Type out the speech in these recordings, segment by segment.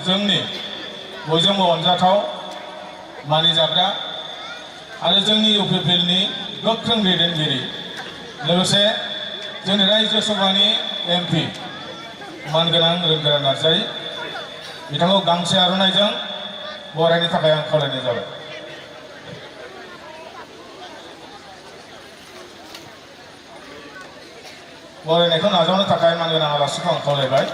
जोंनि बयजोंबो अनजाथाव मानिजाग्रा आरो जोंनि इउपिपिएलनि गोख्रों दैदेनगिरि लोगोसे जोंनि रायजो सभानि एमपि मानगोनां रोंगोरा नार्जारी बिथांखौ गांसे आर'नाइजों बरायनो थाखाय आं खावलायनाय जाबाय। बरायनायखौ नाजावनो थाखाय मानगोनां आलासिखौ आं खावलायबाय।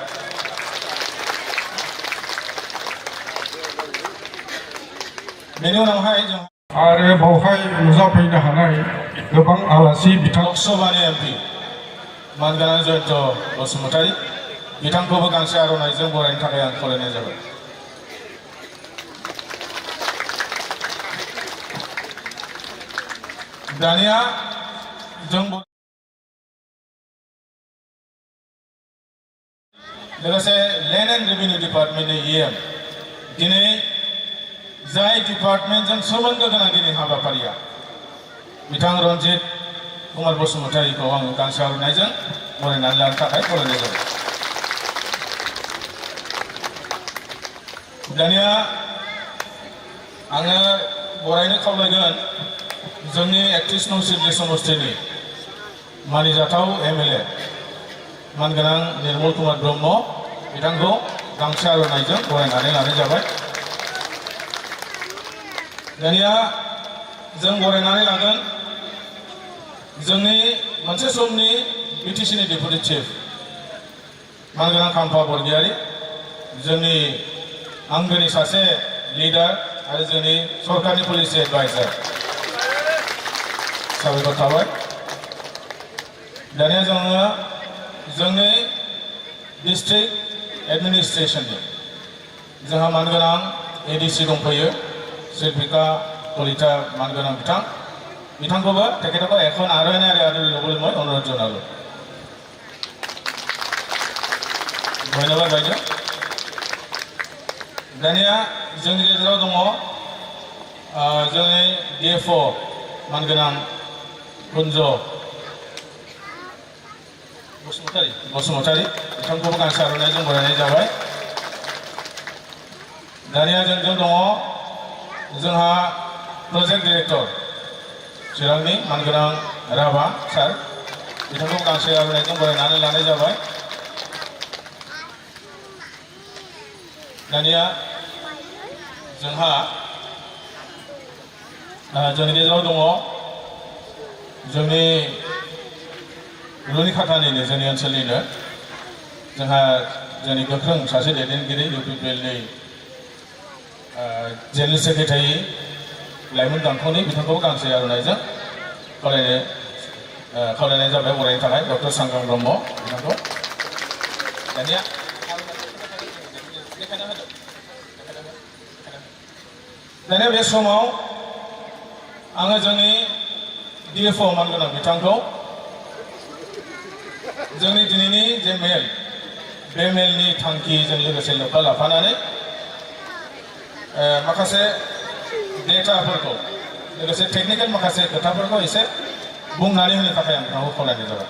बेनि उनावहाय जों आरो बावहाय नुजाफैनो हानाय गोबां आलासि बिथां लोकसभानि एमपि मानगोनां जयन्त बसुमतारी बिथांखौबो गांसे आर'नाइजों बरायनो थाखाय आं खावलायनाय जाबाय। दानिया जों लोगोसे लेन्ड एन्ड रेभिनिउ डिपार्टमेन्टनि इएम दिनै जाय डिपार्टमेन्टजों सोमोन्दो गोनां दिनै हाबाफारिया बिथां रन्जित कुमार बसुमतारीखौ आं गांसे आर'नाइजों बरायनानै लानो थाखाय खावलायनाय जाबाय। दानिया आङो बरायनो खावलायगोन जोंनि 31 नं सिडली समष्टिनि मानिजाथाव एमएलए मानगोनां निर्मल कुमार ब्रह्म बिथांखौ गांसे आर'नाइजों बरायनानै लानाय जाबाय। दानिया जों बरायनानै लागोन जोंनि मोनसे समनि बिटिसिनि डेपुटि चिफ मानगोनां खाम्फा बरगयारी जोंनि आंगोनि सासे लिडार आरो जोंनि सरकारनि पलिसि एडभाइजार साबायखर थाबाय। दानिया जोङो जोंनि डिस्ट्रिक्ट एडमिनिस्ट्रेशननि जोंहा मानगोनां एडिसि दंफैयो शिल्पिका कलिता मानगोनां बिथांखौबो तेखेतखौ এখন আরোহণারে আদৰি ল'বলৈ মই অনুৰোধ জনালোঁ। ধন্যবাদ বাইদেউ। दानिया जोंनि गेजेराव दङ जोंनि डिएफअ मानगोनां कुन्ज बसुमतारी बिथांखौबो गांसे आर'नाइजों बरायनाय जाबाय। दानिया जोंजों दङ जोंहा प्रजेक्ट डिरेक्टर चिरांनि मानगोनां राभा सार बिथांखौ गांसे आर'नाइजों बरायनानै लानाय जाबाय। दानिया जोंहा जोंनि गेजेराव दङ जोंनि रुनि खाथानिनो जोंनि ओनसोलनिनो जोंहा जोंनि गोख्रों सासे दैदेनगिरि इउपिपिएलनि जेनेरेल सेक्रेटारि लाइमोन दानख'नि बिथांखौबो गांसे आर'नाइजों खावलायनाय जाबाय बरायनो थाखाय डक्टर सांग्रां ब्रह्म बिथांखौ। दानिया बे समाव आङो जोंनि डिएफअ मानगोनां बिथांखौ जोंनि दिनैनि जे मेल बे मेलनि थांखिजों लोगोसे लोब्बा लाफानानै माखासे डेटाफोरखौ लोगोसे टेक्निकेल माखासे खोथाफोरखौ एसे बुंनानै होनो थाखाय आं बिथांखौ खावलायनाय जाबाय।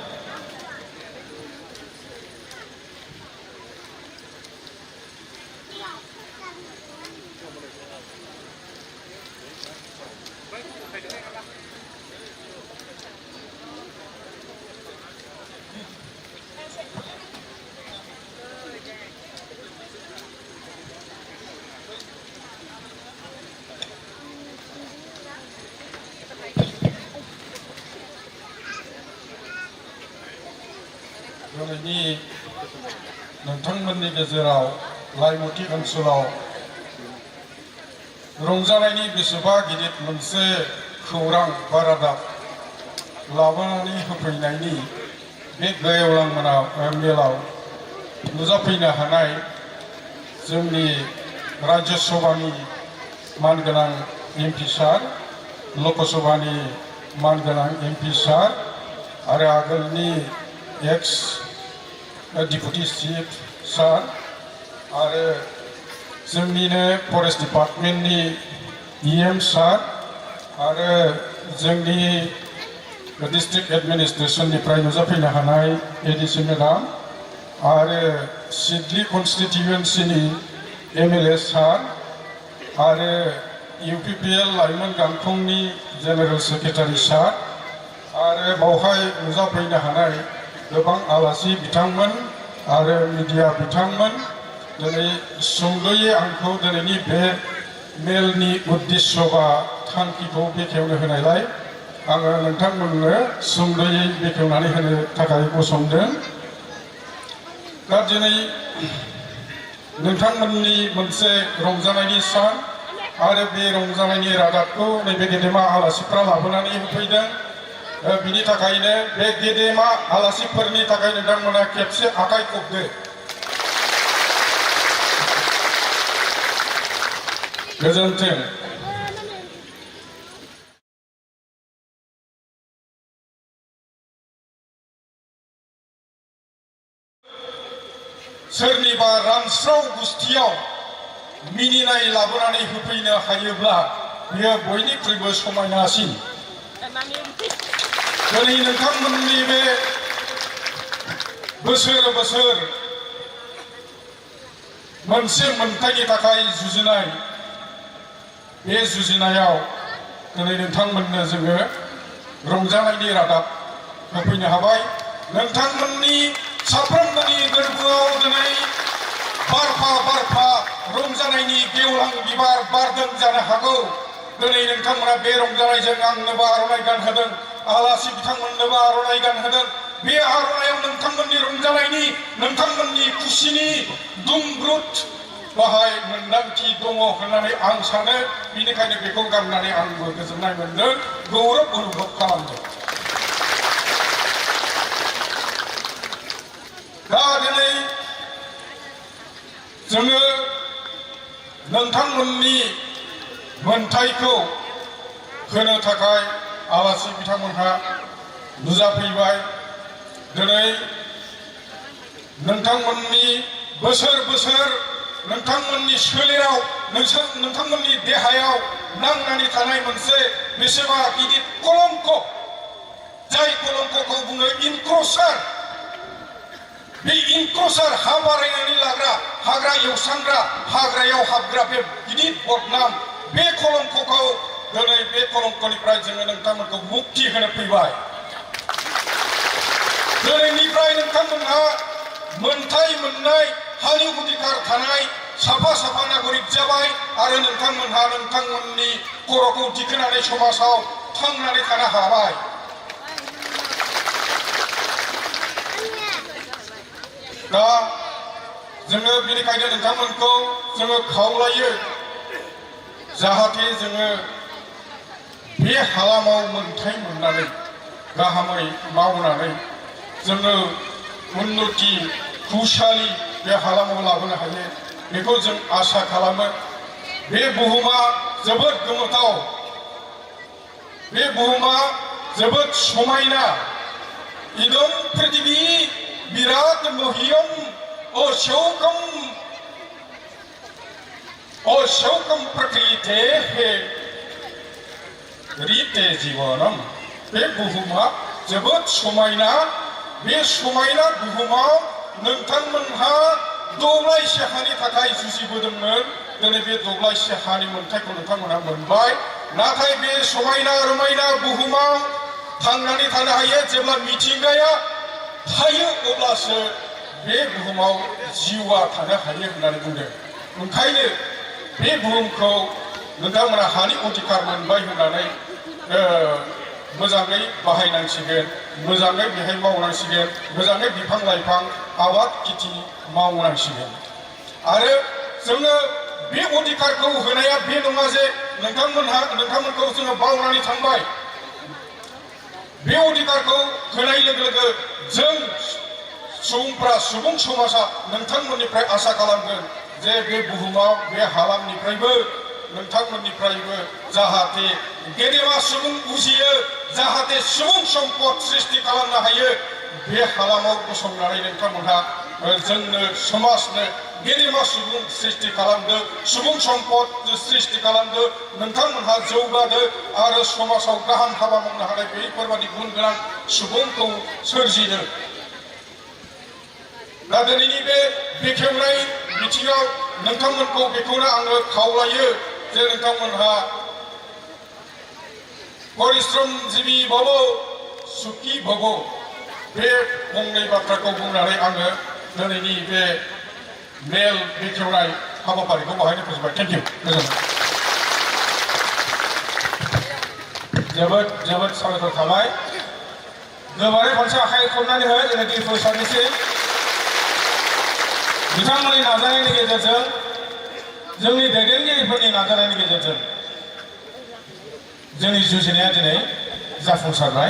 दिनैनि नोंथांमोननि गेजेराव लाइमुथि ओनसोलाव रंजानायनि बेसेबा गिदिर मोनसे खौरां बा रादाब लाबोनानै होफैनायनि बे गेवलां मेलाव नुजाफैनो हानाय जोंनि राज्य सभानि मानगोनां एमपि सार लकसभानि मानगोनां एमपि सार आरो आगोलनि एक्स डिपुटि चिफ सार आरो जोंनिनो फरेस्ट डिपार्टमेन्टनि इएम सार आरो जोंनि डिस्ट्रिक्ट एडमिनिस्ट्रेशननिफ्राय नुजाफैनो हानाय एडिसि मेडाम आरो सिडली कन्स्टिट्युएन्सिनि MLA सार आरो UPPL लाइमोन गांखंनि जेनेरेल सेक्रेटारि सार आरो बावहाय नुजाफैनो हानाय गोबां आलासि बिथांमोन आरो मिडिया बिथांमोन दिनै सुंद'यै आंखौ दिनैनि बे मेलनि उद्देश्य बा थांखिखौ बेखेवनो होनायलाय आङो नोंथांमोननो सुंद'यै बेखेवनानै होनो थाखाय गसंदों। दा दिनै नोंथांमोननि मोनसे रंजानायनि सान आरो बे रंजानायनि रादाबखौ नैबे गेदेमा आलासिफ्रा लाबोनानै होफैदों। बिनि थाखायनो बे गेदेमा आलासिफोरनि थाखाय नोंथांमोना खेबसे आखाइ खबदो। गोजोन्थों। सोरनिबा रानस्राव गुस्थियाव मिनिनाय लाबोनानै होफैनो हायोब्ला बेयो बयनिख्रुइबो समायनासिन। दिनै नोंथांमोननि बे बोसोर बोसोर मोनसे मोन्थाइनि थाखाय जुजिनाय बे जुजिनायाव दिनै नोंथांमोननो जोङो रंजानायनि रादाब होफैनो हाबाय। नोंथांमोननि साफ्रोमबोनि गोरबोआव दिनै बारफा बारफा रंजानायनि गेवलां बिबार बारदों जानो हागौ। दिनै नोंथांमोना बे रंजानायजों आंनोबो आर'नाइ गानहोदों, आलासि बिथांमोननोबो आर'नाइ गानहोदों। बे आर'नाइयाव नोंथांमोननि रंजानायनि, नोंथांमोननि खुसिनि दुंब्रुद बाहाय मोन्दांथि दङ होननानै आं सानो। बेनिखायनो बेखौ गाननानै आंबो गोजोननाय मोनदों, गौरब अनुभब खालामदों। दा दिनै जोङो नोंथांमोननि मोन्थाइखौ होनो थाखाय आलासि बिथांमोनहा नुजाफैबाय। दिनै नोंथांमोननि बोसोर बोसोर नोंथांमोननि सोलेराव नोंथांमोननि देहायाव नांनानै थानाय मोनसे बेसेबा गिदिर कलंक, जाय कलंकखौ बुङो इनक्रसार। बे इनक्रसार, हा बारायनानै लाग्रा, हाग्रा एवस्रांग्रा, हाग्रायाव हाबग्रा बे गिदिर बदनाम, बे कलंकखौ दिनै बे कलंकनिफ्राय जोङो नोंथांमोनखौ मुक्ति होनो फैबाय। दिनैनिफ्राय नोंथांमोनहा मोन्थाइ मोननाय, हानि अधिकार थानाय साफा साफा नागरिक जाबाय आरो नोंथांमोनहा नोंथांमोननि खर'खौ दिखोनानै समाजाव थांनानै थानो हाबाय। दा जोङो बेनिखायनो नोंथांमोनखौ जोङो खावलायो, जाहाथे जोङो बे हालामाव मोन्थाइ मोननानै गाहामै मावनानै जोङो उन्नति खुशालि बे हालामाव लाबोनो हायो, बेखौ जों आसा खालामो। बे बुहुमा जोबोद गोमोथाव, बे बुहुमा जोबोद समायना। इदं पृथिवी विराट मह्यम अशोकम प्रकृते रीते जीवनम। बे बुहुमा जोबोद समायना। बे समायना बुहुमाव नोंथांमोनहा दब्लायसे हानि थाखाय जुजिबोदोंमोन। दिनै बे दब्लायसे हानि मोन्थाइखौ नोंथांमोनहा मोनबाय। नाथाय बे समायना रमायना बुहुमाव थांनानै थानो हायो जेब्ला मिथिंगाया थायो, अब्लासो बे बुहुमाव जिउआ थानो हायो होननानै बुंदों। ओंखायनो बे बुहुमखौ नोंथांमोना हानि अधिकार मोनबाय होननानै मोजाङै बाहायनांसिगोन, मोजाङै बेहाय मावनांसिगोन, मोजाङै बिफां लाइफां आबाद खेथि मावनांसिगोन। आरो जोङो बे अधिकारखौ होनाया बे नङा जे नोंथांमोनखौ जोङो बावनानै थांबाय। बे अधिकारखौ होनाय लोगो लोगो जों सुबुंफ्रा, सुबुं समाजा नोंथांमोननिफ्राय आसा खालामगोन जे बे बुहुमाव, बे हालामनिफ्रायबो नोंथांमोननिफ्रायबो जाहाथे गेदेमा सुबुं उजियो, जाहाथे सुबुं सम्पद सृष्टि खालामनो हायो। बे हालामाव गसंनानै नोंथांमोनहा जोंनो समाजनो गेदेमा सुबुं सृष्टि खालामदो, सुबुं सम्पद सृष्टि खालामदो। नोंथांमोनहा जौगादो आरो समाजाव गाहाम हाबा मावनो हानाय बेफोरबादि गुन गोनां सुबुंखौ सोरजिदो। दा दिनैनि बे बेखेवनाय बिथिङाव नोंथांमोनखौ बेखौनो आङो खावलायो जे नोंथांमोनहा परिश्रमजीवी भव सुखी भव बे फंनै बाथ्राखौ बुंनानै आङो दिनैनि बे मेल बेखेवनाय हाबाफारिखौ बाहायनो फोजोबबाय। Thank you. जोबोद जोबोद साबायखर थाबाय। गोबारै खनसे आखाइ खबनानै हो जेनाखि फरायसानिसिम बिथांमोननि नाजानायनि गेजेरजों जोंनि दैदेनगिरिफोरनि नाजानायनि गेजेरजों जोंनि जुजिनाया दिनै जाफुंसारबाय।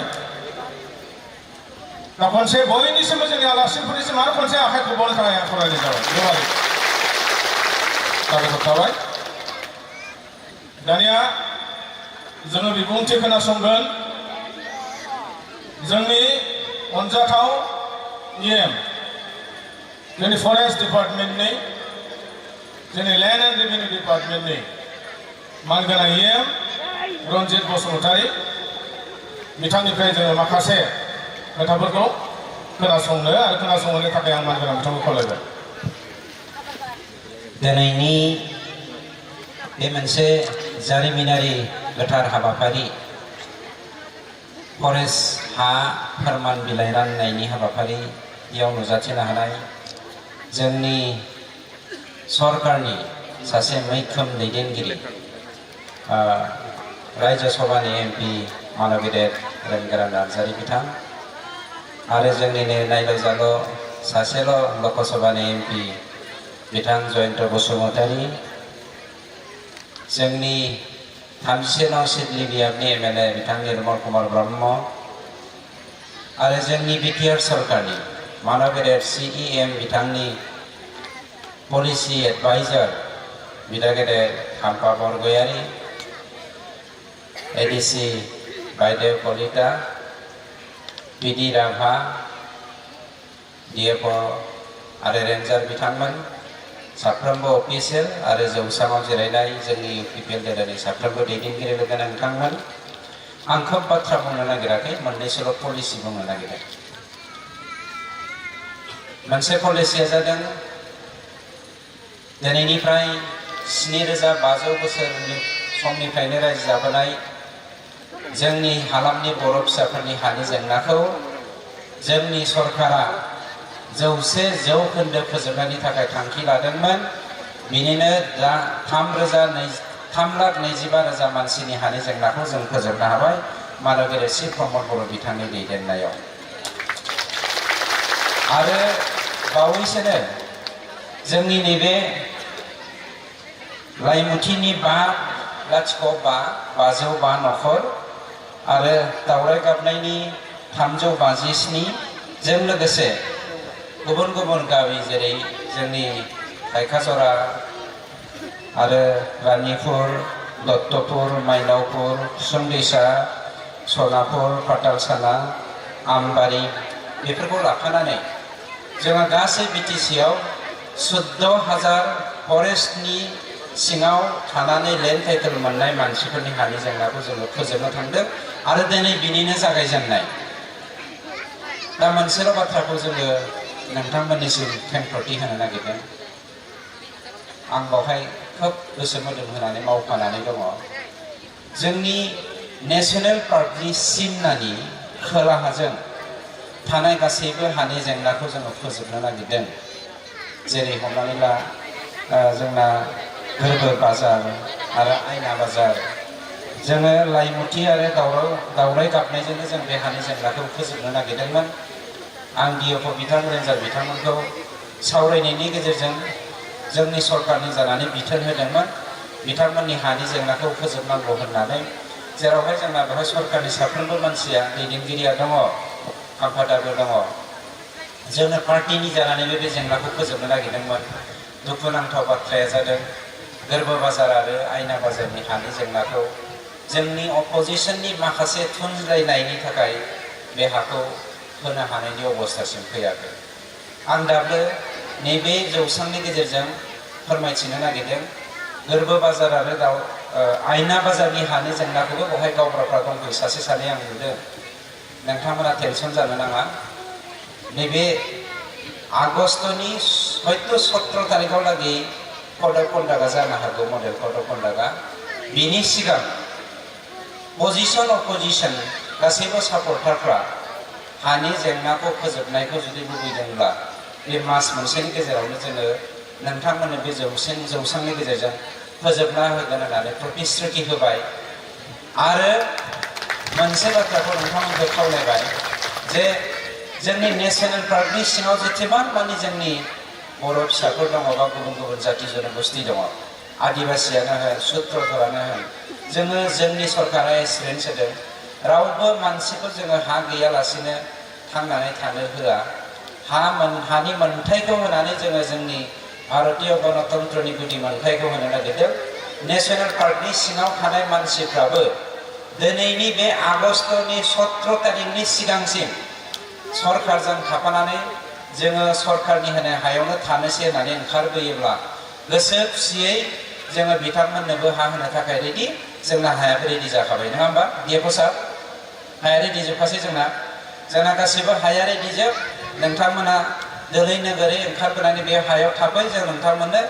दा खनसे बयनिसिमबो जोंनि आलासिफोरनिसिम आरो खनसे आखाइ खबनो थाखाय आं खावलायनाय जाबाय। गोबारै साबायखर थाबाय। दानिया जोङो बिबुंथि खोनासंगोन जोंनि अनजाथाव EM जोंनि फरेस्ट डिपार्टमेन्टनि जोंनि लेन्ड एन्ड रेभिनिउ डिपार्टमेन्टनि मानगोनां EM रन्जित बसुमतारी बिथांनिफ्राय जोङो माखासे खोथाफोरखौ खोनासंनो आरो खोनासंनो थाखाय आं मानगोनां बिथांखौ खावलायबाय। दिनैनि बे मोनसे जारिमिनारि गोथार हाबाफारि फरेस्ट हा फोरमान बिलाइ राननायनि हाबाफारियाव नुजाथिनो हानाय जोंनि सरकारनि सासे मैखोम दैदेनगिरि राज्य सभानि MP मानव गेदेर रेंगोरा नार्जारी बिथां आरो जोंनिनो नायल' जाल' सासेल' लकसभानि MP बिथां जयन्त बसुमतारी, जोंनि 31 नं सिडली बियाबनि MLA बिथां निर्मल कुमार ब्रह्म आरो जोंनि BTR सरकारनि मानव गेदेर CEM बिथांनि पलिसि एडभाइजार बिदा गेदेर खाम्फा बरगयारी, ADC बायदेव कलिता, PD राभा, DFO आरो रेन्जार बिथांमोन साफ्रोमबो अफिसियेल आरो जौसाङाव जिरायनाय जोंनि UPPL साफ्रोमबो दैदेनगिरि लोगो नोंथांमोन। आं खोब बाथ्रा बुंनो नागिराखै, मोननैसोल' पलिसि बुंनो नागिरदों। मोनसे पलिसिया जादों दिनैनिफ्राय 7500 बोसोरनि समनिफ्रायनो रायजो जाबोनाय जोंनि हालामनि बर' फिसाफोरनि हानि जेंनाखौ जोंनि सरकारा 100% फोजोबनायनि थाखाय थांखि लादोंमोन। बिनिनो दा 3,25,000 मानसिनि हानि जेंनाखौ जों फोजोबनो हाबाय मानव गेदेर सि प्रमद बर' बिथांनि दैदेननायाव। आरो बावैसोनो जोंनि नैबे लाइमुथिनि 505 नखर आरो दावराय गाबनायनि 357 जों लोगोसे गुबुन गुबुन गामि जेरै जोंनि थाइखाजरा आरो रानिपुर, दत्तपुर, माइनावपुर, कुसुमदैसा, सनापुर, पातालसाना, आमबारि बेफोरखौ लाफानानै जोङो गासै BTCआव 14,000 फरेस्टनि सिङाव थानानै लेन्ड टाइटेल मोननाय मानसिफोरनि हानि जेंनाखौ जोङो फोजोबनो थांदों आरो दिनै बिनिनो जागायजेननाय। दा मोनसेल' बाथ्राखौ जोङो नोंथांमोननिसिम खेंफोरथि होनो नागिरदों। आं बावहाय खोब गोसो मोदोम होनानै मावफानानै दङ। जोंनि नेशनेल पार्कनि सिमनानि खोलाहाजों थानाय गासैबो हानि जेंनाखौ जोङो फोजोबनो नागिरदों। जेरै हमनानै ला जोंना गोरबो बाजार आरो आयना बाजार, जोङो लाइमुथि आरो दावराय गाबनायजोंनो जों बे हानि जेंनाखौ फोजोबनो नागिरदोंमोन। आं DFO बिथां रेन्जार बिथांमोनखौ सावरायनायनि गेजेरजों जोंनि सरकारनि जानानै बिथोन होदोंमोन बिथांमोननि हानि जेंनाखौ फोजोबनांगौ होननानै। जेरावहाय जोंना बेवहाय सरकारनि साफ्रोमबो मानसिया दैदेनगिरिया दङ, आफादारबो दङ। जोङो पार्टिनि जानानैबो बे जेंनाखौ फोजोबनो नागिरदोंमोन। दुखुनांथाव बाथ्राया जादों गोरबो बाजार आरो आयना बाजारनि हानि जेंनाखौ जोंनि अपोजिशननि माखासे थुनज्लायनायनि थाखाय बे हाखौ होनो हानायनि अबस्थासिम फैयाखै। आं दाबो नैबे जौसांनि गेजेरजों फोरमायथिनो नागिरदों गोरबो बाजार आरो आयना बाजारनि हानि जेंनाखौबो बेवहाय गावब्राफ्रा दंफैयो, सासे सानै आं नुदों। नोंथांमोना टेनसन जानो नाङा। नैबे आगस्तनि हयथ' 17 तारिखआव लागै कड अफ कन्डाक्टआ जानो हागौ मडेल कड अफ कन्डाक्टआ बिनि सिगां पजिशन अपोजिशन गासैबो सापर्टारफ्रा हानि जेंनाखौ फोजोबनायखौ जुदि लुबैदोंब्ला बे मास मोनसेनि गेजेरावनो जोङो नोंथांमोननो बे जौसांनि गेजेरजों फोजोबना होगोन होननानै प्रतिश्रुति होबाय आरो मोनसे बाथ्राखौ नोंथांमोनखौ खावलायबाय जे जोंनि नेशनेल पार्कनि सिङाव जेसेबां मानि जोंनि बर' फिसाफोर दङ बा गुबुन गुबुन जाति जनगोष्ठी दङ आदिबासियानो होन सुत्रफोरानो होन जोङो जोंनि सरकारा एसुरेन्स होदों रावबो मानसिफोर जोङो हा गैयालासेनो थांनानै थानो होआ हानि मोनथायखौ होनानै जोङो जोंनि भारतीय गणतन्त्रनि गुदि मोनथायखौ होनो नागिरदों नेशनेल पार्कनि सिङाव थानाय मानसिफ्राबो दिनैनि बे आगष्टनि 17 तारिखनि सिगांसिम सरकारजों थाफानानै जोङो सरकारनि होनाय हायावनो थानोसै होननानै ओंखारबोयोब्ला गोसो खुसियै जोङो बिथांमोननोबो हा होनो थाखाय रेडि जोंना हायाबो रेडि जाखाबाय नङा होमबा डिएफअ सार हाया रेडि जोबखासै जोंना गासैबो हाया रेडि जोब नोंथांमोना दोलै नोगोरै ओंखारबोनानै बे हायाव थाबै जों नोंथांमोननो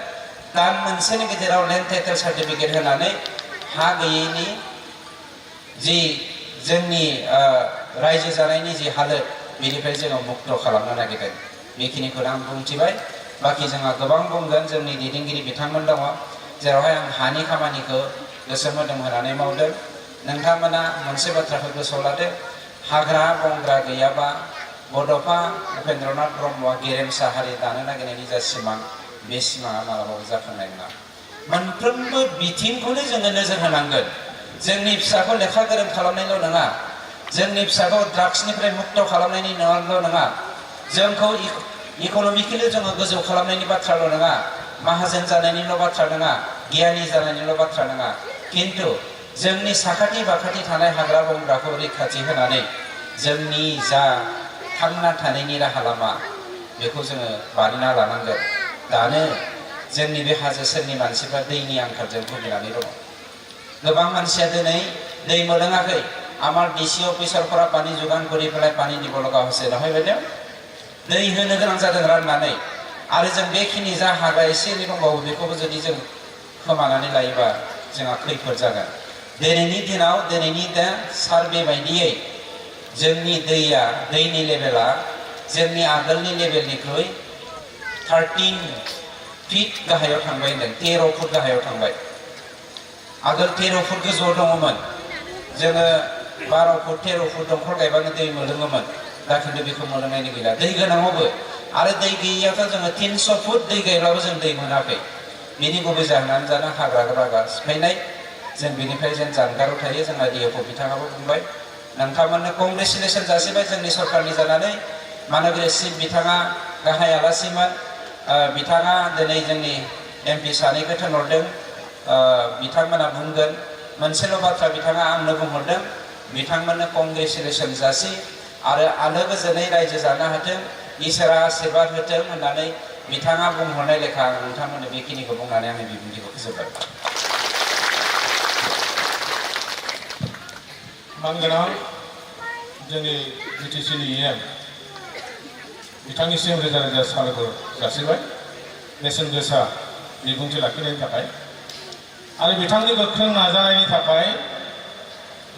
दान मोनसेनि गेजेराव लेन्ड टाइटेल सार्टिफिकेट होनानै हा गैयैनि जि जोंनि रायजो जानायनि जि हालोद बेनिफ्राय जोङो मुक्त खालामनो नागिरदों बेखिनिखौनो आं बुंथिबाय बाखि जोंहा गोबां बुंगोन जोंनि दैदेनगिरि बिथांमोन दङ जेरावहाय आं हानि खामानिखौ गोसो मोदोम होनानै मावदों नोंथांमोना मोनसे बाथ्राखौ गोसोआव लादो हाग्रा बंग्रा गैयाबा बड'फा उपेन्द्रनाथ ब्रह्मआ गेरेमसा हारि दानो नागिरनायनि जा सिमां बे सिमाङा मालाबाबो जाफुंनाय नङा मोनफ्रोमबो बिथिंखौनो जोङो नोजोर होनांगोन जोंनि फिसाखौ लेखा गोरों खालामनायल' नङा जोंनि फिसाखौ ड्राग्सनिफ्राय मुक्त खालामनायनिल' नङा जोंखौ इक'नमिकेलि जोङो गोजौ खालामनायनि बाथ्राल' नङा माहाजोन जानायनिल' बाथ्रा नङा गियानि जानायनिल' बाथ्रा नङा खिन्थु जोंनि साखाथि बाखाथि थानाय हाग्रा बंग्राखौ रैखाथि होनानै जोंनि जा थांना थानायनि राहा लामा बेखौ जोङो बानायना लानांगोन दानो जोंनि बे हाजो सेरनि मानसिफ्रा दैनि आंखालजों भुगिनानै दङ गोबां मानसिया दिनै दै मोनलोङाखै আমার ডিসি অফিসারফोरा পানি যোগান করে ফেলায় পানি দিব লগা হচ্ছে নহয় বাইদেউ दै होनो गोनां जादों राननानै आरो जों बेखिनि जा हाग्रा एसे एनै दंबावो बेखौबो जुदि जों खोमानानै लायोबा जोंहा खैफोद जागोन दिनैनि दिनाव दिनैनि दा सार्भे बायदियै जोंनि दैनि लेभेला जोंनि आगोलनि लेभेलनिख्रुइ 13 फिट गाहायाव थांबाय होनदों 13 फुट गाहायाव थांबाय आगोल 13 फुट गोजौआव दङमोन जोङो 12 फुट 13 फुट दंखल गायबानो दै मोनलोङोमोन दा खिन्थु बेखौ मोनलोंनायनि गैला दै गोनाङावबो आरो दै गैयियावथ' जोङो 300 फुट दै गायब्लाबो जों दै मोनाखै बेनि गुबै जाहोनानो जादों हाग्रा बागा सिफायनाय जों बेनिफ्राय जों जानगाराव थायो जोंना डिएफअ बिथाङाबो बुंबाय नोंथांमोननो कंग्रेचुलेसन जासिबाय जोंनि सरकारनि जानानै मानोना सिफ बिथाङा गाहाय आलासिमोन बिथाङा दिनै जोंनि एमपि सानैखौ थिनहरदों बिथांमोना बुंगोन मोनसेल' बाथ्रा बिथाङा आंनो बुंहरदों बिथांमोननो कंग्रेचुलेसन जासि आरो आलो गोजोनै रायजो जानो हाथों इसोरा आशीर्बाद होथों होननानै बिथाङा बुंहरनाय लेखा आं नोंथांमोननो बेखिनिखौ बुंनानै आंनि बिबुंथिखौ फोजोबबाय मानगोनां जोंनि बिटिसिनि इएम बिथांनिसिम रोजा रोजा साबायखर जासिबाय बेसेन गोसा बिबुंथि लाखिनायनि थाखाय आरो बिथांनि गोख्रों नाजानायनि थाखाय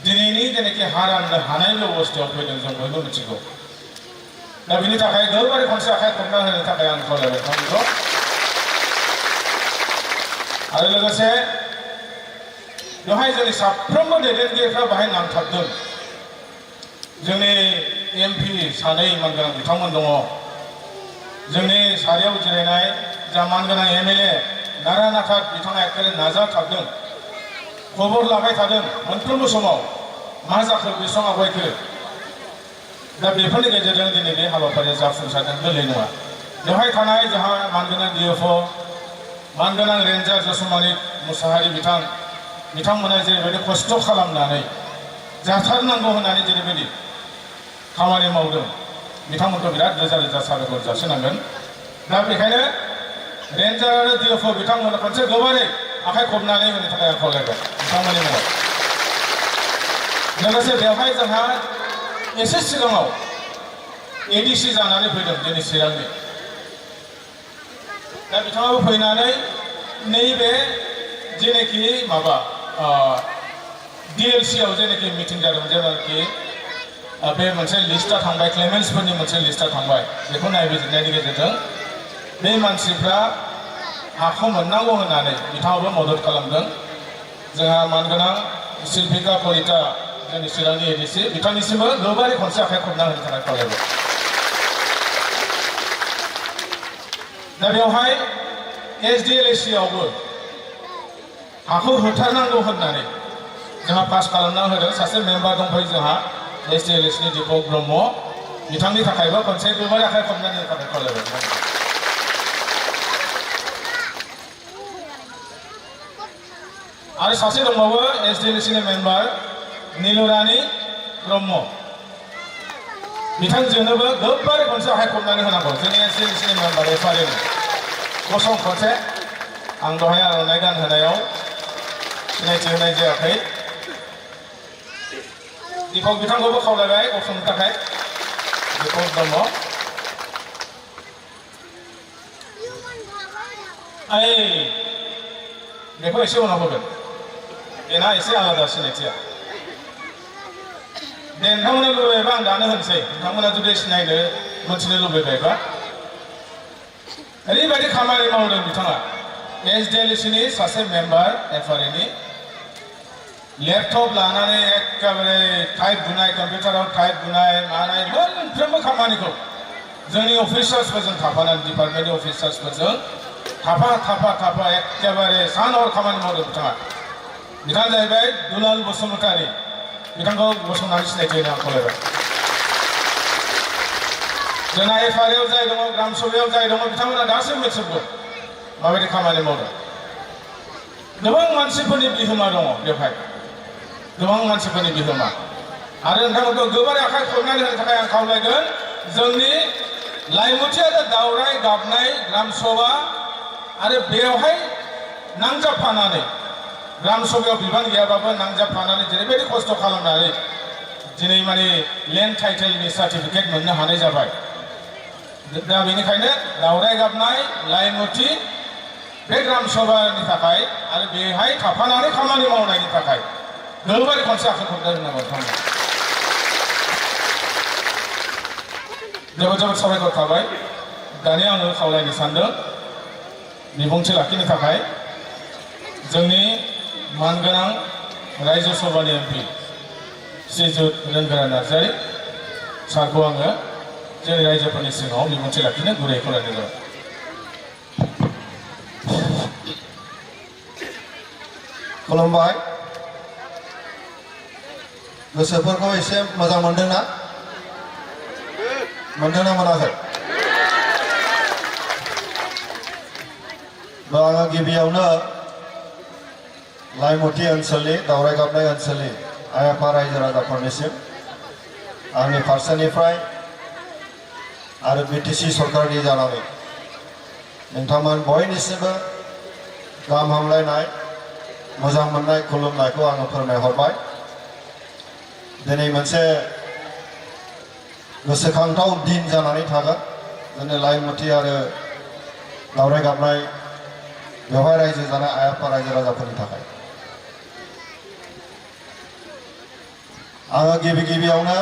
दिनैनि जेनाखि हा राननो हानाय बेबस्थायाव फैदों जों बयबो मिथिगौ दा बिनि थाखाय गोबारै खनसे आखाइ खबना होनो थाखाय आं खावलायबाय बिथांमोनखौ आरो लोगोसे बेवहाय जोंनि साफ्रोमबो दैदेनगिरिफ्रा बाहाय नांथाबदों जोंनि एमपि सानै मानगोनां बिथांमोन दङ जोंनि सारियाव जिरायनाय जा मानगोनां एमएलए नारा नाथार बिथाङा एखेबारे नाजाथाबदों खबर लाबाय थादों मोनफ्रोमबो समाव मा जाखो बेसेबां आवगायखो दा बेफोरनि गेजेरजों दिनै बे हाबाफारिया जाफुंसारदों गोरलै नङा बेवहाय थानाय जोंहा मानगोनां डिएफअ मानगोनां रेन्जार जसमानि मुसाहारि बिथांमोना जेरैबायदि खस्थ' खालामनानै जाथारनांगौ होननानै जेरैबायदि खामानि मावदों बिथांमोनखौ बिराद रोजा रोजा साबायखर जासिनांगोन दा बेखायनो रेन्जार आरो डिएफअ बिथांमोना खनसे गोबारै आखाइ खबनानै होनो थाखाय आं खावलायबाय बिथांमोननि मुङाव लोगोसे बेवहाय जोंहा एसे सिगाङाव एडिसि जानानै फैदों जोंनि चिरांनि दा बिथाङाबो फैनानै नैबे जेनेखि माबा DLC आव जेनेखि मिटिं जादों जेनाखि बे मोनसे लिस्टआ थांबाय क्लेमेन्ट्सफोरनि मोनसे लिस्टआ थांबाय बेखौ नायबिजिरनायनि गेजेरजों बे मानसिफ्रा हाखौ मोननांगौ होननानै बिथाङाबो मदद खालामदों जोंहा मानगोनां शिल्पिका कलिता जोंनि चिरांनि ADC बिथांनिसिमबो गोबारै खनसे आखाइ खबना होनो थाखाय खावलायबाय दा बेवहाय SDLC आवबो हाखौ होथारनांगौ होननानै जोंहा पास खालामना होदों सासे मेम्बार दंफायो जोंहा SDLC नि दीपक ब्रह्म बिथांनि थाखायबो खनसे गोबारै आखाइ खबनानै होनो थाखाय खावलायबाय आरो सासे दंबावो SDLC नि मेम्बार नीलुरानी ब्रह्म बिथांजोनोबो गोबारै खनसे आखाइ खबनानै होनांगौ जोंनि SDLC नि मेम्बार FRN गसं खनसे आं दहाय आर'नाइ गान होनायाव सिनायथि होनाय जायाखै दीपक बिथांखौबो खावलायबाय गसंनो थाखाय दीपक ब्रह्म बेखौ एसे उनाव होगोन बेना एसे आलादा सिनायथिया दे नोंथांमोना लुबैबायबा आं दानो होनसै नोंथांमोना जुदि सिनायनो मोनथिनो लुबैबायबा ओरैबायदि खामानि मावदों बिथाङा SDLC नि सासे मेम्बार FRN नि लैपटप लानानै एकेबारे टाइप बुनाय कम्पिउटाराव टाइप बुनाय मानाय मोनफ्रोमबो खामानिखौ जोंनि अफिसार्सफोरजों थाफानानै डिपार्टमेन्टनि अफिसार्सफोरजों थाफा एकेबारे सान हर खामानि मावदों बिथाङा जाहैबाय दुलाल बसुमतारी बिथांखौ गसंनानै सिनायथि होनो आं खावलायबाय जोंना FRN आव जाय दङ ग्राम सभायाव जाय दङ बिथांमोना गासैबो मिथिजोबगौ माबायदि खामानि मावदों गोबां मानसिफोरनि बिहोमा दङ बेवहाय गोबां मानसिफोरनि बिहोमा आरो नोंथांमोनखौ गोबारै आखाइ खबनानै होनो थाखाय आं खावलायगोन जोंनि लाइमुथि आरो दावराय गाबनाय ग्राम सभा आरो बेवहाय नांजाबफानानै ग्राम सभायाव बिबान गैयाबाबो नांजाबफानानै जेरैबायदि खस्थ' खालामनानै दिनै माने लेन्ड टाइटेलनि सार्टिफिकेट मोननो हानाय जाबाय दा बेनिखायनो दावराय गाबनाय लाइमुथि बे ग्राम सभानि थाखाय आरो बेहाय थाफानानै खामानि मावनायनि थाखाय गोबारै खनसे आखाइ खबनानै होनांगौ जोबोद जोबोद साबायखर थाबाय दानिया आङो खावलायनो सानदों बिबुंथि लाखिनो थाखाय जोंनि मानगोनां रायजो सभानि MP श्रीजुत रोंगोरा नार्जारी सारखौ आङो जोंनि रायजोफोरनि सिगाङाव बिबुंथि लाखिनो गुरै खावलायनाय जाबाय खुलुमबाय गोसोफोरखौ एसे मोजां मोनदोंना मोनाखै आङो गिबियावनो लाइमुथि ओनसोलनि दावराय गाबनाय ओनसोलनि आइ आफा रायजो राजाफोरनिसिम आंनि फारसेनिफ्राय आरो BTC सरकारनि जानानै नोंथांमोन बयनिसिमबो गाहाम हामलायनाय मोजां मोननाय खुलुमनायखौ आङो फोरमायहरबाय दिनै मोनसे गोसोखांथाव दिन जानानै थागोन जोंनि लाइमुथि आरो दावराय गाबनाय बेवहाय रायजो जानाय आइ आफा रायजो राजाफोरनि थाखाय आङो गिबियावनो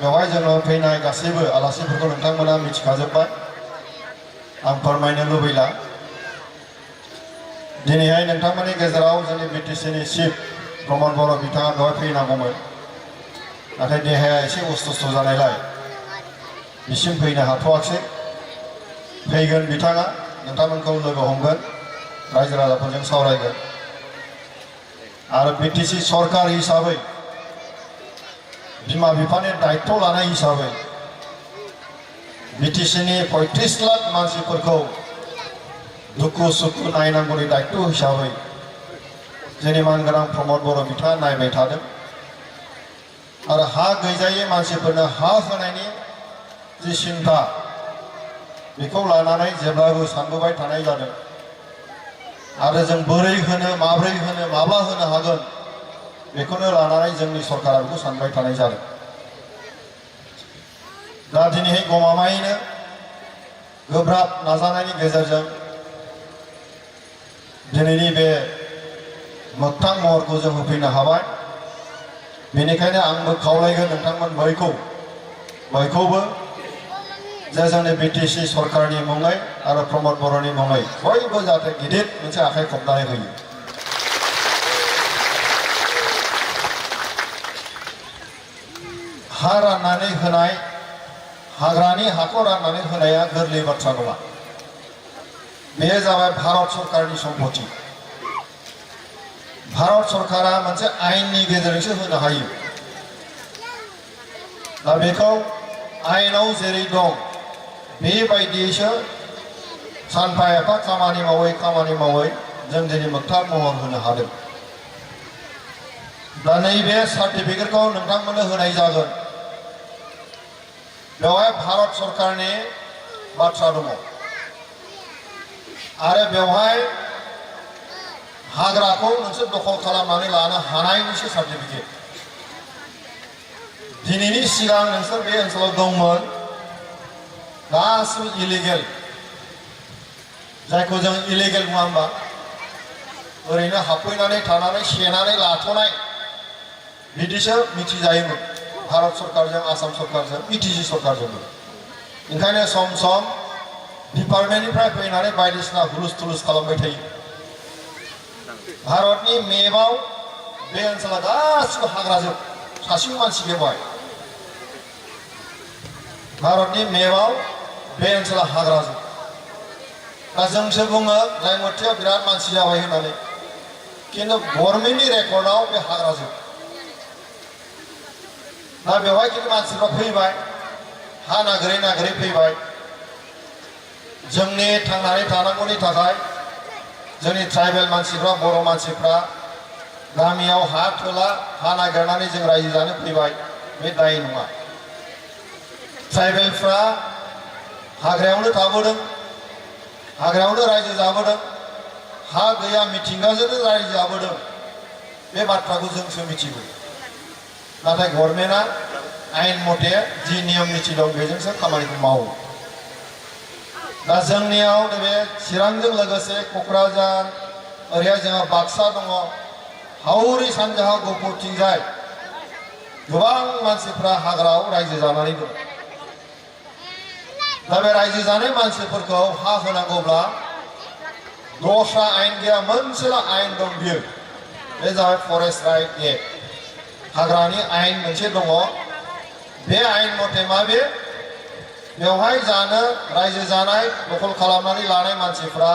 बेवहाय जोङो फैनाय गासैबो आलासिफोरखौ नोंथांमोना मिथिखाजोब्बाय आं फोरमायनो लुबैला दिनैहाय नोंथांमोननि गेजेराव जोंनि BTC नि चिफ प्रमद बर' बिथाङा बेवहाय फैनांगौमोन नाथाय देहाया एसे अस्थ' जानायलाय बिसिम फैनो हाथ'वाखै फैगोन बिथाङा नोंथांमोनखौ लोगो हमगोन रायजो राजाफोरजों सावरायगोन आरो BTC सरकार हिसाबै बिमा बिफानि दायित्व लानाय हिसाबै BTC नि 35 लाख मानसिफोरखौ दुखु सुखु नायनांगौनि दायित्व हिसाबै जोंनि मानगोनां प्रमद बर' बिथाङा नायबाय थादों आरो हा गैजायै मानसिफोरनो हा होनायनि जि सिन्था बेखौ लानानै जेब्लाबो सानबोबाय थानाय जादों आरो जों बोरै होनो माब्रै होनो माब्ला होनो हागोन बेखौनो लानानै जोंनि सरकारा बेखौ सानबाय थानाय जादों दा दिनैहाय गमामायैनो गोब्राब नाजानायनि गेजेरजों दिनैनि बे मोगथां महरखौ जों होफैनो हाबाय बेनिखायनो आंबो खावलायगोन नोंथांमोन बयखौबो जे जोंनि बिटिसि सरकारनि मुङै आरो प्रमद बर'नि मुङै बयबो जाहाथे गिदिर मोनसे आखाइ खबनानै होयो हा राननानै होनाय हाग्रानि हाखौ राननानै होनाया गोरलै बाथ्रा नङा बेयो जाबाय भारत सरकारनि सम्पति भारत सरकारा मोनसे आयेननि गेजेरजोंसो होनो हायो दा बेखौ आयेनाव जेरै दं बेबायदियैसो सानफा एफा खामानि मावै जों दिनै मोगथां महर होनो हादों दा नैबे सार्टिफिकेटखौ नोंथांमोननो होनाय जागोन बेवहाय भारत सरकारनि बाथ्रा दङ आरो बेवहाय हाग्राखौ नोंसोर दखल खालामनानै लानो हानायनिसो सार्टिफिकेट दिनैनि सिगां नोंसोर बे ओनसोलाव दंमोन गासिबो इलिगेल जायखौ जों इलिगेल बुङा होमबा ओरैनो हाबफैनानै थानानै सेनानै लाथ'नाय बिदिसो मिथिजायोमोन भारत सरकारजों आसाम सरकारजों बिटिसि सरकारजोंबो ओंखायनो सम सम डिपार्टमेन्टनिफ्राय फैनानै बायदिसिना हुलुस थुलुस खालामबाय थायो भारतनि मेपआव बे ओनसोला गासिबो हाग्राजोब सासेबो मानसि गैया बेवहाय भारतनि मेपआव बे ओनसोला हाग्राजोब दा जोंसो बुङो लाइमोथियाव बिराद मानसि जाबाय होननानै खिन्थु गभर्नमेन्टनि रेकर्डआव बे हाग्राजोब दा बेवहाय खिन्थु मानसिफ्रा फैबाय हा नागिरै फैबाय जोंनि थांनानै थानांगौनि थाखाय जोंनि ट्राइबेल मानसिफ्रा बर' मानसिफ्रा गामियाव हा थोला हा नागिरनानै जों रायजो जानो फैबाय बे दाय नङा ट्राइबेलफ्रा हाग्रायावनो थाबोदों हाग्रायावनो रायजो जाबोदों हा गैया मिथिंगाजोंनो रायजो जाबोदों बे बाथ्राखौ जोंसो मिथिगौ नाथाय गभर्नमेन्टआ आयेन मथे जि नियम निथि दं बेजोंसो खामानिखौ मावो दा जोंनियाव नैबे चिरांजों लोगोसे क'क्राझार ओरैहाय जोंहा बाक्सा दङ हावरि सानजाहा गहपुरथिंजाय गोबां मानसिफ्रा हाग्रायाव रायजो जानानै दं दा बे रायजो जानाय मानसिफोरखौ हा होनांगौब्ला दस्रा आयेन गैया मोनसेल' आयेन दं बियो बे जाबाय फरेस्ट राइट एक्ट हाग्रानि आयेन मोनसे दङ बे आयेन मथे मा बेवहाय रायजो जानाय दखल खालामनानै लानाय मानसिफ्रा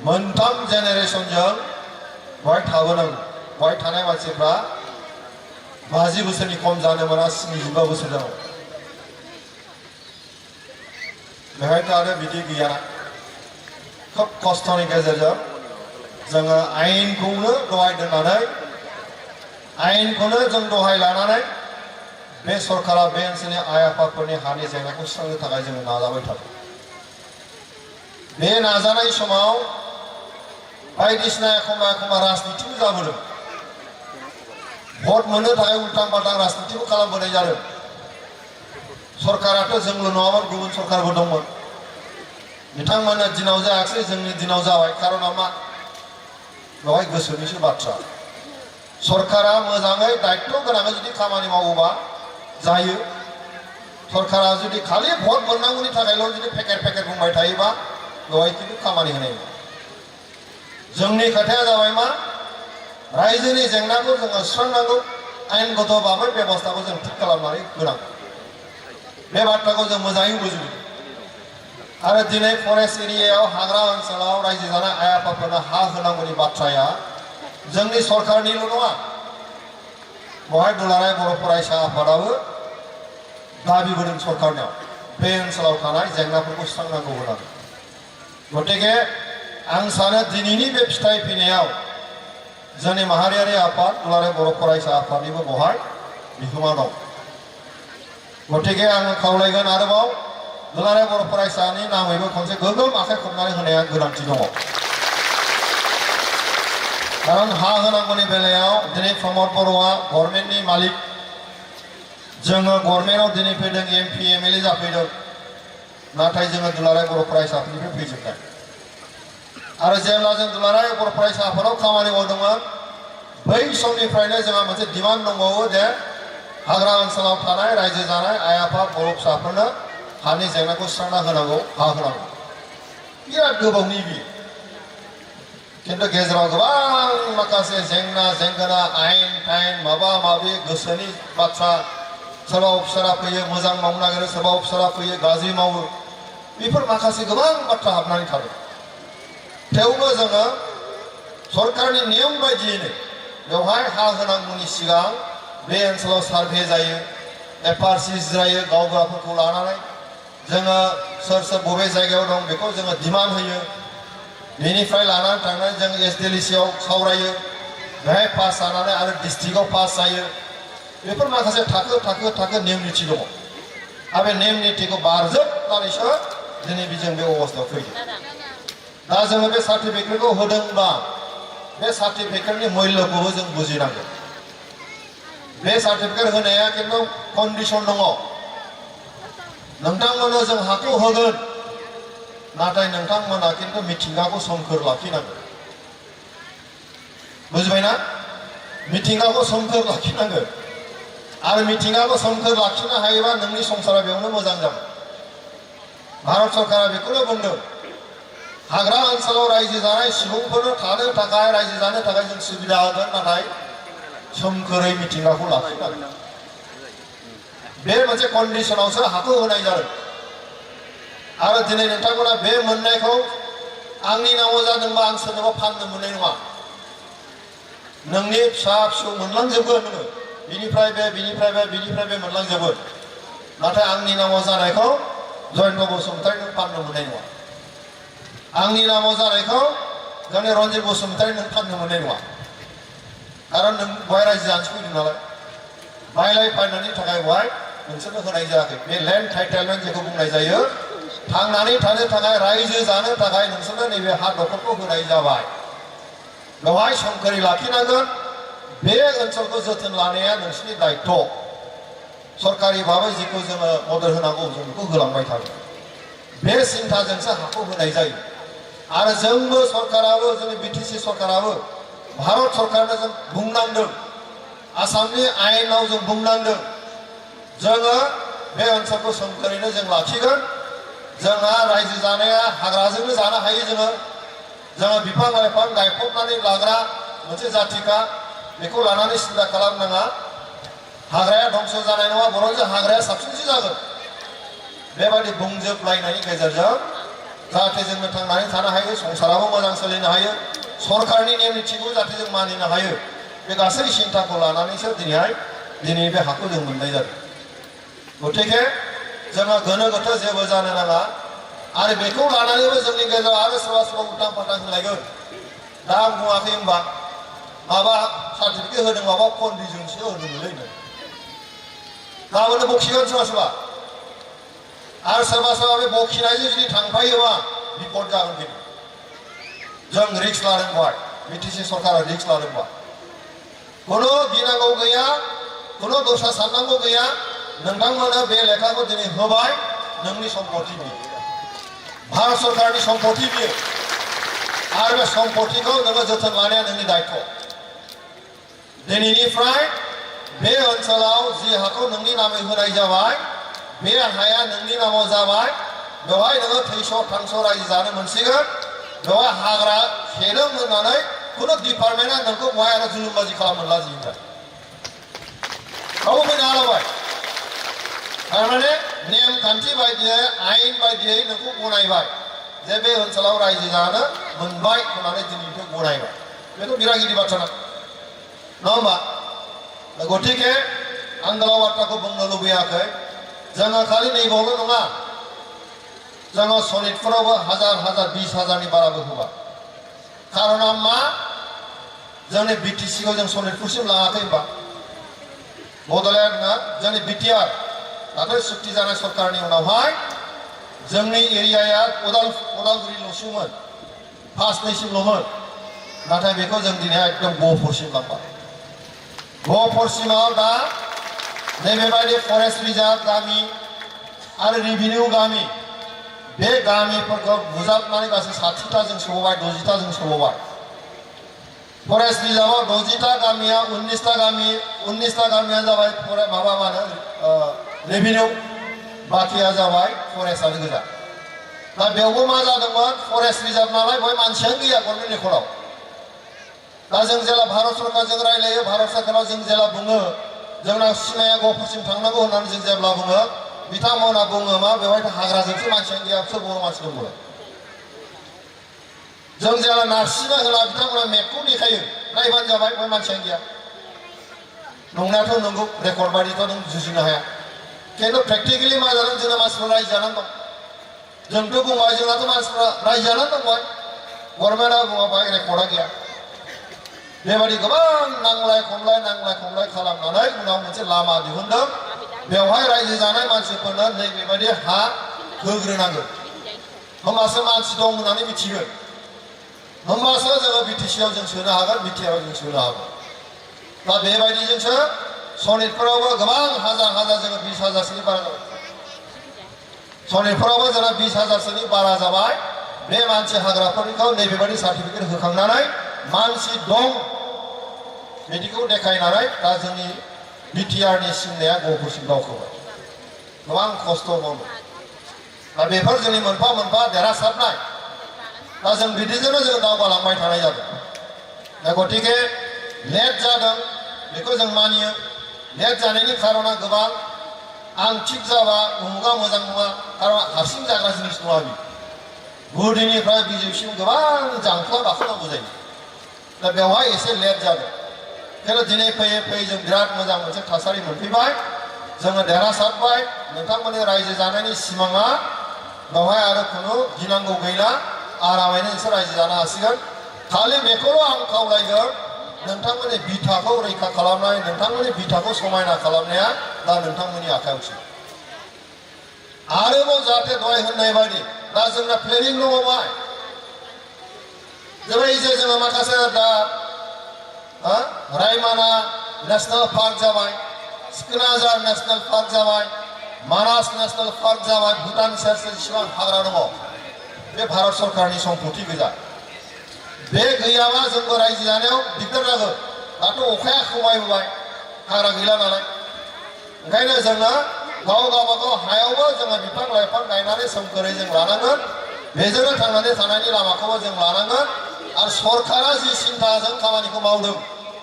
मोनथाम जेनेरेशनजों बेवहाय थाबोनांगौ बेवहाय थानाय मानसिफ्रा 50 बोसोरनि खम जानो मोना 75 बोसोर जानांगौ बेवहायथ' आरो बिदि गैया खोब खस्थ'नि गेजेरजों जोङो आयेनखौनो दहाय दोननानै आयेनखौनो जों दहाय लानानै बे सरकारा बे ओनसोलनि आइ आफाफोरनि हानि जेंनाखौ सुस्रांनो थाखाय जोङो नाजाबाय थादों बे नाजानाय समाव बायदिसिना एखम्बा राजनितिबो जाबोदों भट मोननो थाखाय उल्टां फाल्टां राजनितिबो खालामबोनाय जादों सरकाराथ' जोंल' नङामोन गुबुन सरकारबो दंमोन बिथांमोना दिनाव जायाखिसै जोंनि दिनाव जाबाय खारना मा बेवहाय गोसोनिसो बाथ्रा सरकारा मोजाङै दायित्व गोनाङै जुदि खामानि मावोबा जायो सरकारा जुदि खालि भट मोननांगौनि थाखायल' जुदि पेकेट बुंबाय थायोबा बेवहाय खिन्थु खामानि होनाय नङा जोंनि खोथाया जाबाय मा रायजोनि जेंनाखौ जोङो सुस्रांनांगौ आयेनगत भाबै बेबस्थाखौ जों थिग खालामनानै होनांगौ बे बाथ्राखौ जों मोजाङै बुजियो आरो दिनै फरेस्ट एरियायाव हाग्रा ओनसोलाव रायजो जानाय आइ आफाफोरनो हा होनांगौनि बाथ्राया जोंनि सरकारनिल' नङा बेवहाय दुलाराय बर' फरायसा आफादाबो दाबिबोदों सरकारनियाव बे ओनसोलाव थानाय जेंनाफोरखौ सुस्रांनांगौ होननानै गतिके आं सानो दिनैनि बे फिथाइ फैनायाव जोंनि माहारियारि आफाद दुलाराय बर' फरायसा आफादनिबो बेवहाय बिहोमा दं गतिके आङो खावलायगोन आरोबाव दुलाराय बर' फरायसानि नामैबो खनसे गोगोम आखाइ खबनानै होनाया गोनांथि दङ खारन हा होनांगौनि बेलायाव दिनै प्रमद बर'आ गभर्नमेन्टनि मालिक जोङो गभर्नमेन्टआव दिनै फैदों MP MLA जाफैदों नाथाय जोङो दुलाराय बर' फरायसाफोरनिफ्राय फैजोबनाय आरो जेब्ला जों दुलाराय बर' फरायसा आफादाव खामानि मावदोंमोन बै समनिफ्रायनो जोंहा मोनसे डिमान्ड दंबावो जे हाग्रा ओनसोलाव थानाय रायजो जानाय आइ आफा बर' फिसाफोरनो हानि जेंनाखौ सुस्रांना होनांगौ हा होनांगौ बिराद गोबावनि बियो खिन्थु गेजेराव गोबां माखासे जेंना जेंगोना आयेन फाइन माबा माबि गोसोनि बाथ्रा सोरबा अफिसारा फैयो मोजां मावनो नागिरो सोरबा अफिसारा फैयो गाज्रि मावो बेफोर माखासे गोबां बाथ्रा हाबनानै थादों थेवबो जोङो सरकारनि नियम बायदियैनो बेवहाय हा होनांगौनि सिगां बे ओनसोलाव सार्भे जायो एफआरसि जिरायो गावबुराफोरखौ लानानै जोङो सोर सोर बबे जायगायाव दं बेखौ जोङो डिमान्ड होयो बेनिफ्राय लानानै थांनानै जों एसडिएलसिआव सावरायो बेहाय पास जानानै आरो डिस्ट्रिक्टआव पास जायो बेफोर माखासे थाखो नेम निथि दङ आरो बे नेम निथिखौ बारजोबनानैसो दिनै जों बे अबस्थायाव फैदों दा जोङो बे सार्टिफिकेटखौ होदोंबा बे सार्टिफिकेटनि मुल्यखौबो जों बुजिनांगोन बे सार्टिफिकेट होनाया खिन्थु कन्डिसन दङ नोंथांमोननो जों हाखौ होगोन नाथाय नोंथांमोना खिन्थु मिथिंगाखौ सोमखोर लाखिनांगोन बुजिबायना मिथिंगाखौ सोमखोर लाखिनांगोन आरो मिथिंगाखौ सोमखोर लाखिनो हायोबा नोंनि संसारा बेयावनो मोजां जागोन भारत सरकारा बेखौनो बुंदों हाग्रा ओनसोलाव रायजो जानाय सुबुंफोरनो थानो थाखाय रायजो जानो थाखाय जों सुबिदा होगोन नाथाय सोमखोरै मिथिंगाखौ लाखिनांगोन बे मोनसे कन्डिसनावसो हाखौ होनाय जादों आरो दिनै नोंथांमोना बे मोननायखौ आंनि नामाव जादोंबा आं सोरनोबा फाननो मोननाय नङा नोंनि फिसा फिसौ मोनलांजोबगोन नोङो बिनिफ्राय बे मोनलांजोबगोन नाथाय आंनि नामाव जानायखौ जयन्त बसुमतारी नों फाननो मोननाय नङा आंनि नामाव जानायखौ जोंनि रन्जित बसुमतारी नों फाननो मोननाय नङा खारन नों बहाय रायजो जानोसो फैदों नालाय बायलाय फाननायनि थाखाय बहाय नोंसोरनो होनाय जायाखै बे लेन्ड टाइटेलमेन्ट जेखौ बुंनाय जायो थांनानै थानो थाखाय रायजो जानो थाखाय नोंसोरनो नैबे हा दखलखौ होनाय जाबाय बेवहाय सोमखोरै लाखिनांगोन बे ओनसोलखौ जोथोन लानाया नोंसोरनि दायित्व सरकारि भाबै जेखौ जोङो मदद होनांगौ जों बेखौ होलांबाय थागोन बे सिन्थाजोंसो हाखौ होनाय जायो आरो जोंबो सरकाराबो जोंनि बिटिसि सरकाराबो भारत सरकारनो जों बुंनांदों आसामनि आयेनाव जों बुंनांदों जोङो बे ओनसोलखौ सोमखोरैनो जों लाखिगोन जोंहा रायजो जानाया हाग्राजोंनो जानो हायो जोङो बिफां लाइफां गायफबनानै लाग्रा मोनसे जाथिखा बेखौ लानानै सिन्था खालामनाङा हाग्राया धंस जानाय नङा बरंजों हाग्राया साबसिनसो जागोन बेबायदि बुंजोबलायनायनि गेजेरजों जाहाथे जोङो थांनानै थानो हायो संसाराबो मोजां सोलिनो हायो सरकारनि नेम निथिखौ जाहाथे जों मानिनो हायो बे गासै सिन्थाखौ लानानैसो दिनै बे हाखौ जों मोननाय जादों गतिके जोङो गोनो गोथो जेबो जानो नाङा आरो बेखौ लानानैबो जोंनि गेजेराव आरो सोरबा उल्टां फाल्टां होनलायगोन दा आं बुङाखै होनबा माबा सार्टिफिकेट होदों माबा कन्डिसनसो होदोंमोनलै नो गाबोनो बखिगोन सोरबा आरो सोरबा बे बखिनायजों जुदि थांफायोबा बिपद जागोन बेनो जों रिक्स लादों बेवहाय बिटिसि सरकारा रिक्स लादों बेवहाय खुनु गिनांगौ गैया खुनु दस्रा साननांगौ गैया नोंथांमोना बे लेखाखौ दिनै होबाय नोंनि सम्पति बियो भारत सरकारनि सम्पति बियो आरो बे सम्पतिखौ नोङो जोथोन लानाया नोंनि दायित्व दिनैनिफ्राय बे ओनसोलाव जि हाखौ नोंनि नामै होनाय जाबाय बे हाया नोंनि नामाव जाबाय बेवहाय नोङो थैस' थांस' रायजो जानो मोनसिगोन बेवहाय हाग्रा सेदों होननानै खुनु डिपार्टमेन्टआ नोंखौ बहाय आरो जुलुमबाजि खालामनो जिंगा गाव फैनो हालाबाय थारमाने नेमखान्थि बायदियै आयेन बायदियै नोंखौ गनायबाय जे बे ओनसोलाव रायजो जानो मोनबाय होननानै दिनैनिफ्राय गनायबाय बेथ' बिराद गिदिर बाथ्रा नङा होमबा गतिके आं गोलाव बाथ्राखौ बुंनो लुबैयाखै जोङो खालि नैबावल' नङा जोङो सनितपुरावबो हाजार 20,000नि बाराबो होबाय खारना मा जोंनि बिटिसिखौ जों सनितपुरसिम लाङाखै होनबा बड'लेण्ड ना जोंनि बिटिआर दाख्लै सुक्ति जानाय सरकारनि उनावहाय जोंनि एरियाया उदालगुरिल'सोमोन फार्स्ट नैसिमल'मोन नाथाय बेखौ जों दिनै एकदम गहपुरसिम लांबाय गहपुरसिमाव दा नैबेबायदि फरेस्ट रिजार्भ गामि आरो रेभिनिउ गामि बे गामिफोरखौ बुजाबनानै गासै 60टा जों सौबाय 60टा जों सौबाय फरेस्ट रिजार्भआव 60टा गामिया 19टा गामिया जाबाय माबा मा होनो रेभिनिउ बाखिया जाबाय फरेस्टआनो गोजा दा बेयावबो मा जादोंमोन फरेस्ट रिजार्भ नालाय बय मानसियानो गैया गभर्नमेन्ट रेकर्डआव दा जों जेला भारत सरकारजों रायलायो भारत सरकाराव जों जेला बुङो जोंना सिमाया गहपुरसिम थांनांगौ होननानै जों जेब्ला बुङो बिथांमोना बुङो मा बेवहाय हाग्राजोंसो मानसियानो गैया सोर बर' मानसि दंबावो जों जेला नारसिना होला बिथांमोना मेपखौ देखायो नायबानो जाबाय बय मानसियानो गैया नंनायाथ' नंगौ रेकर्ड बायदिथ' नों जुजिनो हाया खिन्थु प्रेक्टिकेलि मा जादों जोंना मानसिफ्रा रायजो जानानै दं जोंथ' बुंबाय जोंनाथ' मानसिफ्रा रायजो जानानै दंबाय गभर्नमेन्टआ बुङाबाय रेकर्डआ गैया बेबायदि गोबां नांलाय खमलाय खालामनानै उनाव मोनसे लामा दिहुनदों बेवहाय रायजो जानाय मानसिफोरनो नैबेबायदि हा होग्रोनांगोन होमबासो मानसि दं होननानै मिथिगोन होमबासो जोङो बिटिसिआव जों सोनो हागोन बिटिआरआव जों सोनो हागोन दा बेबायदिजोंसो सनितफोरावबो गोबां हाजार जोङो 20,000सोनि बारा जाबाय सनितफोरावबो जोंना 20,000सोनि बारा जाबाय बे मानसि हाग्राफोरनिखौ नैबेबायदि सार्टिफिकेट होखांनानै मानसि दं बिदिखौ देखायनानै दा जोंनि बिटिआरनि सिमनाया गहपुरसिम दावखोबाय गोबां खस्थ' मावो दा बेफोर जोंनि मोनफा मोनफा देरहासारनाय दा जों बिदिजोंनो जों दावगालांबाय थानाय जादों दा गतिके लेट जादों बेखौ जों मानियो लेट जानायनि खारना गोबां आं थिग जाबा उमुगा मोजां नङा खारन हारसिं जाग्रा जिनिस नङा बि गुदिनिफ्राय बिजौसिम गोबां जांख्ला गाखोनांगौ जायो दा बेवहाय एसे लेट जादों खिन्थु दिनै फैयै जों बिराद मोजां मोनसे थासारि मोनफैबाय जोङो देरहासारबाय नोंथांमोननि रायजो जानायनि सिमाङा बेवहाय आरो खुनु गिनांगौ गैला आरामैनो नोंसोर रायजो जानो हासिगोन खालि बेखौल' आं खावलायगोन नोंथांमोननि बिथाखौ रैखा खालामनाय नोंथांमोननि बिथाखौ समायना खालामनाया दा नोंथांमोननि आखायावसो आरोबाव जाहाथे दहाय होननाय बायदि दा जोंना प्लेनिं दङबाय बेबायदि जोङो माखासे दा रायमाना नेशनेल पार्क जाबाय सिखोनाजार नेशनेल पार्क जाबाय मानास नेशनेल पार्क जाबाय भुटान सेर जेसेबां हाग्रा दङ बे भारत सरकारनि सम्पति गोजा बे गैयाबा जोंबो रायजो जानायाव दिगदार जागोन दाथ' अखाया खमायबोबाय हाग्रा गैला नालाय ओंखायनो जोङो गावबागाव हायावबो जोङो बिफां लाइफां गायनानै सोमखोरै जों लानांगोन बेजोंनो थांनानै थानायनि लामाखौबो जों लानांगोन आरो सरकारा जि सिन्थाजों खामानिखौ मावदों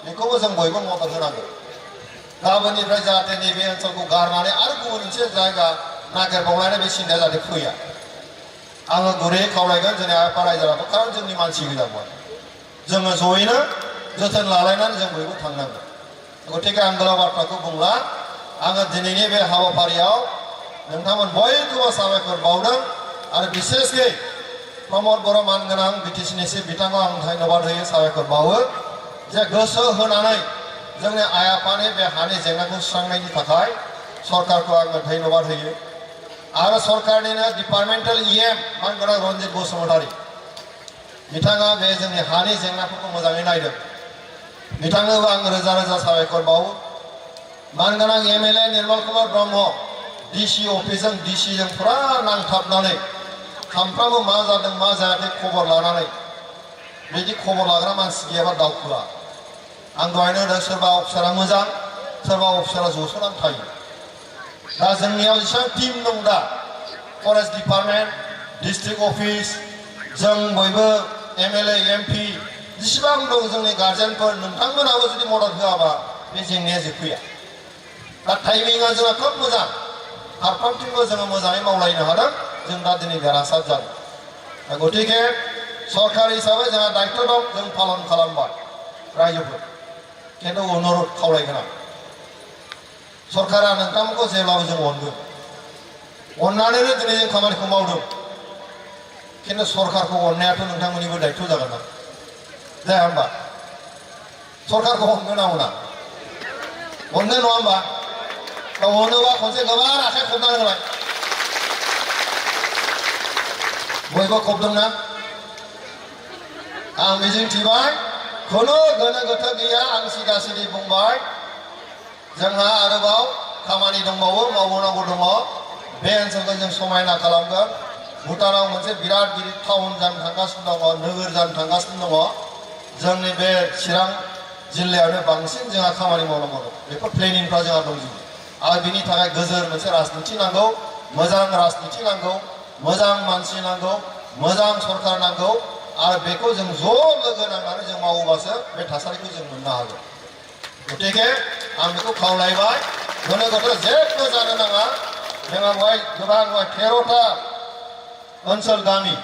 बेखौबो जों बयबो मदद होनांगोन गाबोननिफ्राय जाहाथे नैबे ओनसोलखौ गारनानै आरो गुबुन मोनसे जायगा नागिरबावलायनाय बे सिन्थाया जाहाथे फैया आङो गुरैयै खावलायगोन जोंनि आफा रायजो राजाखौ खारन जोंनि मानसि गोजामोन जोङो जयैनो जोथोन लालायनानै जों बयबो थांनांगोन गतिके आं गोलाव बाथ्राखौ बुंला आङो दिनैनि बे हाबाफारियाव नोंथांमोन बयखौबो साबायखर बावदों आरो बिसेसकै प्रमद बर' मानगोनां बिटिसिनि चिफ बिथांखौ आं धन्यबाद होयो साबायखर बावो जे गोसो होनानै जोंनि आइ आफानि बे हानि जेंनाखौ सुस्रांनायनि थाखाय सरकारखौ आङो धन्यबाद होयो आरो सरकारनिनो डिपार्टमेन्टेल इएम मानगोनां रन्जित बसुमतारी बिथाङा बे जोंनि हानि जेंनाफोरखौ मोजाङै नायदों बिथांनोबो आं रोजा रोजा साबायखर बावो मानगोनां एमएलए निर्मल कुमार ब्रह्म डिसि अफिसजों डिसिजों फुरा नांथाबनानै सामफ्रामबो मा जादों मा जायाखै खबर लानानै बिदि खबर लाग्रा मानसि गैयाबा दावखोआ आं दहायनो होनदों सोरबा अफिसारा मोजां सोरबा अफिसारा जसोनानै थायो दा जोंनियाव जेसेबां टिम दं दा फरेस्ट डिपार्टमेन्ट डिस्ट्रिक्ट अफिस जों बयबो एमएलए एमपि जेसेबां दं जोंनि गार्जेनफोर नोंथांमोनाबो जुदि मदद होआबा बे जेंनाया जोबफैया दा टाइमिंआ जोंना खोब मोजां फारफ्रोमथिंबो जोङो मोजाङै मावलायनो हादों जों दा दिनै देरहासार जादों दा गतिके सरकार हिसाबै जोंहा दायित्व दं जों पालन खालामबाय रायजोफोर खिन्थु अनुरद खावलायगोन आं सरकारा नोंथांमोनखौ जेब्लाबो जों अनगोन अननानैनो दिनै जों खामानिखौ मावदों खिन्थु सरकारखौ अननायाथ' नोंथांमोननिबो दायित्व जागोन ना जाया होमबा सरकारखौ अनगोन ना अना अननो नङा होमबा दा अनोबा खनसे गोबां आखाइ खबनानै होलाय बयबो खबदोंना आं मिजिंथिबाय खुनु गोनो गोथो गैया आं सिदा सिदि बुंबाय जोंहा आरोबाव खामानि दंबावो मावबावनांगौ दङ बे ओनसोलखौ जों समायना खालामगोन भुटानाव मोनसे बिराद गिदिर टाउन जानो थांगासिनो दङ नोगोर जानो थांगासिनो दङ जोंनि बे चिरां जिल्लायावनो बांसिन जोंहा खामानि मावनांगौ दं बेफोर प्लेनिंफ्रा जोंहा दंजोबो आरो बिनि थाखाय गोजोर मोनसे राजनिथि नांगौ मोजां राजनिथि नांगौ मोजां मानसि नांगौ मोजां सरकार नांगौ आरो बेखौ जों ज' लोगो नांनानै जों मावोबासो बे थासारिखौ जों मोननो हागोन गतिके आं बेखौ खावलायबाय गोनो गोथो जेबो जानो नाङा जोंहा बेवहाय गोबां 13टा ओनसोल गामि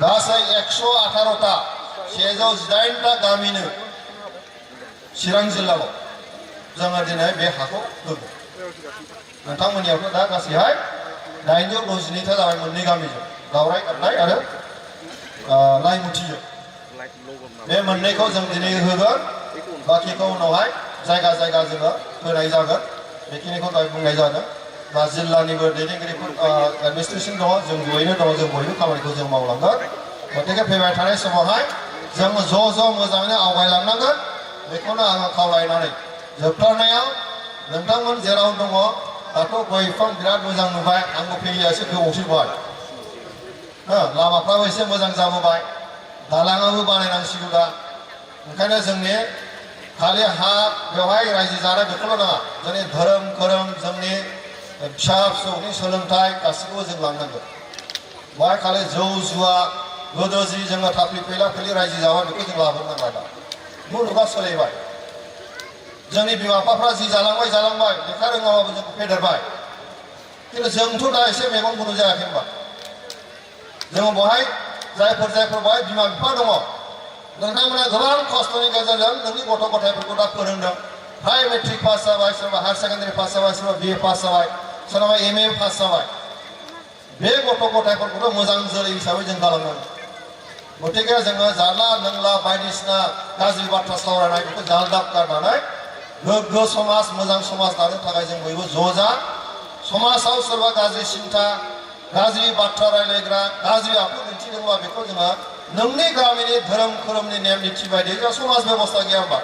गासै 118टा 118टा गामिनो चिरां जिल्लायाव जोङो दिनै बे हाखौ होगोन नोंथांमोननियावथ' दा गासैहाय 862टा जाबाय मोननै गामिजों दावराय गाबनाय आरो लाइमुथिजों बे मोननैखौ जों दिनै होगोन बाखिखौ उनावहाय जायगा जायगा जोङो होनाय जागोन बेखिनिखौ दहाय बुंनाय जादों दा जिल्लानिबो दैदेनगिरिफोर एडमिनिस्ट्रेसन दङ जों जयैनो दङ जों बयबो खामानिखौ जों मावलांगोन गतिके फैबाय थानाय समावहाय जों ज' मोजाङैनो आवगायलांनांगोन बेखौनो आङो खावलायनानै जोबथारनायाव नोंथांमोन जेराव दङ दाथ' गय बिफां बिराद मोजां नुबाय आंबो फैयो एसे गोबावसैबाय लामाफ्राबो एसे मोजां जाबोबाय दालाङाबो बानायनांसिगौ दा ओंखायनो जोंनि खालि हा बेवहाय रायजो जानाय बेखौल' नङा जोंनि धोरोम खोरोम जोंनि फिसा फिसौनि सोलोंथाइ गासैखौबो जों लांनांगोन बेवहाय खालि जौ जुवा गोदो जि जोङो थाफ्लि फैला फैलि रायजो जाबाय बेखौ जों लाबोनांबाय दा मुलुगा सोलायबाय जोंनि बिमा बिफाफ्रा जि जालांबाय लेखा रोङाबाबो जोंखौ फेदेरबाय खिन्थु जोंथ' दा एसे मेगन गुनु जायाखै होनबा जोङो बेवहाय जायफोर बेवहाय बिमा बिफा दङ नोंथांमोना गोबां खस्थ'नि गेजेरजों नोंनि गथ' गथायफोरखौ दा फोरोंदों फ्राय मेट्रिक पास जाबाय सोरबा हायार सेकेन्डारि पास जाबाय सोरबा BA पास जाबाय सोरबा MA पास जाबाय बे गथ' गथायफोरखौथ' मोजां जोलै हिसाबै जों गालांनांगौ गतिके जोङो जाला लोंला बायदिसिना गाज्रि बाथ्रा सावरायनाय बेखौ जालदाब गारनानै गोग्गो समाज मोजां समाज दानो थाखाय जों बयबो ज' जा समाजाव सोरबा गाज्रि सिन्था गाज्रि बाथ्रा रायलायग्रा गाज्रि आखु दिन्थिदोंबा बेखौ जोङो नोंनि गामिनि धोरोम खोरोमनि नेम निथि बायदियै जोंहा समाज बेबस्था गैया होनबा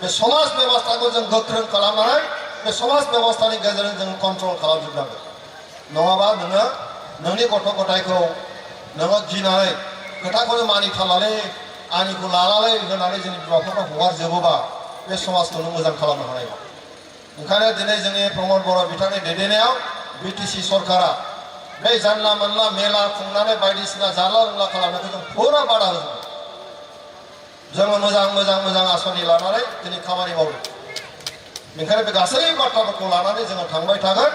बे समाज बेबस्थाखौ जों गोख्रों खालामनानै बे समाज बेबस्थानि गेजेरजों जों कन्ट्रल खालामजोबनांगोन नङाबा नोङो नोंनि गथ' गथायखौ नोङो गिनानै खोथाखौनो मानिथारनानै आंनिखौ लानानै होनानै जोंनि बिमा बिफाखौ हगारजोबोबा बे समाजखौ नों मोजां खालामनो हानाय नङा ओंखायनो दिनै जोंनि प्रमद बर' बिथांनि दैदेननायाव BTC सरकारा बे जानला मोनला मेला खुंनानै बायदिसिना जाला लोंला खालामनायखौ जों फुरा बादा होजोबो जोङो मोजां आसनि लानानै दिनै खामानि मावदों बेनिखायनो बे गासै बाथ्राफोरखौ लानानै जोङो थांबाय थागोन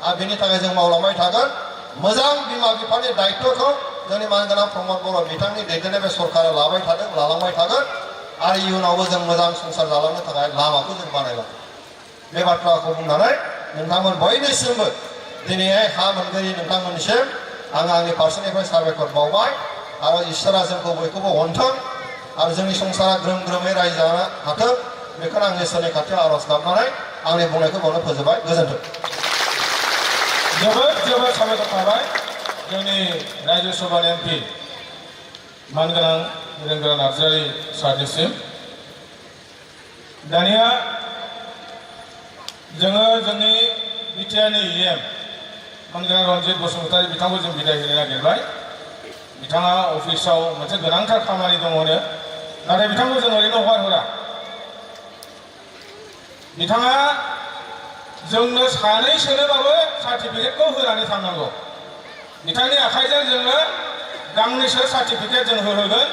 आरो बेनि थाखाय जों मावलांबाय थागोन मोजां बिमा बिफानि दायित्वखौ जोंनि मानगोनां प्रमद बर' बिथांनि दैदेननाय बे सरकारा लाबाय थादों लालांबाय थागोन आरो इयुनावबो जों मोजां संसार जालांनो थाखाय लामाखौ जों बानायलांगोन बे बाथ्राखौ बुंनानै नोंथांमोन बयनिसिमबो दिनैहाय हा मोनगिरि नोंथांमोननिसिम आं आंनि फारसेनिफ्राय साबायखर बावबाय आरो इसोरा जोंखौ बयखौबो अनथों आरो जोंनि संसारा ग्रोम ग्रोमै रायजो जानो हाथों बेखौनो आं इसोरनि खाथियाव आर'ज गाबनानै आंनि बुंनायखौ बावनो फोजोबबाय गोजोन्थों जोबोद साबायखर थाबाय जोंनि रायजो सभानि MP मानगोनां रोंगोरा नार्जारि सारनिसिम दानिया जोङो जोंनि बिटिआरनि EM मानगोनां रन्जित बसुमतारी बिथांखौ जों बिदाय होनो नागिरबाय बिथाङा अफिसाव मोनसे गोनांथार खामानि दङनो नाथाय बिथांखौ जों ओरैनो हगारहरा बिथाङा जोंनो सानैसोनोबाबो सार्टिफिकेटखौ होनानै थांनांगौ बिथांनि आखाइजों जोङो गांनैसो सार्टिफिकेट जों होहोगोन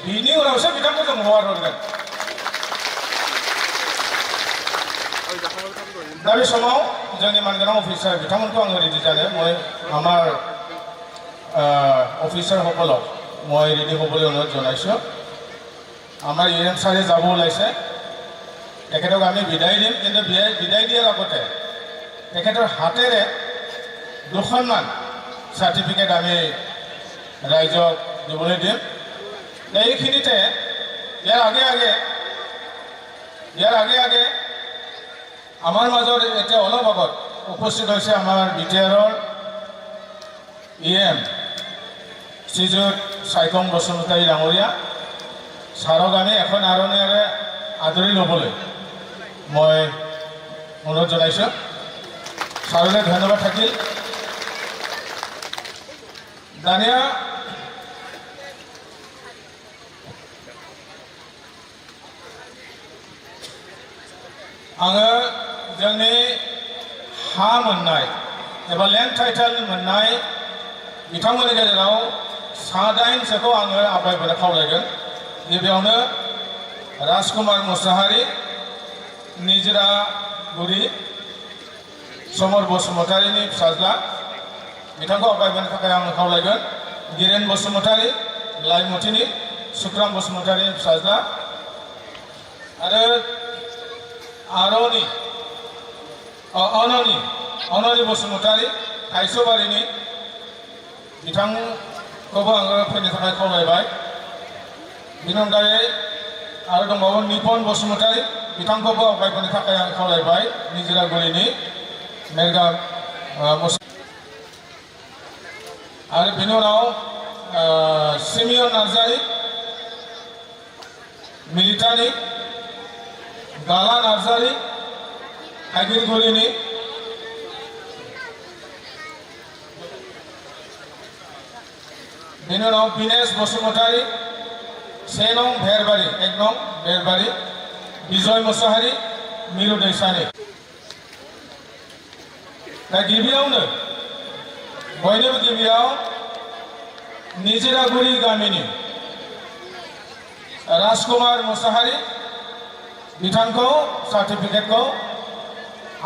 बिनि उनावसो बिथांखौ जों हगारहरगोन दा बे समाव जोंनि मानगोनां अफिसार बिथांमोनखौ आङो रेडि जानो আমাৰ অফিচাৰসকলক মই ৰেডি হ'বলৈ অনুৰোধ জনাইছোঁ আমাৰ EM ছাৰে যাব ওলাইছে তেখেতক আমি বিদায় দিম কিন্তু বিদায় দিয়াৰ আগতে তেখেতৰ হাতেৰে দুখনমান চাৰ্টিফিকেট আমি ৰাইজক দিবলৈ দিম এইখিনিতে ইয়াৰ আগে আগে আমাৰ মাজত এতিয়া অলপ আগত উপস্থিত হৈছে আমাৰ বিটিআৰৰ EM শ্ৰীযুত চাইকং বসুমতাৰী ডাঙৰীয়া ছাৰক আমি এখন আৰণিয়াৰে আদৰি ল'বলৈ মই অনুৰোধ জনাইছোঁ सारोले धन्यवाद थाकिल दानिया आङो जोंनि हा मोननाय एबा लेन्ड टाइटेल मोननाय बिथांमोननि गेजेराव 7-8सोखौ आङो आवगायबोनो खावलायगोन गिबियावनो राजकुमार मुसाहारि निजरा गुरि समर बसुमतारिनि फिसाज्ला बिथांखौ आवगायबोनो थाखाय आङो खावलायगोन गिरेन बसुमतारि लाइमुथिनि सुक्राम बसुमतारिनि फिसाज्ला आरो अननि बसुमतारि थाइसौबारिनि बिथांखौबो आङो फैनो थाखाय खावलायबाय बिनि अनगायै आरो दंबावो निपन बसुमतारि बिथांखौबो आवगायबोनो थाखाय आं खावलायबाय निजिरागुरिनि मेरगा आरो बिनि उनाव सिमियन नार्जारि मिलिटानि गाला नार्जारि थाइगिरगुरिनि बिनि उनाव बिनेश बसुमतारि 1 नं भेरबारि 1 नं भेरबारि बिजय मुसाहारि मिरु दैसानि दा गिबियावनो बयनिबो गिबियाव निजिरागुरि गामिनि राजकुमार मुसाहारि बिथांखौ सार्टिफिकेटखौ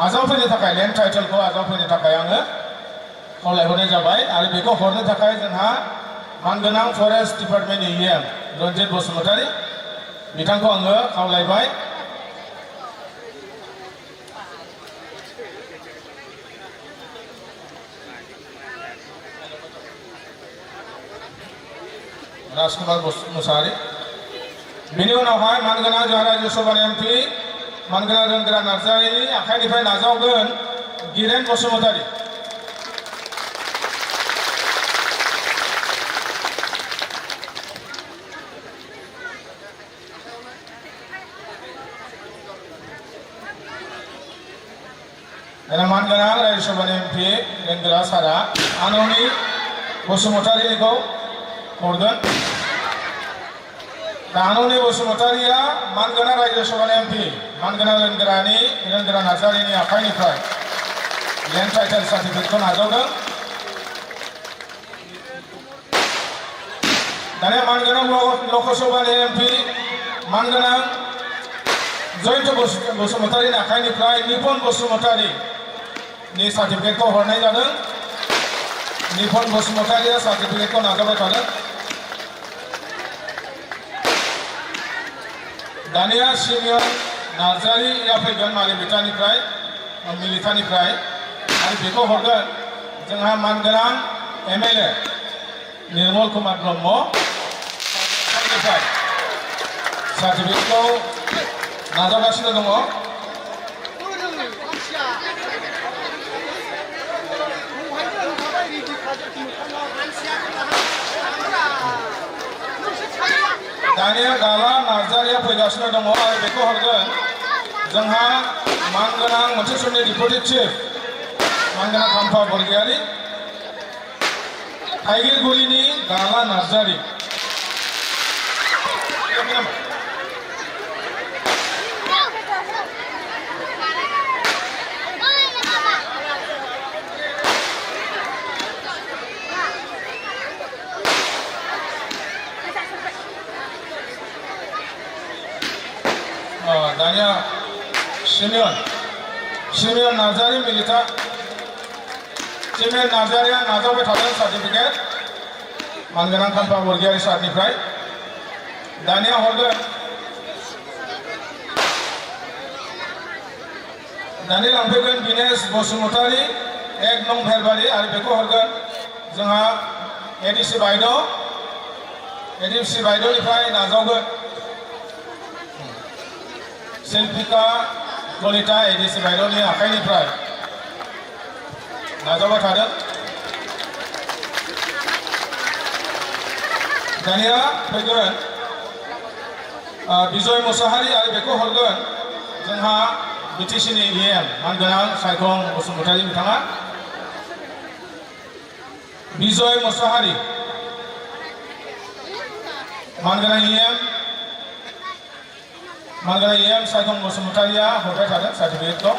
आजावफैनो थाखाय लेन्ड टाइटेलखौ आजावफैनो थाखाय आङो खावलायहरनाय जाबाय आरो बेखौ हरनो थाखाय जोंहा मानगोनां फरेस्ट डिपार्टमेन्टनि EM रन्जित बसुमतारि बिथांखौ आङो खावलायबाय राजकुमार मुसाहारि बिनि उनावहाय मानगोनां जोंहा रायजो सभानि MP मानगोनां रोंगोरा नार्जारिनि आखाइनिफ्राय नाजावगोन गिरेन बसुमतारि मानगोनां रायजो सभानि MP रोंगोरा सारा आननि बसुमतारिखौ हरगोन आननि बसुमतारिया मानगोनां रायजो सभानि MP मानगोनां रोंगोरा नार्जारिनि आखाइनिफ्राय लेन्ड टाइटेल सार्टिफिकेटखौ नाजावदों दानिया मानगोनां लकसभानि MP मानगोनां जयन्त बसुमतारिनि आखाइनिफ्राय निपन बसुमतारिनि सार्टिफिकेटखौ हरनाय जादों निपन बसुमतारिया सार्टिफिकेटखौ नाजावबाय थादों दानिया सिमियन नार्जारिया फैगोन मिलिटानिफ्राय आरो बेखौ हरगोन जोंहा मानगोनां MLA निर्मल कुमार ब्रह्म सार्टिफिकेटखौ नाजावगासिनो दङ दानिया गाला नार्जारिया फैगासिनो दङ आरो बेखौ हरगोन जोंहा मानगोनां मोनसे समनि डिपुटि चिफ मानगोनां खाम्फा बरगयारि थाइगिरगुरिनि गाला नार्जारि दानिया सिमियन नार्जारि सिमियन नार्जारिया नाजावबाय थादों सार्टिफिकेट मानगोनां खाम्फा बरगयारि सारनिफ्राय दानिया हरगोन दानिया लांफैगोन बिनेश बसुमतारि 1 नं भेरबारि आरो बेखौ हरगोन जोंहा ADC बायद'निफ्राय नाजावगोन शिल्पिका कलिता ADC बायद'नि आखाइनिफ्राय नाजावबाय थादों दानिया फैगोन बिजय मुसाहारि आरो बेखौ हरगोन जोंहा बिटिसिनि EM मानगोनां सायखं बसुमतारी बिथाङा बिजय मुसाहारि मानगोनां EM सायखं बसुमतारिया हरबाय थादों सार्टिफिकेटखौ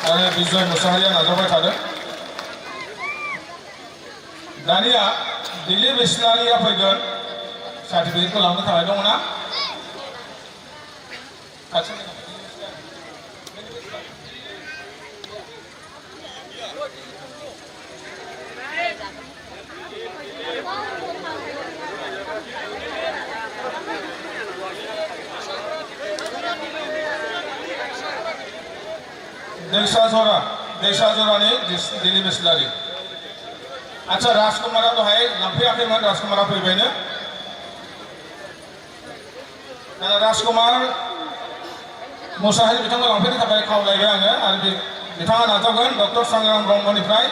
आरो बिजय मुसाहारिया नाजावबाय थादों दानिया दिलीप इस्लारिया फैगोन सार्टिफिकेटखौ लांनो थाखाय दङ ना दैसा जरानि दिलीप इस्लारि अच्छा राजकुमारा दहाय लांफैयाखैमोन राजकुमारा फैबायनो राजकुमार मुसाहारि बिथांखौ लांफैनो थाखाय खावलायबाय आङो आरो बिथाङा नाजावगोन डक्टर सांग्राम ब्रह्मनिफ्राय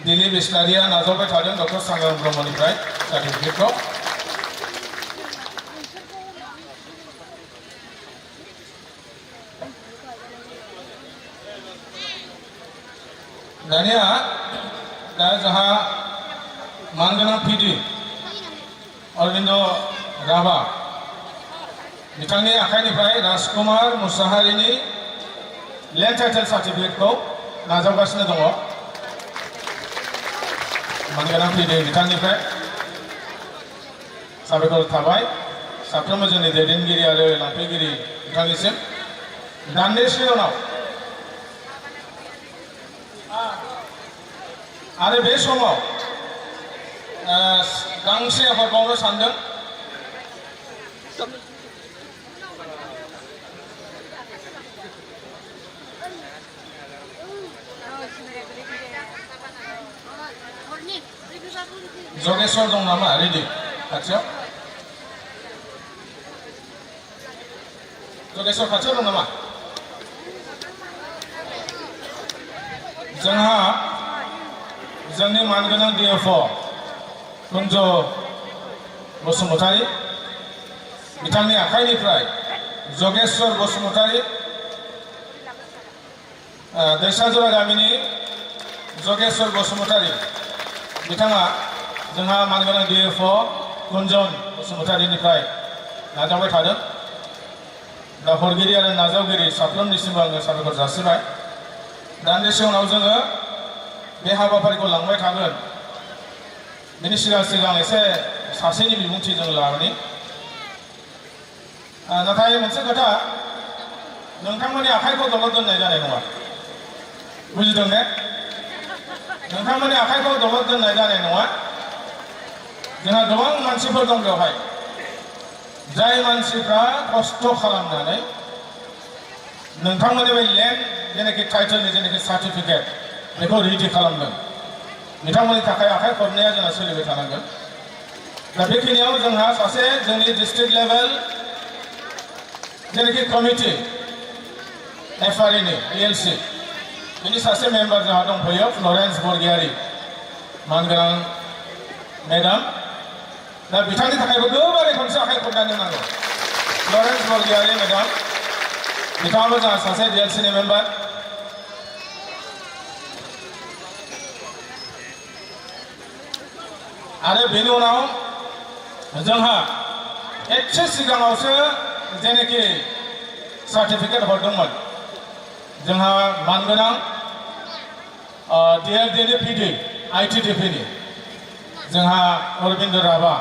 दिलीप इस्लारिया नाजावबाय थादों डक्टर सांग्राम ब्रह्मनिफ्राय सार्टिफिकेटखौ दानिया दा जोंहा मानगोनां PD अरविंद राभा बिथांनि आखाइनिफ्राय राजकुमार मुसाहारिनि लेन्ड टाइटेल सार्टिफिकेटखौ नाजावगासिनो दङ मानगोनां PD बिथांनिफ्राय साबायखर थाबाय साफ्रोमबो जोंनि दैदेनगिरि आरो लांफैगिरि बिथांनिसिम दान्दिसे उनाव आरो बे समाव गांसे आफाद बावनो सानदों जगेश्वर दं नामा रेडि खाथियाव जगेश्वर खाथियाव दं नामा जोंहा जोंनि मानगोनां DFO कुन्ज बसुमतारी बिथांनि आखाइनिफ्राय जगेश्वर बसुमतारी दैसाजरा गामिनि जगेश्वर बसुमतारी बिथाङा जोंहा मानगोनां DFO कुन्जन बसुमतारीनिफ्राय नाजावबाय थादों दा हरगिरि आरो नाजावगिरि साफ्रोमनिसिमबो आङो साबायखर जासिबाय दान्दिसे उनाव जोङो बे हाबाफारिखौ लांबाय थागोन बेनि सिगां एसे सासेनि बिबुंथि जों लानि नाथाय मोनसे खोथा नोंथांमोननि आखाइखौ दलद दोननाय जानाय नङा बुजिदों ने नोंथांमोननि आखाइखौ दलद दोननाय जानाय नङा जोंहा गोबां मानसिफोर दं बेवहाय जाय मानसिफ्रा खस्थ' खालामनानै नोंथांमोननि बे लेन्ड जेनाखि टाइटेलनि जेनाखि सार्टिफिकेट बेखौ रेडि खालामदों बिथांमोननि थाखाय आखाइ खबनाया जोंहा सोलिबाय थानांगोन दा बेखिनियाव जोंहा सासे जोंनि डिस्ट्रिक्ट लेभेल जेनाखि कमिटि FREनि ELC बिनि सासे मेम्बार जोंहा दंफैयो फ्लरेन्स बरगयारी मानगोनां मेडाम दा बिथांनि थाखायबो गोबारै खनसे आखाइ खबनानै नांगौ फ्लरेन्स बरगयारी मेडाम बिथाङाबो जोंहा सासे DLCनि मेम्बार आरो बेनि उनाव जोंहा एसे सिगाङावसो जेनाखि सार्टिफिकेट हरदोंमोन जोंहा मानगोनां DLDनि PD ITDPनि जोंहा अरविंद राभा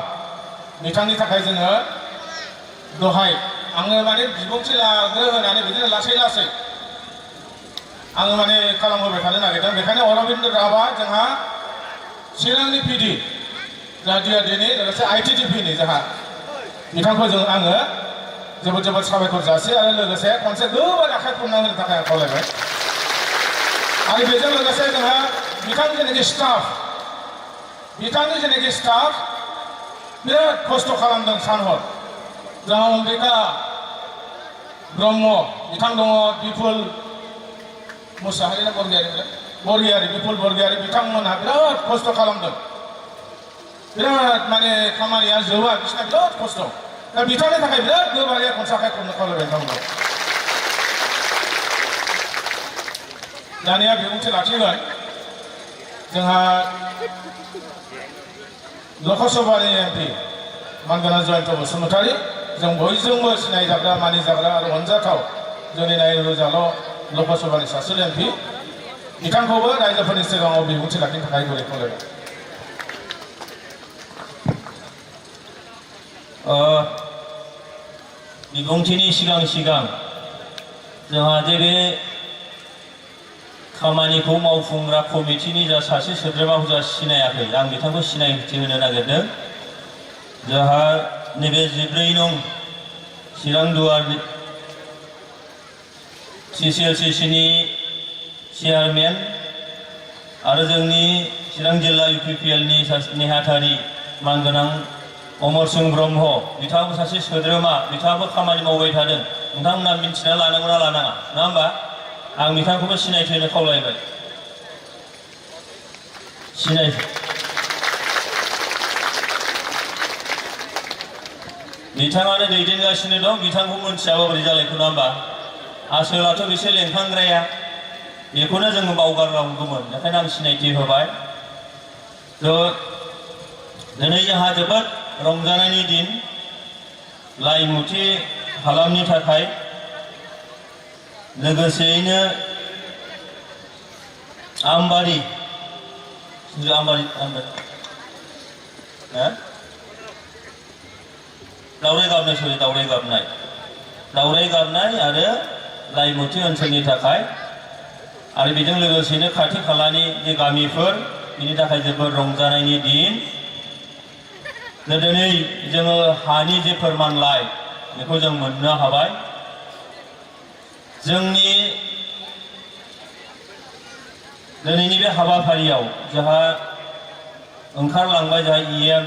बिथांनि थाखाय जोङो दहाय आङो माने बिबुंथि लाग्रो होनानै बिदिनो लासै लासै आङो माने खालामहोबाय थानो नागिरदों बेखायनो अरविंद राभा जोंहा चिरांनि PD DLDनि लोगोसे ITDPनि जोंहा बिथांखौ आङो जोबोद जोबोद साबायखर जासियो आरो लोगोसे खनसे गोबां आखाइ खबना होनो थाखाय आं खावलायबाय आरो बेजों लोगोसे जोंहा बिथांनि जेनाखि स्टाफ बिराद खस्थ' खालामदों सानहर जोंहा अम्बिका ब्रह्म बिथां दङ बिपुल मुसाहारि ना बरगयारि बरगयारी बिपुल बरगयारी बिथांमोनहा बिराद खस्थ' खालामदों बिराद माने खामानिया जोबा बिसिना बिराद खस्थ' दा बिथांनि थाखाय बिराद गोबारै खनसे आखाइ खबनो खावलायबाय नोंथांमोनखौ दानिया बिबुंथि लाखिगोन जोंहा लकसभानि एमपि मानगोनां जयन्त बसुमतारी जों बयजोंबो सिनायजाग्रा मानिजाग्रा आरो अनजाथाव जोंनि नायरुजाल' लकसभानि सासे एमपि बिथांखौबो रायजोफोरनि सिगाङाव बिबुंथि लाखिनो थाखाय गुरै खावलायबाय बिबुंथिनि सिगां जोंहा जे बे खामानिखौ मावफुंग्रा कमिटिनि जा सासे सोद्रोमाखौ जा सिनायाखै आं बिथांखौ सिनायथि होनो नागिरदों जोंहा नैबे 14 नं चिरां दुवार CCLCCनि चेयारमेन आरो जोंनि चिरां जिल्ला UPPLनि नेहाथारि मानगोनां अमर सिंह ब्रह्म बिथाङाबो सासे सोद्रोमा बिथाङाबो खामानि मावबाय थादों नोंथांमोना मिन्थिना लानांगौना लानाङा नङा होमबा आं बिथांखौबो सिनायथि होनो खावलायबाय बिथाङानो दैदेनगासिनो दं बिथांखौ मोनथियाबा बोरै जालायखो नङा होमबा आसोलाथ' बिसोर लेंखांग्राया बेखौनो जोङो बावगारनांगौमोन बेखायनो आं सिनायथि होबाय दिनै जोंहा जोबोद रंजानायनि दिन लाइमुथि हालामनि थाखाय लोगोसेयैनो आमबारि दावराय गाबनाय आरो लाइमुथि ओनसोलनि थाखाय आरो बेजों लोगोसेनो खाथि खालानि जे गामिफोर बिनि थाखाय जोबोद रंजानायनि दिन दिनै जोङो हानि जे फोरमानलाइ बेखौ जों मोननो हाबाय जोंनि दिनैनि बे हाबाफारियाव जोंहा ओंखारलांबाय जोंहा EM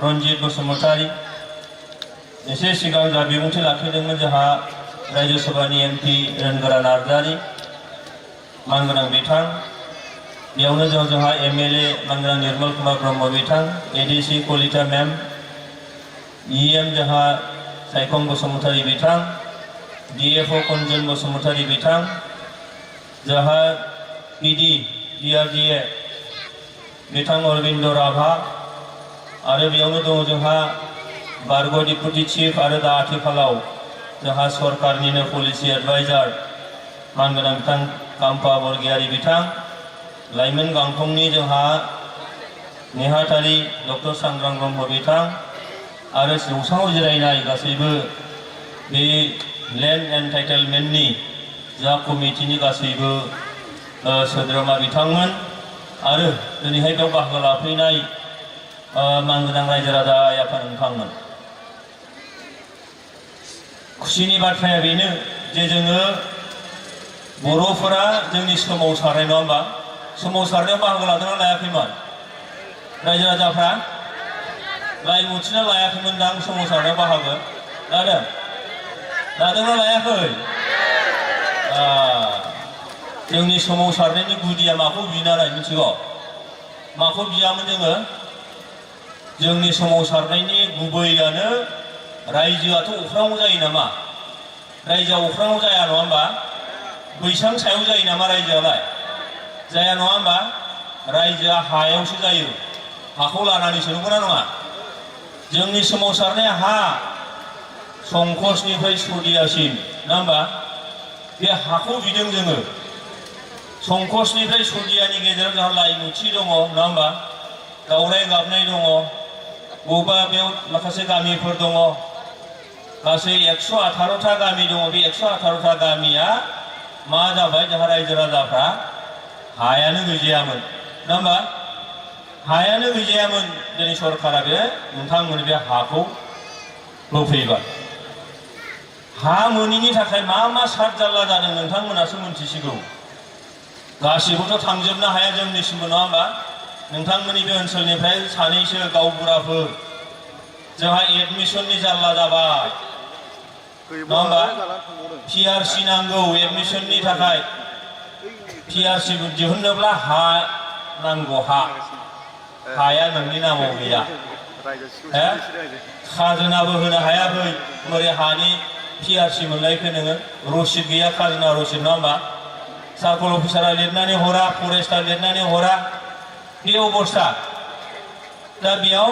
रन्जित बसुमतारी एसे सिगां जा बिबुंथि लाखिदोंमोन जोंहा रायजो सभानि MP रोनगोरा नार्जारी मानगोनां बिथां बेयावनो जोंहा MLA मानगोनां निर्मल कुमार ब्रह्म बिथां ADC कलिता मेम EM जोंहा सायखं बसुमतारी बिथां DFO कन्जन बसुमतारी बिथां जोंहा PD DRDA बिथां अरविन्द राभा आरो बेयावनो दङ जोंहा बारग' डिपुटि चिफ आरो दा आथिखालाव जोंहा सरकारनिनो पलिसि एडभाइजार मानगोनां बिथां काम्पा बरगयारी बिथां लाइमोन गांखंनि जोंहा नेहाथारि डक्टर सांग्रां ब्रह्म बिथां आरो जौसाङाव जिरायनाय गासैबो बे लेन्ड एन्टाइटेलमेन्टनि जा कमिटिनि गासैबो सोद्रोमा बिथांमोन आरो दिनैहाय बेयाव बाहागो लाफैनाय मानगोनां रायजो राजा आइ आफा नोंथांमोन खुसिनि बाथ्राया बेनो जे जोङो बर'फोरा जोंनि सोमावसारनाय नङा होमबा सोमावसारनायाव बाहागो लादोंना लायाखैमोन रायजो राजाफ्रा लाइमुथिना लायाखैमोन दां सोमावसारनायाव बाहागो लादोंना लायाखै जोंनि सोमावसारनायनि गुदिया माखौ बिनानै मिथिगौ माखौ बियामोन जोंनि सोमावसारनायनि गुबैयानो रायजोआथ' अख्राङाव जायो नामा रायजोआ अख्राङाव जाया नङा होमबा बैसां सायाव जायो नामा रायजोआलाय जाया नङा होमबा रायजोआ हायावसो जायो हाखौ लानानैसो नंगौना नङा जोंनि सोमावसारनाया हा संकसनिफ्राय सुदियासिम नङा होमबा बे हाखौ बिदों जोङो संकसनिफ्राय सुदियानि गेजेराव जोंहा लाइमुथि दङ नङा होमबा दावराय गाबनाय दङ बबेबा बेयाव माखासे गामिफोर दङ गासै 118टा गामि दङ बे 118टा गामिया मा जाबाय जोंहा रायजो राजाफ्रा हायानो गैजायामोन नङा होमबा हायानो गैजायामोन दिनै सरकारा बे नोंथांमोननि बे हाखौ होफैबाय हा मोनैनि थाखाय मा साद जारला जादों नोंथांमोनासो मिन्थिसिगौ गासिबोथ' थांजोबनो हाया जोंनिसिमबो नङा होमबा नोंथांमोननि बे ओनसोलनिफ्राय सानैसो गावबुराफोर जोंहा एडमिसननि जारला जाबाय नङा होमबा PRC नांगौ एडमिसननि थाखाय PRC दिहुननोब्ला हा नांगौ हाया नोंनि नामाव गैया खाजोनाबो होनो हायाखै बोरै हानि PRC मोनलायखो नोङो रसिद गैया खाजोना रसिद नङा होमबा सार्कल अफिसारा लिरनानै हरा फरेस्टआ लिरनानै हरा बे अबस्था दा बेयाव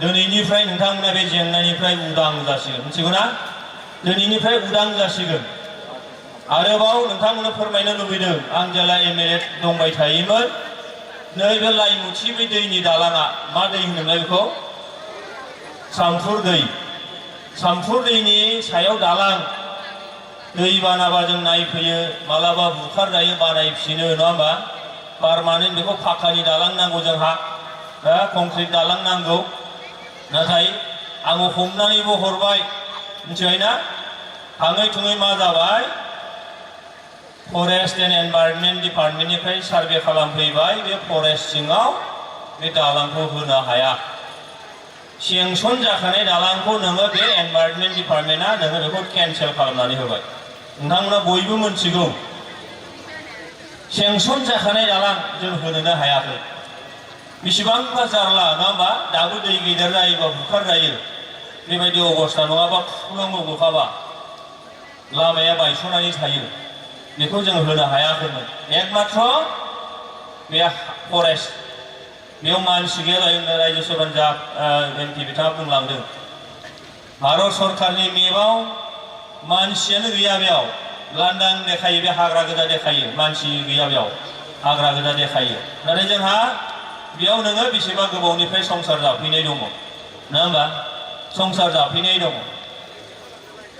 दिनैनिफ्राय नोंथांमोना बे जेंनानिफ्राय उदां जासिगोन मिथिगौ ना दिनैनिफ्राय उदां जासिगोन आरोबाव नोंथांमोननो फोरमायनो लुबैदों आं जेला MLA दंबाय थायोमोन नैबे लाइमुथि बे दैनि दालाङा मा दै होनोमोनलाय बेखौ सामफुर दैनि सायाव दालां दै बानाबा जों नायफैयो मालाबा बुखार जायो बानायफिनो नङा होमबा पारमानेन्ट बेखौ फाखानि दालां नांगौ जोंहा कंक्रिट दालां नांगौ नाथाय आङो हमनानैबो हरबाय मिथिबायना थाङै थुङै मा जाबाय फरेस्ट एन्ड एनभाइरनमेन्ट डिपार्टमेन्टनिफ्राय सार्भे खालामफैबाय बे फरेस्ट सिङाव बे दालांखौ होनो हाया सेंसन जाखानाय दालांखौ नोङो बे एनभाइरनमेन्ट डिपार्टमेन्टआ नोङो बेखौ केन्सेल खालामनानै होबाय नोंथांमोना बयबो मोनथिगौ सेंसन जाखानाय दालां जों होनोनो हायाखै बेसेबांबा जारला नङा होमबा दाबो दै गेदेर जायोबा बुखार जायो बेबायदि अबस्था नङाबा खुलुमो बुखाबा लामाया बायस'नानै थायो बेखौ जों होनो हायाखैमोन एकमात्र बे फरेस्ट बेयाव मानसि गैया रायजो सभा MP बिथाङा बुंलांदों भारत सरकारनि मेपआव मानसियानो गैया बेयाव लांदां देखायो बे हाग्रा गोजा देखायो मानसि गैया बेयाव हाग्रा गोजा देखायो नाथाय जोंहा बेयाव नोङो बेसेबा गोबावनिफ्राय संसार जाफैनाय दङ नङा होमबा संसार जाफैनाय दङ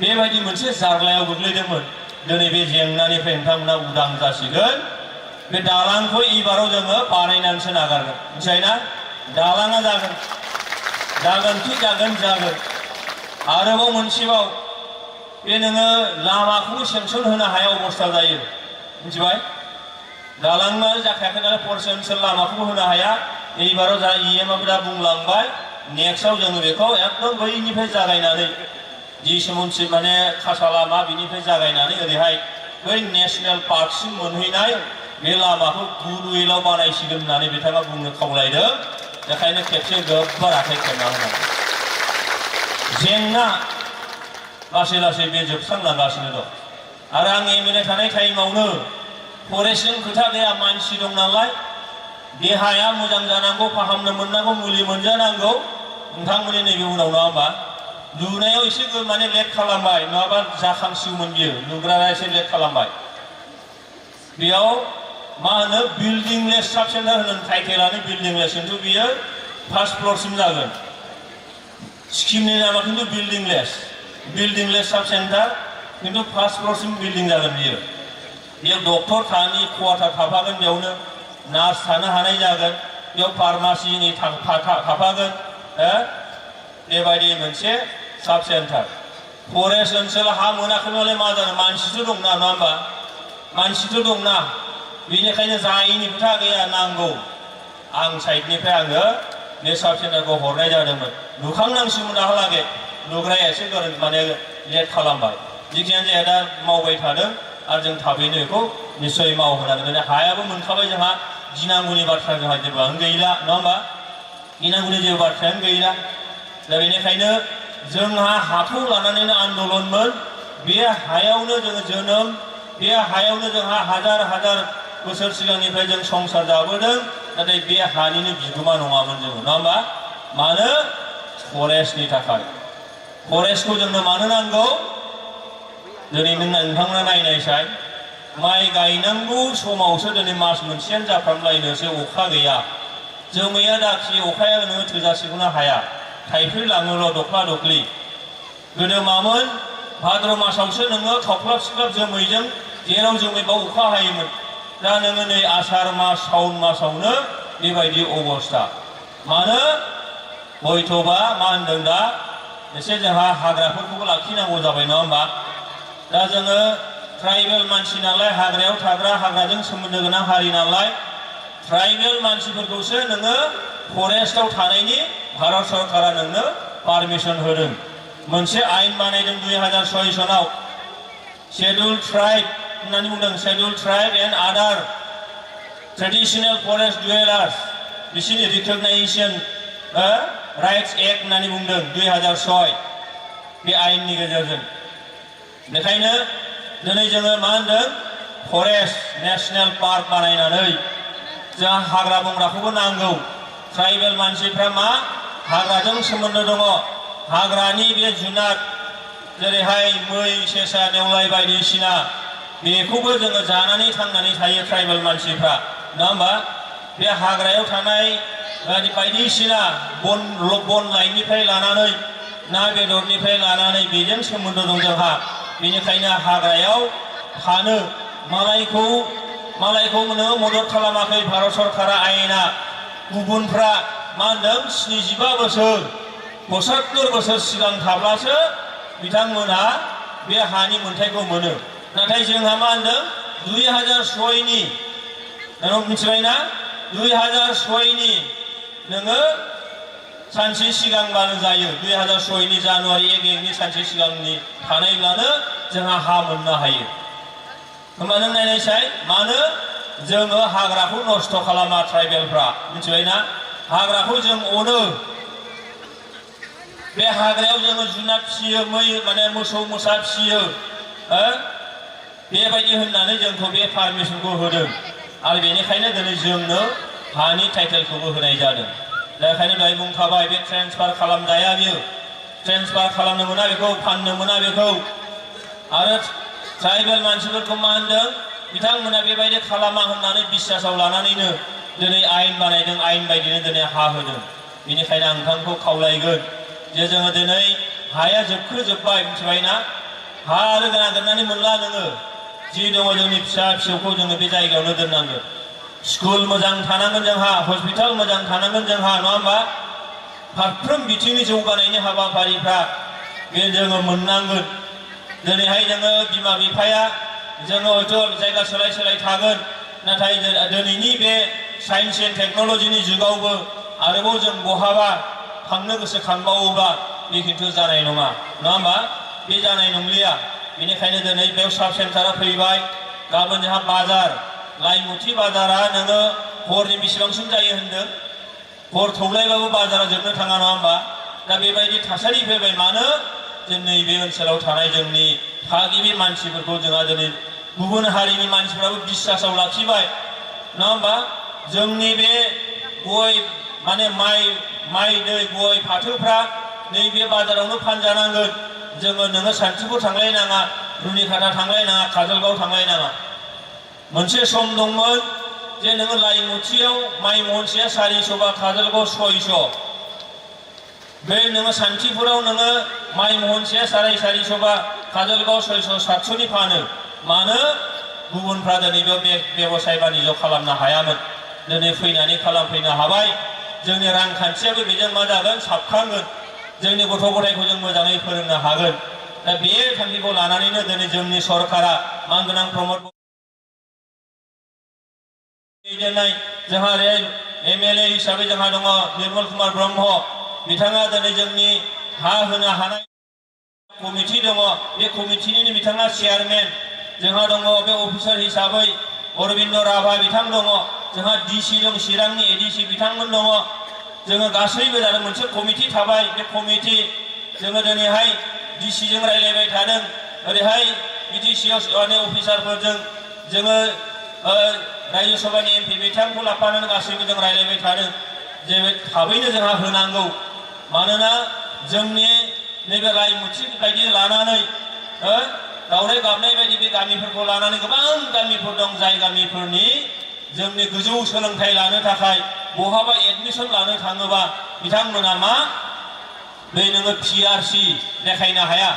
बेबायदि मोनसे जारलायाव गोग्लैदोंमोन दिनै बे जेंनानिफ्राय नोंथांमोना उदां जासिगोन बे दालांखौ एबाराव जोङो बानायनानैसो नागारगोन मिथिबायना दालाङा जागोन आरोबाव मोनसेबाव बे नोङो लामाखौबो सेंसन होनो हाया अबस्था जायो मिथिबाय दालाङा जाखायाखै नालाय फरेस्ट ओनसोल लामाखौबो होनो हाया एबाराव जा EMआबो दा बुंलांबाय नेक्स्टआव जोङो बेखौ एकदम बैनिफ्राय जागायनानै जिसिमसिम माने खासा लामा बिनिफ्राय जागायनानै ओरैहाय बै नेसनेल पार्कसिम मोनहैनाय बे लामाखौ गुरुवेलाव बानायसिगोन होननानै बिथाङा बुंनो खावलायदों बेखायनो खेबसे गोब्बार आखाइ खेबना होनांगौ जेंना लासै लासै बे जोबस्रांलांगासिनो दं आरो आं MLA थानाय टाइमावनो फरेस्टजों खोथा गैया मानसि दं नालाय देहाया मोजां जानांगौ फाहामनो मोननांगौ मुलि मोनजानांगौ नोंथांमोननि नैबे उनाव नङा होमबा लुनायाव एसे माने लेट खालामबाय नङाबा जाखांसिगौमोन बियो लुग्राया एसे लेट खालामबाय बेयाव मा होनो बिल्डिंलेस साब सेन्टार होनो टाइटेलानो बिल्डिंलेस खिन्थु बियो फार्स्ट फ्ल'रसिम जागोन स्किमनि नामा खिन्थु बिल्डिंलेस साब सेन्टार खिन्थु फार्स्ट फ्ल'रसिम बिल्डिं जागोन बियो बेयाव डक्टर थानि क्वार्टार थाफागोन बेयावनो नार्स थानो हानाय जागोन बेयाव फार्मासिनि थाफागोन बेबायदि मोनसे साब सेन्टार फरेस्ट ओनसोलाव हा मोनाखैबालाय मा जानो मानसिथ' दंना नङा होमबा मानसिथ' दंना बेनिखायनो जायैनि खोथा गैया नांगौ आं साइडनिफ्राय आङो बे साब सेन्टारखौ हरनाय जादोंमोन लुखांनांसिगौमोन दाहालागै लुग्राया एसे माने लेट खालामबाय जिखियानो जाया दा मावबाय थादों आरो जों थाबैनो बेखौ निस्सय मावहोनांगोन हायाबो मोनखाबाय जोंहा गिनांगौनि बाथ्रा जोंहा जेबोआनो गैला नङा होमबा गिनांगौनि जेबो बाथ्रायानो गैला दा बेनिखायनो जोंहा हाखौ लानानैनो आन्दलनमोन बे हायावनो जोङो जोनोम बे हायावनो जोंहा हाजार बोसोर सिगांनिफ्राय जों संसार जाबोदों नाथाय बे हानिनो बिगोमा नङामोन जोङो नङा होमबा मानो फरेस्टनि थाखाय फरेस्टखौ जोंनो मानो नांगौ दिनै नोंथांमोना नायनायसाय माइ गायनांगौ समावसो दिनै मास मोनसेयानो जाफ्रामलायनोसो अखा गैया जोमैया दाखि अखाया नोङो थोजासेखौनो हाया थाइफ्रिलाङोल' दख्ला दख्लि गोदो मामोन भाद्र मासावसो नोङो खावख्लाब सिख्लाब जोमैजों जेराव जोमैबा अखा हायोमोन दा नोङो नै आसार मास सावन मासावनो बेबायदि अबस्था मानो हयथ'बा मा होनदों दा एसे जोंहा हाग्राफोरखौबो लाखिनांगौ जाबाय नङा होमबा दा जोङो ट्राइबेल मानसि नालाय हाग्रायाव थाग्रा हाग्राजों सोमोन्दो गोनां हारि नालाय ट्राइबेल मानसिफोरखौसो नोङो फरेस्टआव थानायनि भारत सरकारा नोंनो पारमिसन होदों मोनसे आयेन बानायदों 2006 सनाव शेड्युल ट्राइब होननानै बुंदों शेड्युल ट्राइब एन्ड आदार ट्रेडिशनेल फरेस्ट डुवेलार्स बिसोरनि रिकगनाइजेसन राइट्स एक्ट होननानै बुंदों 2006 बे आयेननि गेजेरजों बेखायनो दिनै जोङो मा होनदों फरेस्ट नेशनेल पार्क बानायनानै जोंहा हाग्रा बंग्राखौबो नांगौ ट्राइबेल मानसिफ्रा मा हाग्राजों सोमोन्दो दङ हाग्रानि बे जुनार जेरैहाय मै सेसा नेवलाय बायदिसिना बेखौबो जोङो जानानै थांनानै थायो ट्राइबेल मानसिफ्रा नङा होमबा बे हाग्रायाव थानाय बायदिसिना बन लाइनिफ्राय लानानै ना बेदरनिफ्राय लानानै बेजों सोमोन्दो दं जोंहा बेनिखायनो हाग्रायाव थानो मालायखौ मदद खालामाखै भारत सरकारा आयेना गुबुनफ्रा मा होनदों 75 बोसोर 75 बोसोर सिगां थाब्लासो बिथांमोनहा बे हानि मोन्थायखौ मोनो नाथाय जोंहा मा होनदों 2006 नि नों मिथिबायना 2006 नि नोङो सानसे सिगांबानो जायो 2006 नि जानुवारि 1 नि सानसे सिगांनि थानायब्लानो जोंहा हा मोननो हायो होमबा नों नायनायसाय मानो जोङो हाग्राखौ नस्थ' खालामा ट्राइबेलफ्रा मिथिबायना हाग्राखौ जों अनो बे हाग्रायाव जोङो जुनार फिसियो माने मोसौ मोसा फिसियो बेबायदि होननानै जोंखौ बे पारमिसनखौ होदों आरो बेनिखायनो दिनै जोंनो हानि टाइटेलखौबो होनाय जादों दा बेखायनो दहाय बुंखाबाय बे ट्रेन्सफार खालामजाया बियो ट्रेन्सफार खालामनो मोना बेखौ फाननो मोना बेखौ आरो ट्राइबेल मानसिफोरखौ मा होनदों बिथांमोना बेबायदि खालामा होननानै बिश्वासाव लानानैनो दिनै आयेन बानायदों आयेन बायदिनो दिनै हा होदों बेनिखायनो आं नोंथांखौ खावलायगोन जे जोङो दिनै हाया जोबबाय मिथिबायना हा आरो नागिरनानै मोनला नोङो जि दङ जोंनि फिसा फिसौखौ जोङो बे जायगायावनो दोननांगोन स्कुल मोजां थानांगोन जोंहा हस्पिटाल मोजां थानांगोन जोंहा नङा होमबा फारफ्रोम बिथिंनि जौगानायनि हाबाफारिफ्रा बे जोङो मोननांगोन दिनैहाय जोङो बिमा बिफाया जोङो हयथ' जायगा सोलाय थागोन नाथाय दिनैनि बे साइन्स एन्ड टेक्न'लजिनि जुगावबो आरोबाव जों बहाबा थांनो गोसोखांबावोब्ला बे खिन्थु जानाय नङा होमबा बे जानाय नंलिया बेनिखायनो दिनै बेयाव साब सेन्टारा फैबाय गाबोन जोंहा बाजार लाइमुथि बाजारा नोङो हरनि बेसेबांसिम जायो होनदों हर थौलायबाबो बाजारा जोबनो थाङा नङा होमबा दा बेबायदि थासारि फैबाय मानो जों नैबे ओनसोलाव थानाय जोंनि थागिबि मानसिफोरखौ जोंहा दिनै गुबुन हारिनि मानसिफ्राबो बिश्वासाव लाखिबाय नङा होमबा जोंनि बे गय माने माइ दै गय फाथोफ्रा नैबे बाजारावनो फानजानांगोन नोङो सान्थिफुर थांलायनाङा रुनिखाटा थांलायनाङा काजलगाव थांलायनाङा मोनसे सम दंमोन जे नोङो लाइमुथियाव माइ महनसेया 400 बा काजलगाव 600 बे नोङो सान्थिफुराव नोङो माइ महनसेया 450 बा काजलगाव 600-700 नि फानो मानो गुबुनफ्रा दिनै बेयाव बेबसाय बानिज्य खालामनो हायामोन दिनै फैनानै खालामफैनो हाबाय जोंनि रांखान्थियाबो बेजों मा जागोन साबखांगोन जोंनि गथ' गथायखौ जों मोजाङै फोरोंनो हागोन दा बे थांखिखौ लानानैनो दिनै जोंनि सरकारा मानगोनां प्रमद दैदेननाय जोंहा MLA हिसाबै जोंहा दङ निर्मल कुमार ब्रह्म बिथाङा दिनै जोंनि हा होनो हानाय कमिटि दङ बे कमिटिनि बिथाङा चेयारमेन जोंहा दङ बे अफिसार हिसाबै अरबिन्द राभा बिथां दङ जोंहा DC दं चिरांनि ADC बिथांमोन दङ जोङो गासैबो जादों मोनसे कमिटि थाबाय बे कमिटि जोङो दिनैहाय DC जों रायलायबाय थादों ओरैहाय BTC अफिसारफोरजों जोङो रायजो सभानि MP बिथांखौ लाफानानै गासैबो जों रायलायबाय थादों जे थाबैनो जोंहा होनांगौ मानोना जोंनि नैबे रायमुथि बायदि लानानै दावराय गाबनाय बायदि बे गामिफोरखौ लानानै गोबां गामिफोर दं जाय गामिफोरनि जोंनि गोजौ सोलोंथाइ लानो थाखाय बहाबा एडमिसन लानो थाङोबा बिथांमोना मा बे नोङो PRC देखायनो हाया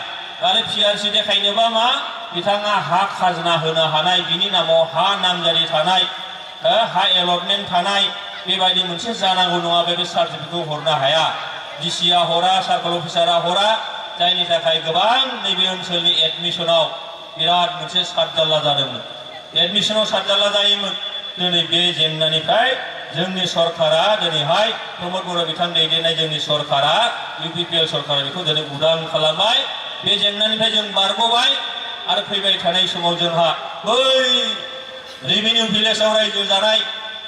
आरो PRC देखायनोबा मा बिथाङा हा खाजोना होनो हानाय बिनि नामाव हा नामजारि थानाय हा एलटमेन्ट थानाय बेबायदि मोनसे जानांगौ नङाबा बे सार्टिफिकेटखौ हरनो हाया DCआ हरा सार्कल अफिसारा हरा जायनि थाखाय गोबां नैबे ओनसोलनि एडमिसनाव बिराद मोनसे सातजाल्ला जादोंमोन एडमिसनाव सातजाल्ला जायोमोन दिनै बे जेंनानिफ्राय जोंनि सरकारा दिनैहाय प्रमद बर' बिथां दैदेननाय जोंनि सरकारा UPPL सरकारा बेखौ दिनै उदां खालामबाय बे जेंनानिफ्राय जों बारग'बाय आरो फैबाय थानाय समाव जोंहा बै रेभिनिउ भिलेजाव रायजो जानाय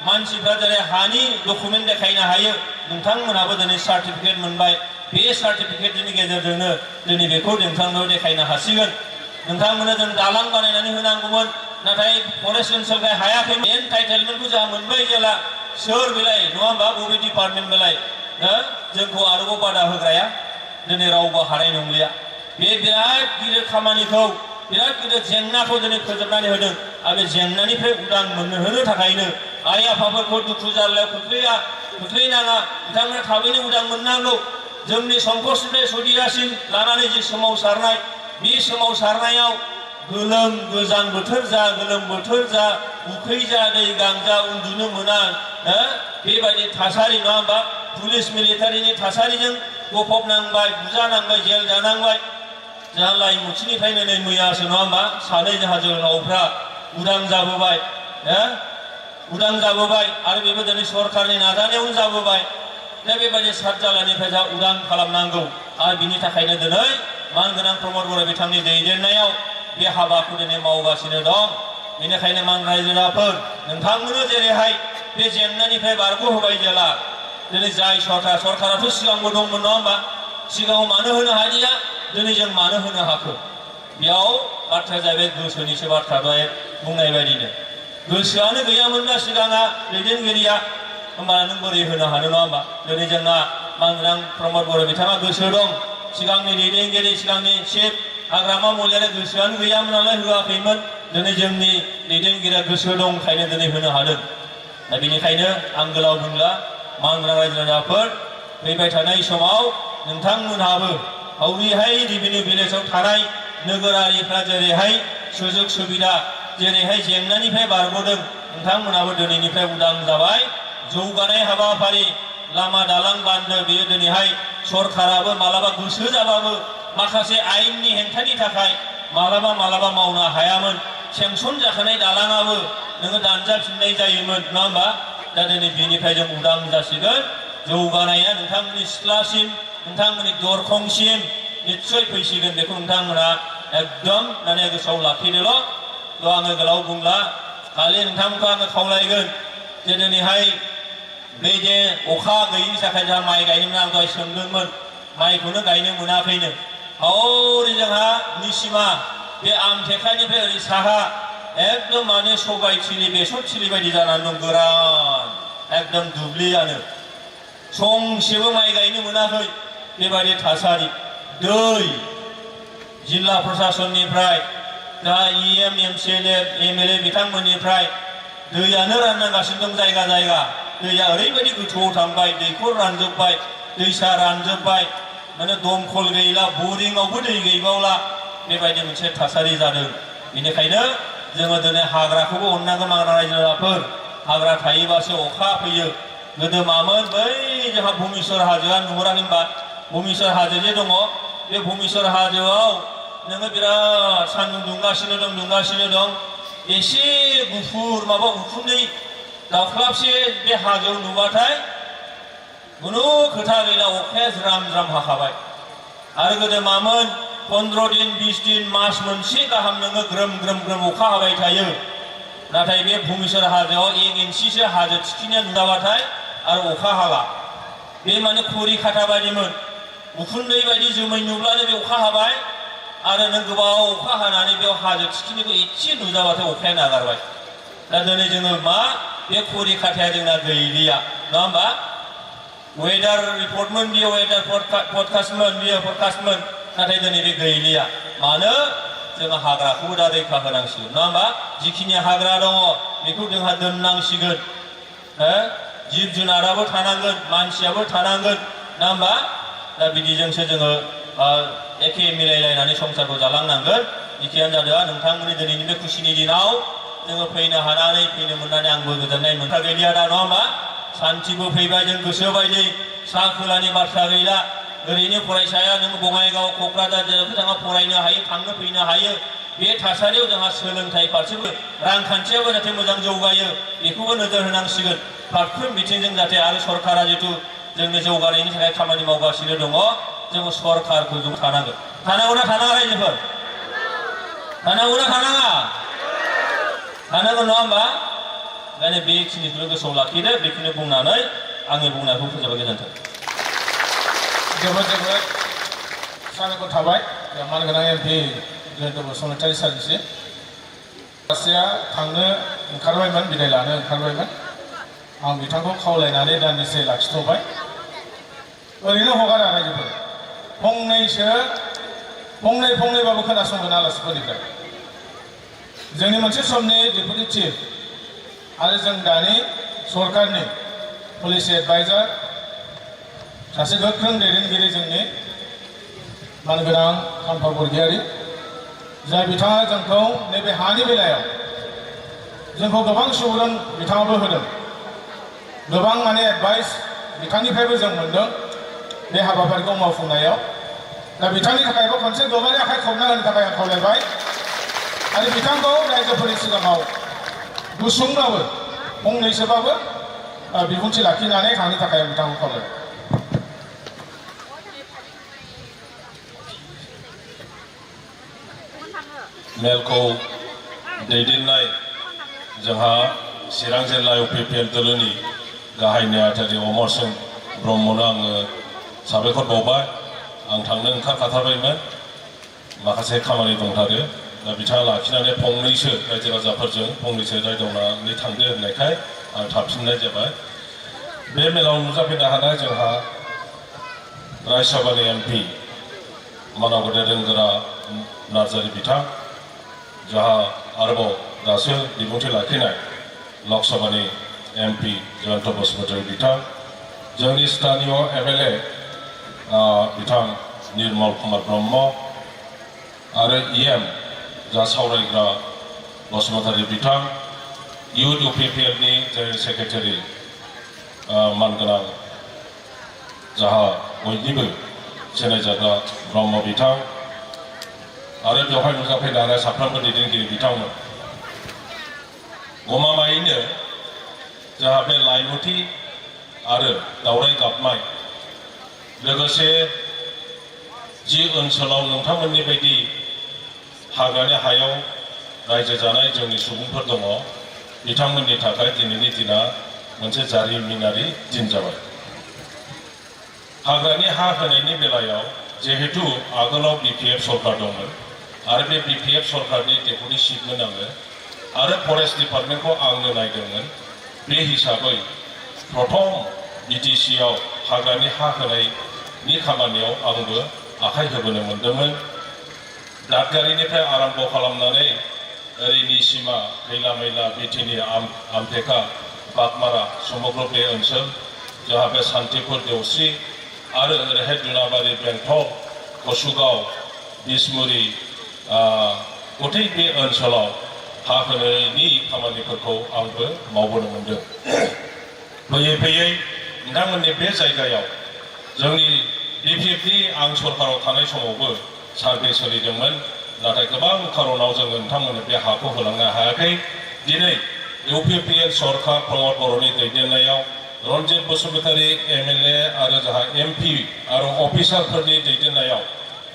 मानसिफ्रा जेरै हानि डकुमेन्ट देखायनो हायो नोंथांमोनहाबो दिनै सार्टिफिकेट मोनबाय बे सार्टिफिकेटनि गेजेरजोंनो दिनै बेखौ नोंथांमोनाव देखायनो हासिगोन नोंथांमोननो जों दालां बानायनानै होनांगौमोन नाथाय फरेस्ट ओनसोलखाय हायाखैमोन एन्टाइटेलमेन्टखौ जोंहा मोनबाय जेला सोर बेलाय नङा होमबा बबे डिपार्टमेन्ट बेलाय जोंखौ आरोबाव बादा होग्राया दिनै रावबो हानाय नंलिया बे बिराद गिदिर खामानिखौ बिराद गिदिर जेंनाखौ दिनै फोजोबनानै होदों आरो बे जेंनानिफ्राय उदां होनो थाखायनो आइ आफाफोरखौ दुखु जारलायाव खोख्लैनाङा बिथांमोना थाबैनो उदां मोननांगौ जोंनि संकसनिफ्राय सदियासिम लानानै जि सोमावसारनाय बे सोमावसारनायाव गोलोम गोजां बोथोर जा गोलोम बोथोर जा उखै जा दै गांजा उन्दुनो मोना बेबायदि थासारि नङा होमबा पुलिस मिलिटारिनि थासारिजों गफबनांबाय बुजानांबाय जेल जानांबाय जोंहा लाइमुथिनिफ्रायनो नै मैयासो नङा होमबा सानै जोंहा जोहोलावफ्रा उदां जाबोबाय उदां जाबोबाय आरो बेबो दिनै सरकारनि नाजानायावनो जाबोबाय दा बेबायदि सातजालानिफ्राय जोंहा उदां खालामनांगौ आरो बिनि थाखायनो दिनै मानगोनां प्रमद बर' बिथांनि दैदेननायाव बे हाबाखौ दिनै मावगासिनो दं बेनिखायनो मान रायजो राजाफोर नोंथांमोननो जेरैहाय बे जेंनानिफ्राय बारग'होबाय जेला दिनै जाय सरकाराथ' सिगांबो दंमोन नङा होमबा सिगाङाव मानो होनो हादिया दिनै जों मानो होनो हाखो बेयाव बाथ्राया जाहैबाय गोसोनिसो बाथ्रा दहाय बुंनाय बायदिनो गोसोआनो गैयामोनब्ला सिगाङा दैदेनगिरिया होमबा नों बोरै होनो हानो नङा होमबा दिनै जोंना मानगोनां प्रमद बर' बिथाङा गोसो दं सिगांनि दैदेनगिरि सिगांनि चिफ हाग्रामा महिलारि गोसोआनो गैयामोन नालाय होआखैमोन दिनै जोंनि दैदेनगिरिया गोसो दंखायनो दिनै होनो हादों दा बेनिखायनो आं गोलाव बुंला मानगोनां रायजो राजाफोर फैबाय थानाय समाव नोंथांमोनहाबो हौरैहाय रेभिनिउ भिलेजाव थानाय नोगोरारिफ्रा जेरैहाय सुजुग सुबिदा जेरैहाय जेंनानिफ्राय बारग'दों नोंथांमोनहाबो दिनैनिफ्राय उदां जाबाय जौगानाय हाबाफारि लामा दालां बान्दो बेयो दिनैहाय सरकाराबो मालाबा गोसो जाबाबो माखासे आयेननि हेंथानि थाखाय मालाबा मावनो हायामोन सेंसन जाखानाय दालाङाबो नोङो दानजाफिननाय जायोमोन नङा होमबा दा दिनै बेनिफ्राय जों उदां जासिगोन जौगानाया नोंथांमोननि सिथ्लासिम नोंथांमोननि दरखंसिम निस्सय फैसिगोन बेखौ नोंथांमोना एकदम माने गोसोआव लाखिदोल' थ' आङो गोलाव बुंला खालि नोंथांमोनखौ आङो खावलायगोन जे दिनैहाय बे जे अखा गैयिनि थाखाय जोंहा माइ गायनो आं दहाय सोंदोंमोन माइखौनो गायनो मोनाखैनो हरै जोंहा निसिमा बे आमथेखानिफ्राय ओरै साहा एकदम माने सबाय थिलि बेसर थिलि बायदि जानानै दं गोरान एकदम दुब्लियानो संसेबो माइ गायनो मोनाखै बेबायदि थासारि दै जिल्ला प्रशासननिफ्राय दा EM MCLA MLA बिथांमोननिफ्राय दैयानो राननांगासिनो दं जायगा जायगा दैया ओरैबायदि गोथौआव थांबाय दैखर रानजोब्बाय दैसा रानजोब्बाय माने दमखल गैला बरिंआवबो दै गैबावला बेबायदि मोनसे थासारि जादों बेनिखायनो जोङो दिनै हाग्राखौबो अननांगौ मानगोनां रायजो राजाफोर हाग्रा थायोबासो अखा फैयो गोदो मामोन बै जोंहा भुमेश्वर हाजोआ नुहुराखै होनबा भुमेश्वर हाजो जे दङ बे भुमेश्वर हाजोआव नोङो बिराद सान्दुं दुंगासिनो दं एसे गुफुर माबा उखुन्दै दाख्लाबसे बे हाजोआव नुबाथाय खुनु खोथा गैला अखाया ज्राम ज्राम हाखाबाय आरो गोदो मामोन 15 दिन 20 दिन मास मोनसे गाहाम नोङो ग्रोम अखा हाबाय थायो नाथाय बे भुमेश्वर हाजोआव 1 इन्सिसो हाजो थिखिनिया नुजाबाथाय आरो अखा हाला बे माने खरि खाथा बायदिमोन उखुन्दै बायदि जोमै नुब्लानो बे अखा हाबाय आरो नों गोबाव अखा हानानै बेयाव हाजो थिखिनिखौ एसे नुजाबाथाय अखाया नागारबाय दा दिनै जोङो मा बे खरि खाथाया जोंना गैलिया नङा होमबा वेदार रिपर्टमोन बियो वेदार पडकास्टमोन नाथाय दिनै बे गैलिया मानो जोङो हाग्राखौबो दा रैखा होनांसिगोन नङा होमबा जिखिनि हाग्रा दङ बेखौ जोंहा दोननांसिगोन जिब जुनाराबो थानांगोन मानसियाबो थानांगोन नङा होमबा दा बिदिजोंसो जोङो एखे मिलायलायनानै संसारखौ जालांनांगोन जिखियानो जादों नोंथांमोननि दिनैनि बे खुसिनि दिनाव जोङो फैनो मोननानै आंबो गोजोननाय मोनथा गैलिया दा नङा होमबा सान्थिबो फैबाय जों गोसो बायदि सा खोलानि बाथ्रा गैला ओरैनो फरायसाया नों बङाइगाव क'क्राझार जेरावबो जोंहा फरायनो हायो थांनो फैनो हायो बे थासारियाव जोंहा सोलोंथाइ फारसेबो रांखान्थियाबो जाहाथे मोजां जौगायो बेखौबो नोजोर होनांसिगोन फारफ्रोम बिथिंजों जाहाथे आरो सरकारा जिथु जोंनि जौगानायनि थाखाय खामानि मावगासिनो दङ जोङो सरकारखौ जों थानांगोन थानांगौना थानाङा रायजोफोर थानांगौना थानाङा थानांगौ नङा होमबा ओंखायनो बेखिनिखौल' गोसोआव लाखिदो बेखिनि बुंनानै आंनि बुंनायखौ फोजोबबाय गोजोन्थों जोबोद जोबोद साबायखर थाबाय मानगोनां एमपि जयन्त बसुमतारी सारनिसिम सासेया थांनो ओंखारबायमोन बिदाय लानो ओंखारबायमोन आं बिथांखौ खावलायनानै दान्दिसे लाखिथ'बाय ओरैनो हगारा रायजोफोर फंनैबाबो खोनासंगोन आलासिफोरनिफ्राय जोंनि मोनसे समनि डेपुटि चिफ आरो जों दानि सरकारनि पुलिस एडभाइजार सासे गोख्रों दैदेनगिरि जोंनि मानगोनां खाम्फा बरगयारी जाय बिथाङा जोंखौ नैबे हानि बेलायाव जोंखौ गोबां सुबुरुन बिथाङाबो होदों गोबां माने एडभाइस बिथांनिफ्रायबो जों मोनदों बे हाबाफारिखौ मावफुंनायाव दा बिथांनि थाखायबो खनसे गोबारै आखाइ खबना होनो थाखाय आं खावलायबाय आरो बिथांखौ रायजोफोरनि सिगाङाव गुसुंब्लाबो फंनैसोबाबो बिबुंथि लाखिनानै थांनो थाखाय आं बिथांखौ खावलायबाय मेलखौ दैदेननाय जोंहा चिरां जिल्ला UPPL दोलोनि गाहाय नेहाथारि अमर सिं ब्रह्मनो आङो साबायखर बावबाय आं थांनो ओंखारखाथारबायमोन माखासे खामानि दंथारो दा बिथाङा लाखिनानै फंनैसो रायजो राजाफोरजों फंनैसो रायदावनानै थांदो होननायखाय आं थाबफिननाय जाबाय बे मेलाव नुजाफैनो हानाय जोंहा रायसभानि MP मानाव गेदेर गोरा नार्जारी बिथां जोंहा आरोबाव दासो बिबुंथि लाखिनाय लकसभानि MP जयन्त बसुमतारी बिथां जोंनि स्थानीय MLA बिथां निर्मल कुमार ब्रह्म आरो EM जा सावरायग्रा बसुमतारी बिथां इउथ UPPL नि जेनेरेल सेक्रेटारि मानगोनां जाहा बयनिबो सिनायजाग्रा ब्रह्म बिथां आरो बेवहाय नुजाफैनो हानाय साफ्रोमबो दैदेनगिरि बिथांमोन गमामायैनो जोंहा बे लाइमुथि आरो दावराय गाबनाय लोगोसे जि ओनसोलाव नोंथांमोननि बायदि हाग्रानि हायाव रायजो जानाय जोंनि सुबुंफोर दङ बिथांमोननि थाखाय दिनैनि दिना मोनसे जारिमिनारि दिन जाबाय हाग्रानि हा होनायनि बेलायाव जिहेतु आगोलाव BPF सरकार दंमोन आरो बे BPF सरकारनि डेपुटि चिफमोन आङो आरो फरेस्ट डिपार्टमेन्टखौ आंनो नायदोंमोन बे हिसाबै प्रथम BTC आव हाग्रानि हा होनायनि खामानियाव आंबो आखाइ होबोनो मोन्दोंमोन दादगारिनिफ्राय आरम्भ खालामनानै ओरै निसिमा खैला मैला बिटिनि आमटेका बागमारा समग्र बे ओनसोल जोंहा बे सान्तिपुर देवस्रि आरो ओरैहाय दुनाबारि बेंटल कसुगाव बिसमुरि गथै बे ओनसोलाव हा होनायनि खामानिफोरखौ आंबो मावबोनो मोन्दों फैयै फैयै नोंथांमोननि बे जायगायाव जोंनि BPFनि आं सरकाराव थानाय समावबो सार्भे सोलिदोंमोन नाथाय गोबां खारनाव जोङो नोंथांमोननो बे हाखौ होलांनो हायाखै दिनै UPPL सरकार प्रमद बर'नि दैदेननायाव रन्जित बसुमतारी MLA आरो जोंहा MP आरो अफिसारफोरनि दैदेननायाव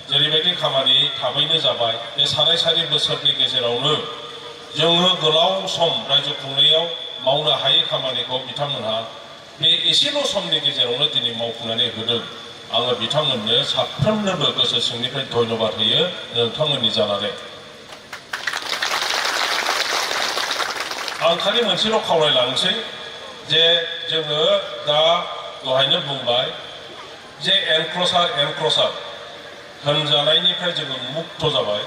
जेरैबायदि खामानि थाबैनो जाबाय बे साराय बोसोरनि गेजेरावनो जोङो गोलाव सम रायजो खुंनायाव मावनो हायै खामानिखौ बिथांमोनहा बे एसेल' समनि गेजेरावनो दिनै मावफुंनानै होदों आङो बिथांमोननो साफ्रोमनोबो गोसो सिंनिफ्राय धन्यबाद होयो नोंथांमोननि जानानै आं खालि मोनसेल' खावलायलांसै जे जोङो दा दहायनो बुंबाय जे एनक्ल'सार होनजानायनिफ्राय जोङो मुक्त जाबाय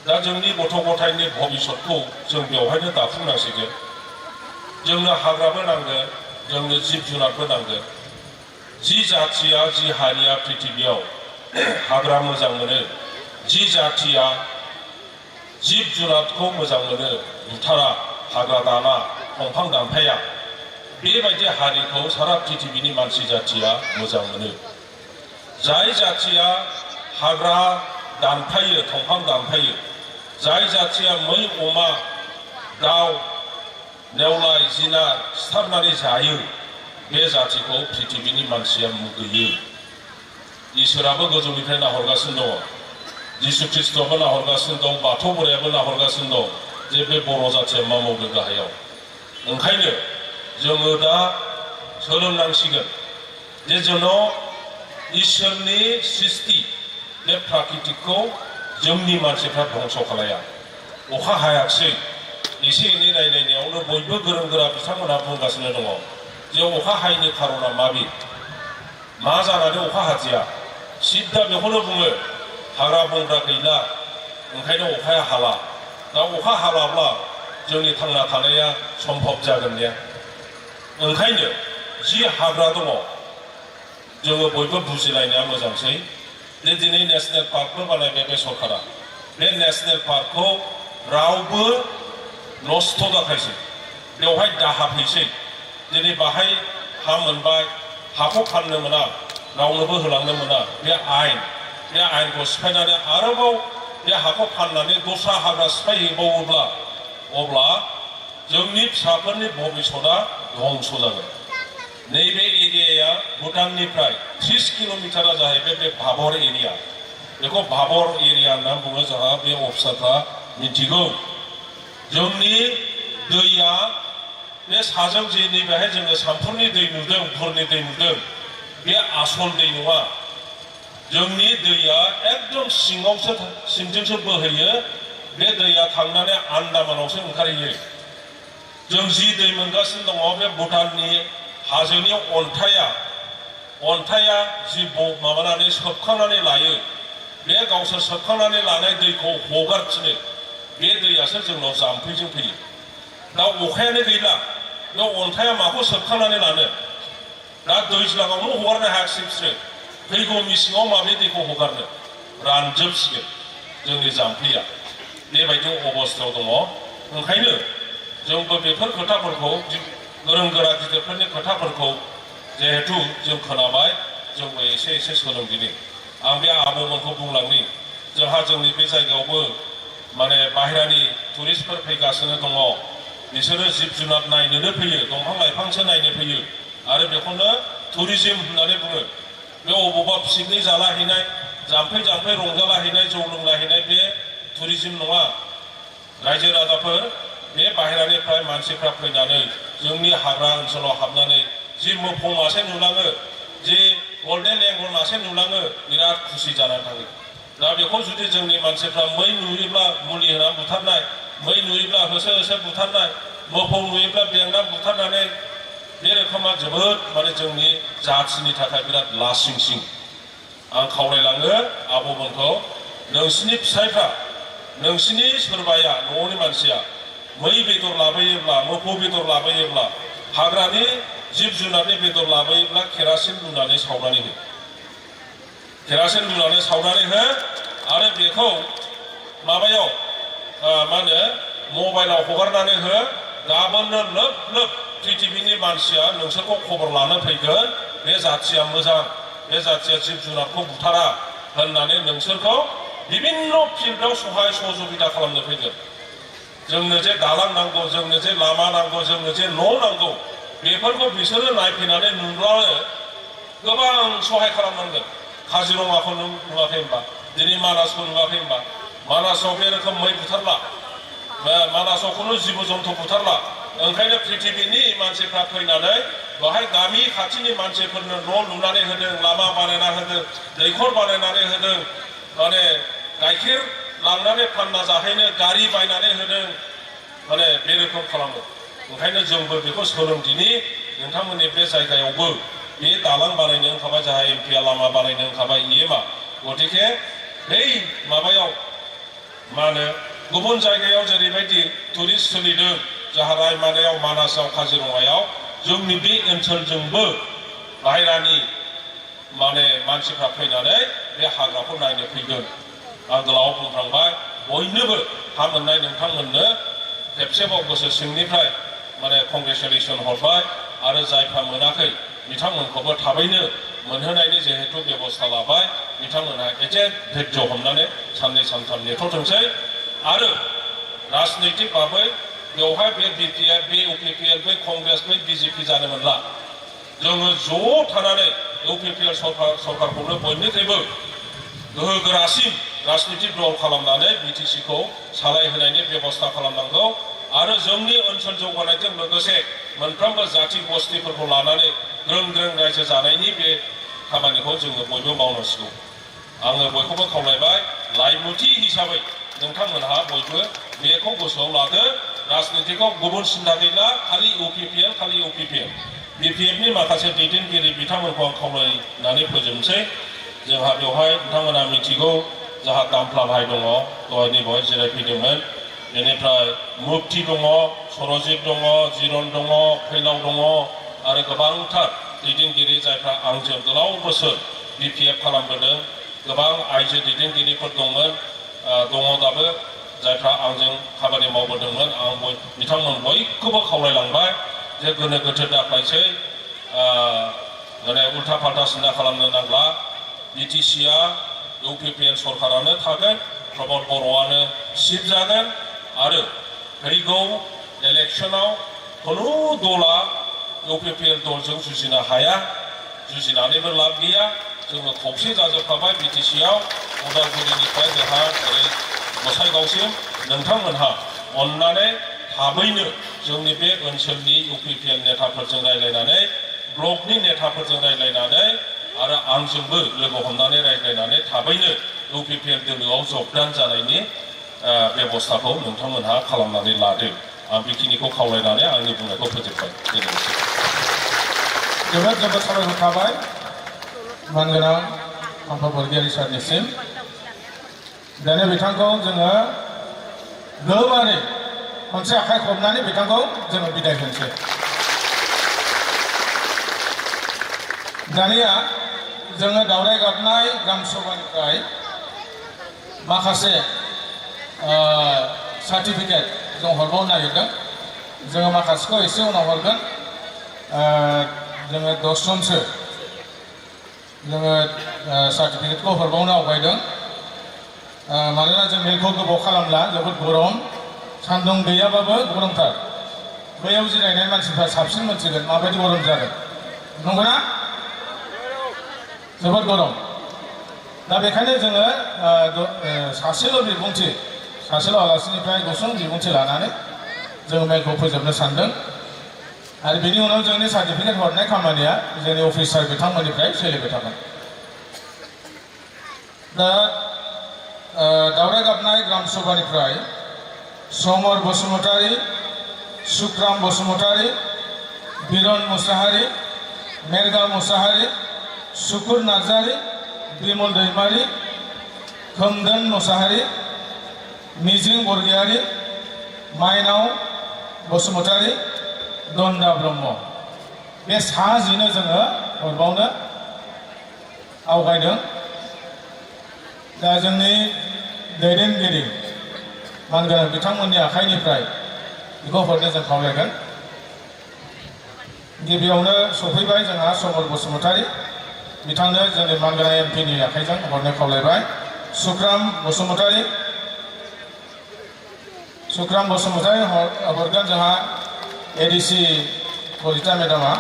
दा जोंनि गथ' गथायनि भबिष्यतखौ जों बेवहायनो दाफुंनांसिगोन जोंनो हाग्राबो नांगोन जोंनो जिब जुनारबो नांगोन जि जाथिया जि हारिया पृथिबियाव हाग्रा मोजां मोनो जि जाथिया जिब जुनारखौ मोजां मोनो बुथारा हाग्रा दाना दंफां दानफाया बेबायदि हारिखौ सारा पृथिबिनि मानसि जाथिया मोजां मोनो जाय जाथिया हाग्रा दानफायो दंफां दानफायो जाय जाथिया मै अमा दाउ नेवलाय जिनार सिथारनानै जायो बे जाथिखौ पृथिबिनि मानसिया मुगैयो इसोराबो गोजौनिफ्राय नाहरगासिनो दङ जिसु ख्रिस्टआबो नाहरगासिनो दं बाथौ बोरायाबो नाहरगासिनो दं जे बे बर' जाथिया मा मावदों गाहायाव ओंखायनो जोङो दा सोलोंनांसिगोन जे जेन' इसोरनि सृष्टि बे प्राकृतिकखौ जोंनि मानसिफ्रा धंस खालाया अखा हायाखसै एसे एनै रायलायनायावनो बयबो गोरों गोरा बिथांमोनहा बुंगासिनो दङ जे अखा हायैनि खारना माबि मा जानानै अखा हादिया सिद्दा बेखौनो बुङो हाग्रा बंग्रा गैला ओंखायनो अखाया हाला दा अखा हालाब्ला जोंनि थांना थानाया सम्भब जागोन ने ओंखायनो जि हाग्रा दङ जोङो बयबो बुजिलायनाया मोजांसै जे दिनै नेशनेल पार्कबो बानायबाय बे सरकारा बे नेशनेल पार्कखौ रावबो नस्थ' दाखायसै बेवहाय दाहा फैसै दिनै बाहाय हा मोनबाय हाखौ फाननो मोना रावनोबो होलांनो मोना बे आयेनखौ सिफायनानै आरोबाव बे हाखौ फाननानै दस्रा हाग्रा सिफायहैबावोब्ला अब्ला जोंनि फिसाफोरनि भबिष्यतआ धंस जागोन नैबे एरियाया भुटाननिफ्राय 30 किल'मिटारा जाहैबाय बे भाबर एरिया बेखौ भाबर एरिया होनना बुङो जोंहा बे अफिसारफ्रा मिथिगौ जोंनि दैया बे साजों जे नैबेहाय जोङो सामफुरनि दै नुदों भुरनि दै नुदों बे आसल दै नङा जोंनि दैया एकदम सिंजोंसो बोहैयो बे दैया थांनानै आन्दामानावसो ओंखारहैयो जों जि दै मोनगासिनो दङ बे भुटाननि हाजोनि अन्थाया जि माबानानै सोबखांनानै लायो बे गावसोर सोबखांनानै लानाय दैखौ हगारफिनो बे दैयासो जोंनाव जाम्फैजों फैयो दा अखायानो गैला बे अन्थाया माखौ सोबखांनानै लानो दा दैज्लाङावनो हगारनो हायाखिसै बिसोरो फैगौ मेसेङाव माबे दैखौ हगारनो रानजोबसिगोन जोंनि जाम्फैया बेबायदि अबस्थायाव दङ ओंखायनो जोंबो बेफोर खोथाफोरखौ गोरों गोरा गिदिरफोरनि खोथाफोरखौ जिहेथु जों खोनाबाय जोंबो एसे एसे सोलोंदिनि आं बे आबौमोनखौ बुंलांनि जोंहा जोंनि बे जायगायावबो माने बाहेरानि टुरिस्टफोर फैगासिनो दङ बिसोरो जिब जुनार नायनोनो फैयो दंफां लाइफांसो नायनो फैयो आरो बेखौनो टुरिजिम होननानै बुङो बे अबावबा पिकनिक जालाहैनाय जाम्फै रंजालाहैनाय जौ लोंलाहैनाय बे टुरिजिम नङा रायजो राजाफोर बे बाहेरानिफ्राय मानसिफ्रा फैनानै जोंनि हाग्रा ओनसोलाव हाबनानै जि मोफौ मासे नुलाङो जि गल्डेन लेंगुर मासे नुलाङो बिराद खुसि जानानै थाङो दा बेखौ जुदि जोंनि मानसिफ्रा मै नुयोब्ला मुलि होनानै बुथारनाय मै नुयोब्ला होसो बुथारनाय मोफौ नुयोब्ला बेंना बुथारनानै बे रोखोमा जोबोद माने जोंनि जाथिनि थाखाय बिराद लासिंसिं आं खावलायलाङो आबौमोनखौ नोंसिनि फिसायफ्रा नोंसिनि सोरबाया न'नि मानसिया मै बेदर लाबोयोब्ला मोफौ बेदर लाबोयोब्ला हाग्रानि जिब जुनारनि बेदर लाबोयोब्ला केरासिन लुनानै सावनानै हो आरो बेखौ माबायाव मा होनो मबाइलाव हगारनानै हो गाबोननो लोब पृथिबीनि मानसिया नोंसोरखौ खबर लानो फैगोन बे जाथिया मोजां बे जाथिया जिब जुनारखौ बुथारा होननानै नोंसोरखौ बिभिन्न फिल्डआव सहाय सहजुगिता खालामनो फैगोन जोंनो जे दालां नांगौ जोंनो जे लामा नांगौ जोंनो जे न' नांगौ बेफोरखौ बिसोरो नायफैनानै नुब्लानो गोबां सहाय खालामनांगोन काजिरङाखौ नुवाखै होनबा दिनै मानासखौ नुवाखै होनबा मानासाव बे रोखोम मै बुथारला मानासाव खुनु जिब जन्थु बुथारला ओंखायनो पृथिबीनि मानसिफ्रा फैनानै बेहाय गामि खाथिनि मानसिफोरनो न' लुनानै होदों लामा बानायना होदों दैखर बानायनानै होदों माने गाइखेर लांनानै फानना जाहैनो गारि बायनानै होदों माने बे रोखोम खालामो ओंखायनो जोंबो बेखौ सोलोंदिनि नोंथांमोननि बे जायगायावबो बे दालां बानायनो ओंखारबाय जोंहा एमपिआ लामा बानायनो ओंखारबाय इएमआ गतिके बै माबायाव मा होनो गुबुन जायगायाव जेरैबायदि टुरिस्ट सोलिदों जोंहा रायमानायाव मानासाव काजिरङायाव जोंनि बे ओनसोलजोंबो बाहेरानि माने मानसिफ्रा फैनानै बे हाग्राखौ नायनो फैगोन आं गोलाव बुंफ्रांबाय बयनोबो हा मोननाय नोंथांमोननो खेबसेबाव गोसो सिंनिफ्राय माने कंग्रेचुलेसन हरबाय आरो जायफ्रा मोनाखै बिथांमोनखौबो थाबैनो मोनहोनायनि जिहेतु बेबस्था लाबाय बिथांमोनहा एसे धैर्य हमनानै साननै सानथाम नेथ'थोंसै आरो राजनैतिक भाबै बेवहाय बे बिपिएल बे इउपिपिएल बै कंग्रेस बै बिजेपि जानो मोनला जोङो ज' थानानै इउपिपिएल सरकारखौनो बयनिख्रुइबो गोहो गोरासिन राजनितिक दल खालामनानै बिटिसिखौ सालायहोनायनि बेबस्था खालामनांगौ आरो जोंनि ओनसोल जौगानायजों लोगोसे मोनफ्रोमबो जाथि बस्तिफोरखौ लानानै ग्रोम ग्रोम रायजो जानायनि बे खामानिखौ जोङो बयबो मावनांसिगौ आङो बयखौबो खावलायबाय लाइमोथि हिसाबै नोंथांमोनहा बयबो बेखौ गोसोआव लादो राजनितिखौ गुबुन सिन्था गैला खालि इउपिपिएल खालि इउपिपिएल बिपिएफनि माखासे दैदेनगिरि बिथांमोनखौ आं खावलायनानै फोजोबनोसै जोंहा बेवहाय नोंथांमोना मिथिगौ जोंहा दामफ्ला भाई दङ दहायनि बेवहाय जिरायफैदोंमोन बेनिफ्राय मुक्ति दङ सरजित दङ जिरन दङ फैलाव दङ आरो गोबांथार दैदेनगिरि जायफ्रा आंजों गोलाव बोसोर बिपिएफ खालामबोदों गोबां आइजो दैदेनगिरिफोर दंमोन दङ दाबो जायफ्रा आंजों खामानि मावबोदोंमोन आं बिथांमोन बयखौबो खावलायलांबाय जे गोनो गोथो दाख्लायसै माने उल्था फाल्था सिन्था खालामनो नांला बिटिसिआ इउपिपिएल सरकारानो थागोन प्रमद बर'आनो चिफ जागोन आरो फैगौ इलेक्सनाव खुनु दला इउपिपिएल दलजों जुजिनो हाया जुजिनानैबो लाब गैया जोङो खौसे जाजोबखाबाय बिटिसिआव उदालगुरिनिफ्राय जोंहा ओरै गसाइगावसिम नोंथांमोनहा अननानै थाबैनो जोंनि बे ओनसोलनि इउपिपिएल नेताफोरजों रायज्लायनानै ब्लकनि नेताफोरजों रायज्लायनानै आरो आंजोंबो लोगो हमनानै रायज्लायनानै थाबैनो इउपिपिएल दोलोआव जगदान जानायनि बेबस्थाखौ नोंथांमोनहा खालामनानै लादो आं बेखिनिखौ खावलायनानै आंनि बुंनायखौ फोजोबबाय गोजोनथों जोबोद जोबोद साबायखर थाबाय मानगोनां खाम्फा बरगयारी सारनिसिम दानि बिथांखौ जोङो गोबारै खनसे आखाइ खबनानै बिथांखौ जोङो बिदाय होनोसै दानिया जोङो दावराय गाबनाय ग्राम सभानिफ्राय माखासे सार्टिफिकेट जों हरबावनो नागिरदों जोङो माखासेखौ एसे उनाव हरगोन जोङो 10 जनसो जोङो सार्टिफिकेटखौ हरबावनो आवगायदों मानोना जों मेलखौ गोबाव खालामला जोबोद गरम सान्दुं गैयाबाबो गरमथार बैयाव जिरायनाय मानसिफ्रा साबसिन मोनथिगोन माबायदि गरम जागोन नंगौना जोबोद गरम दा बेखायनो जोङो सासेल' बिबुंथि सासेल' आलासिनिफ्राय गुसुं बिबुंथि लानानै जों मेलखौ फोजोबनो सानदों आरो बेनि उनाव जोंनि सार्टिफिकेट हरनाय खामानिया जोंनि अफिसार बिथांमोननिफ्राय सोलिबाय थागोन दा दावराय गाबनाय ग्राम सभानिफ्राय समर बसुमतारी सुक्राम बसुमतारी बिरन मुसाहारि मेरगा मुसाहारि सुकुर नार्जारी बिमल दैमारी खोमदोन मुसाहारि मिजिं बरगयारी माइनाव बसुमतारी दन्दा ब्रह्म बे साजिनो जोङो हरबावनो आवगायदों दा जोंनि दैदेनगिरि मानगोनां बिथांमोननि आखाइनिफ्राय बेखौ हरनो जों खावलायगोन गिबियावनो सफैबाय जोंहा समर बसुमतारी बिथांनो जोंनि मानगोनां एमपिनि आखाइजों हरनो खावलायबाय सुक्राम बसुमतारी हरगोन जोंहा एडिसि कलिता मेडामा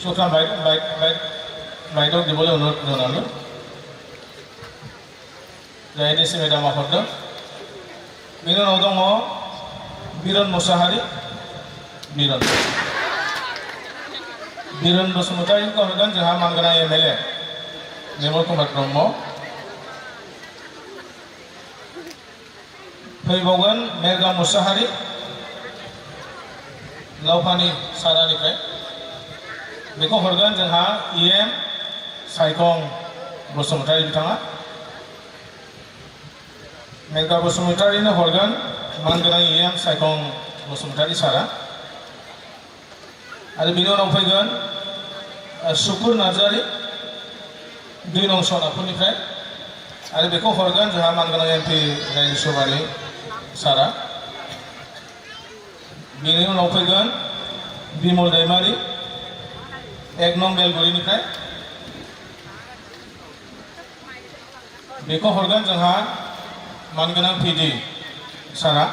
सुक्राम बाइकआव दिबोले अनुरोध जनानै एडिसि मेडामा हरदों बेनि उनाव दङ बिरन मुसाहारि बिरन बसुमतारीखौ हरगोन जोंहा मानगोनां एमएलए निर्मल कुमार ब्रह्म फैबावगोन मेरगा मुसाहारि लावफानि सारानिफ्राय बेखौ हरगोन जोंहा इएम सायखं बसुमतारी बिथाङा मेरगा बसुमतारीनो हरगोन मानगोनां इएम सायखं बसुमतारी सारा आरो बिनि उनाव फैगोन सुकुर नार्जारी 2 नं सनापुरनिफ्राय आरो बेखौ हरगोन जोंहा मानगोनां एमपि रायजो सभानि सारा बिनि उनाव फैगोन बिमल दैमारी 1 नं बेलगुरिनिफ्राय बेखौ हरगोन जोंहा मानगोनां PD सारा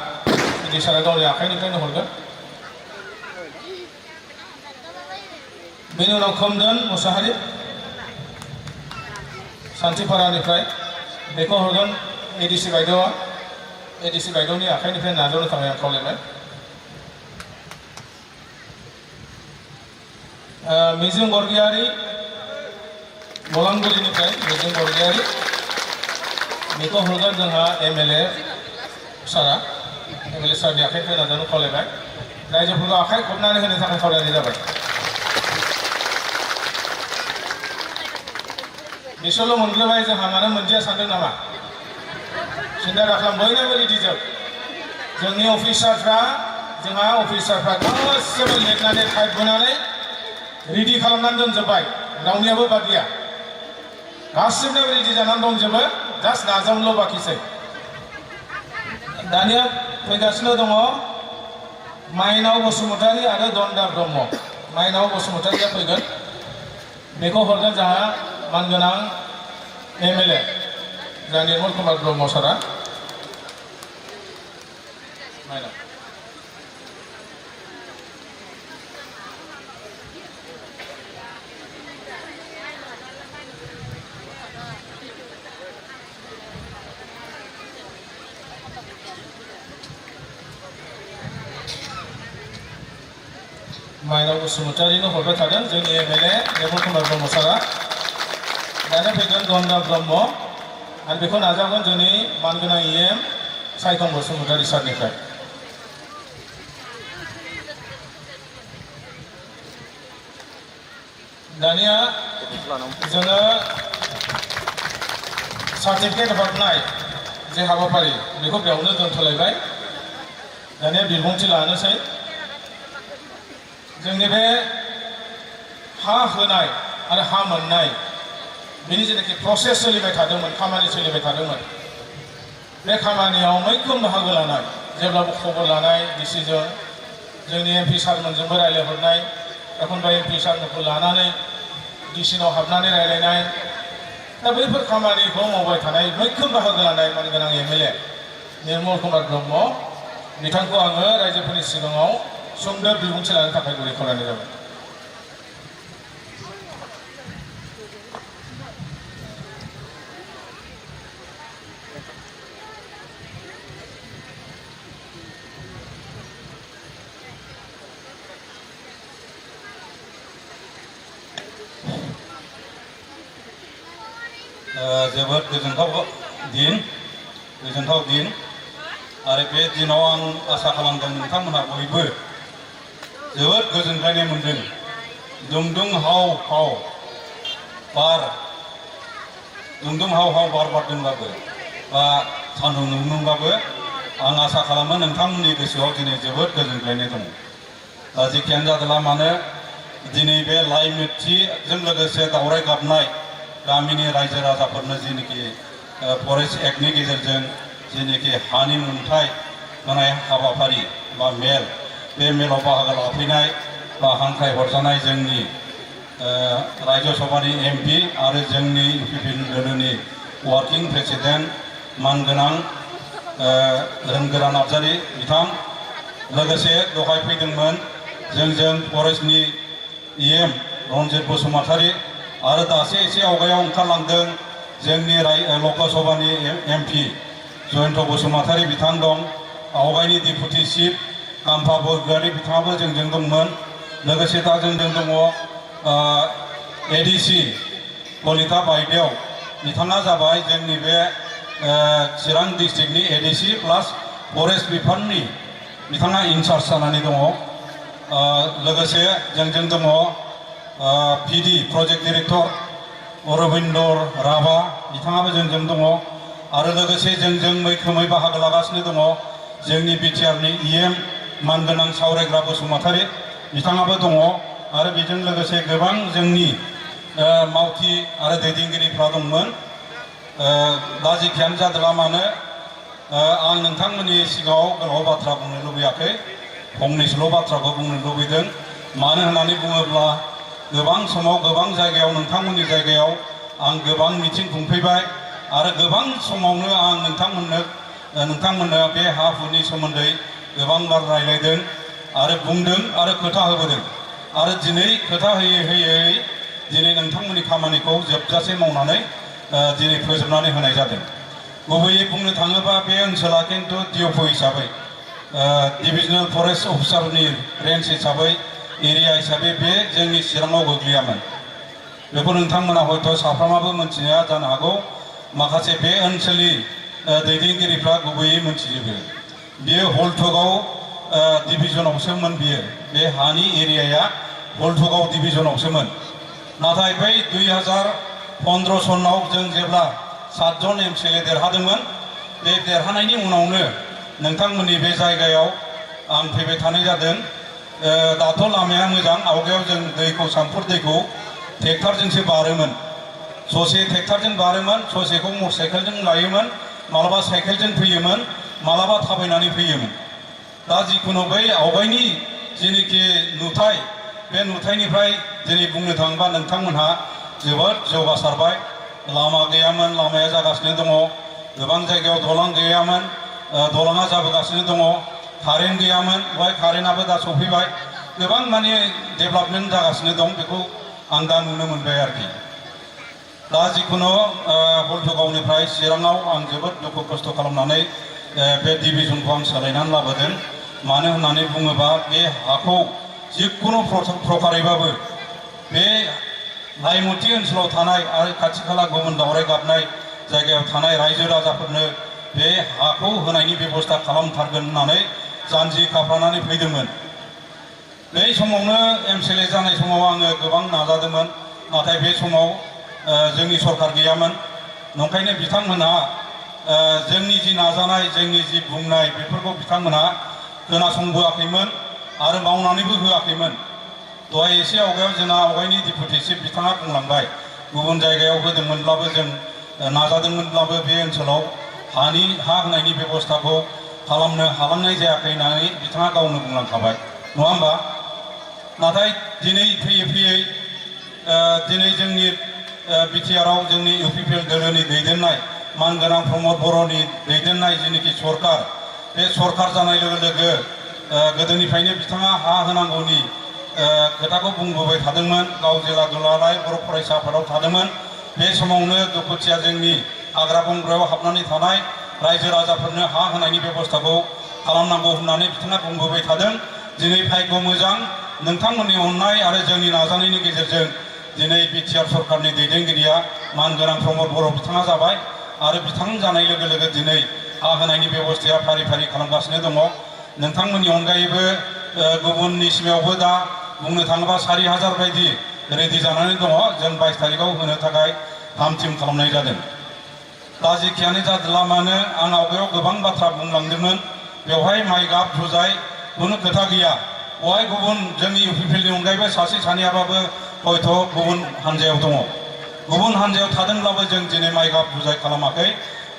गावनि आखाइनिफ्रायनो हरगोन। बेनि उनाव खोमदोन मुसाहारि सान्थिपारानिफ्राय बेखौ हरगोन ADC बायद'आ ADC बायद'नि आखाइनिफ्राय नाजावनो थाखाय आं खावलायबाय। मिजिं बरगयारी बलांगुरिनिफ्राय मिजिं बरगयारी बेखौ हरगोन जोंहा MLA सारा MLA सारनि आखाइनिफ्राय नाजावनो खावलायबाय। रायजोफोरखौ आखाइ खबनानै होनो थाखाय खावलायनाय जाबाय। बिसोरल' मोनग्रोबाय जोंहा मानो मोनदिया सानदों नामा? सिन्था दाखालाम बयनोबो रेडि जोब। जोंनि अफिसारफ्रा गासिबो लिरनानै टाइप होनानै रेडि खालामनानै दोनजोब्बाय। रावनियाबो बाद गैया। गासिबोबो रेडि जानानै दंजोबो। जास्ट नाजावनोल' बाखिसै। दानिया फैगासिनो दङ माइनाव बसुमतारी आरो दन्दा ब्रह्म। माइनाव बसुमतारीया फैगोन। बेखौ हरगोन जोंहा मानगोनां MLA जा निर्मल कुमार ब्रह्म सारा। माइनाव माइनाव बसुमतारीनो हरबाय थादों जोंनि MLA निर्मल कुमार ब्रह्म सारा। दानिया फैगोन दन्दा ब्रह्म आरो बेखौ नाजावगोन जोंनि मानगोनां EM सायखं बसुमतारी सारनिफ्राय। दानिया जोङो सार्टिफिकेट हरनाय जे हाबाफारि बेखौ बेयावनो दोनथ'लायबाय। दानिया बिबुंथि लानोसै। जोंनि बे हा होनाय आरो हा मोननाय बेनि जेनाखि प्रसेस सोलिबाय थादोंमोन, खामानि सोलिबाय थादोंमोन, बे खामानियाव मैखोम बाहागो लानाय, जेब्लाबो खबर लानाय, डिसिजन, जोंनि MP सारमोनजोंबो रायज्लायहरनाय, एखनबा MP सारमोनखौ लानानै डिसिनाव हाबनानै रायज्लायनाय, दा बैफोर खामानिखौ मावबाय थानाय मैखोम बाहागो लानाय मानगोनां MLA निर्मल कुमार ब्रह्म बिथांखौ आङो रायजोफोरनि सिगाङाव सुंद' बिबुंथि लानो थाखाय गुरै खावलायनाय जाबाय। जोबोद गोजोनथाव दिन आरो बे दिनाव आं आसा खालामदों नोंथांमोनहा बयबो जोबोद गोजोनग्लायनाय मोनदों। दुंदुं हाव हाव बार बारदोंबाबो बा सान्दुं दुंदोंबाबो आं आसा खालामो नोंथांमोननि गोसोआव दिनै जोबोद गोजोनग्लायनाय दङ। जेखियानो जादोंला मानो दिनै बे लाइमोनथिजों लोगोसे दावराय गाबनाय गामिनि रायजो राजाफोरनो जेनोखि फरेस्ट एक्टनि गेजेरजों जेनोखि हानि मोनथाय होनाय हाबाफारि बा मेल, बे मेलाव बाहागो लाफैनाय बा हांख्राय हरजानाय जोंनि रायजो सभानि MP आरो जोंनि UPP दोलोनि वार्किं प्रेसिडेन्ट मानगोनां रोंगोरा नार्जारी बिथां, लोगोसे दहाय फैदोंमोन जोंजों फरेस्टनि EM रन्जित बसुमतारी आरो दासो एसे आवगायाव ओंखारलांदों जोंनि लकसभानि MP जयन्त बसुमतारी बिथां दं। आवगायनि डिपुटि चिफ काम्फा बरगयारी बिथाङाबो जोंजों दंमोन। लोगोसे दा जोंजों दङ ADC कलिता बायदेव बिथाङा जाबाय जोंनि बे चिरां डिस्ट्रिक्टनि ADC प्लास फरेस्ट बिफाननि बिथाङा इनचार्ज जानानै दङ। लोगोसे जोंजों दङ PD प्रजेक्ट डिरेक्टर अरबिन्दर राभा बिथाङाबो जोंजों दङ आरो लोगोसे जोंजों मैखोमै बाहागो लागासिनो दङ जोंनि BTRनि EM मानगोनां सावरायग्रा बसुमतारी बिथाङाबो दङ आरो बेजों लोगोसे गोबां जोंनि मावथि आरो दैदेनगिरिफ्रा दंमोन। दा जेखियानो जादोंला मानो आं नोंथांमोननि सिगाङाव गोलाव बाथ्रा बुंनो लुबैयाखै, फंनैसोल' बाथ्राखौ बुंनो लुबैदों। मानो होननानै बुङोब्ला गोबां समाव गोबां जायगायाव नोंथांमोननि जायगायाव आं गोबां मिटिं खुंफैबाय आरो गोबां समावनो आं नोंथांमोननो बे हा हुनि सोमोन्दै गोबां बार रायलायदों आरो बुंदों आरो खोथा होबोदों आरो दिनै खोथा होयै होयै दिनै नोंथांमोननि खामानिखौ जोबजासे मावनानै दिनै फोजोबनानै होनाय जादों। गुबैयै बुंनो थाङोबा बे ओनसोला खिन्थु डिअपि हिसाबै डिभिजनेल फरेस्ट अफिसारनि रेन्ज हिसाबै एरिया हिसाबै बे जोंनि चिराङाव गोग्लैयामोन। बेखौ नोंथांमोना हयथ' साफ्रोमाबो मोनथिया जानो हागौ, माखासे बे ओनसोलनि दैदेनगिरिफ्रा गुबैयै मोनथिजोबो। बियो हल्टुगाव डिभिजनावसोमोन बियो, बे हानि एरियाया हल्टुगाव डिभिजनावसोमोन। नाथाय बै 2015 सनाव जों जेब्ला 7 जन MCLA देरहादोंमोन, बे देरहानायनि उनावनो नोंथांमोननि बे जायगायाव आं फैबाय थानाय जादों। दाथ' लामाया मोजां, आवगायाव जों दैखौ सामफुर दैखौ ट्रेक्टरजोंसो बारोमोन, ससे ट्रेक्टरजों बारोमोन, ससेखौ मटरसाइकेलजों लायोमोन, मालाबा साइकेलजों फैयोमोन, मालाबा थाबायनानै फैयोमोन। दा जिखुनु बै आवगायनि जेनोखि नुथाय, बे नुथायनिफ्राय दिनै बुंनो थाङोबा नोंथांमोनहा जोबोद जौगासारबाय। लामा गैयामोन, लामाया जागासिनो दङ। गोबां जायगायाव दालां गैयामोन, दालाङा जाबोगासिनो दङ। कारेन्ट गैयामोन, बेवहाय कारेन्टआबो दा सफैबाय। गोबां माने डेभेलपमेन्ट जागासिनो दं, बेखौ आं दा नुनो मोनबाय आरोखि। दा जिखुनु हल्टुगावनिफ्राय चिराङाव आं जोबोद दुखु खस्थ' खालामनानै बे डिभिजनखौ आं सोलायनानै लाबोदों। मानो होननानै बुङोबा बे हाखौ जिखुनु प्रकारैबाबो बे लाइमुथि ओनसोलाव थानाय आरो खाथि खाला गुबुन दावराय गाबनाय जायगायाव थानाय रायजो राजाफोरनो बे हाखौ होनायनि बेबस्था खालामथारगोन होननानै जानजि खाफ्रानानै फैदोंमोन। बै समावनो MCLA जानाय समाव आङो गोबां नाजादोंमोन, नाथाय बे समाव जोंनि सरकार गैयामोन। नंखायनो बिथांमोनहा जोंनि जि नाजानाय, जोंनि जि बुंनाय, बेफोरखौ बिथांमोनहा खोनासंबोआखैमोन आरो मावनानैबो होआखैमोन। दहाय एसे आवगायाव जोंना आवगायनि डिपुटि चिफ बिथाङा बुंलांबाय, गुबुन जायगायाव होदोंमोनब्लाबो जों नाजादोंमोनब्लाबो बे ओनसोलाव हा होनायनि बेबस्थाखौ खालामनो हालांनाय जायाखै होननानै बिथाङा गावनो बुंलांखाबाय, नङा होमबा? नाथाय दिनै फैयै फैयै दिनै जोंनि बिटिआरआव जोंनि UPPL दोलोनि दैदेननाय मानगोनां प्रमद बर'नि दैदेननाय जेनोखि सरकार, बे सरकार जानाय लोगो लोगो गोदोनिफ्रायनो बिथाङा हा होनांगौनि खोथाखौ बुंबोबाय थादोंमोन। गाव जेला दुलाराय बर' फरायसा आफादाव थादोंमोन, बे समावनो दुखुथिया जोंनि हाग्रा बंग्रायाव हाबनानै थानाय रायजो राजाफोरनो हा होनायनि बेबस्थाखौ खालामनांगौ होननानै बिथाङा बुंबोबाय थादों। दिनै भाग्य मोजां, नोंथांमोननि अननाय आरो जोंनि नाजानायनि गेजेरजों दिनै बिटिआर सरकारनि दैदेनगिरिया मानगोनां प्रमद बर' बिथाङा जाबाय आरो बिथां जानाय लोगो लोगो दिनै हा होनायनि बेबस्थाया फारि फारि खालामगासिनो दङ। नोंथांमोननि अनगायैबो गुबुननि सिमायावबो दा बुंनो थाङोबा 4000 बायदि रेडि जानानै दङ। जों 22 तारिखआव होनो थाखाय थाम थिम खालामनाय जादों। दा जेखियानो जादोंला मानो आं आवगायाव गोबां बाथ्रा बुंलांदोंमोन, बेवहाय माइ गाब जुजाय खुनु खोथा गैया। बेवहाय गुबुन जोंनि UPPLनि अनगायैबो सासे सानैयाबाबो हयथ' गुबुन हान्जायाव दङ। गुबुन हान्जायाव थादोंब्लाबो जों दिनै माइ गाब जुजाय खालामाखै।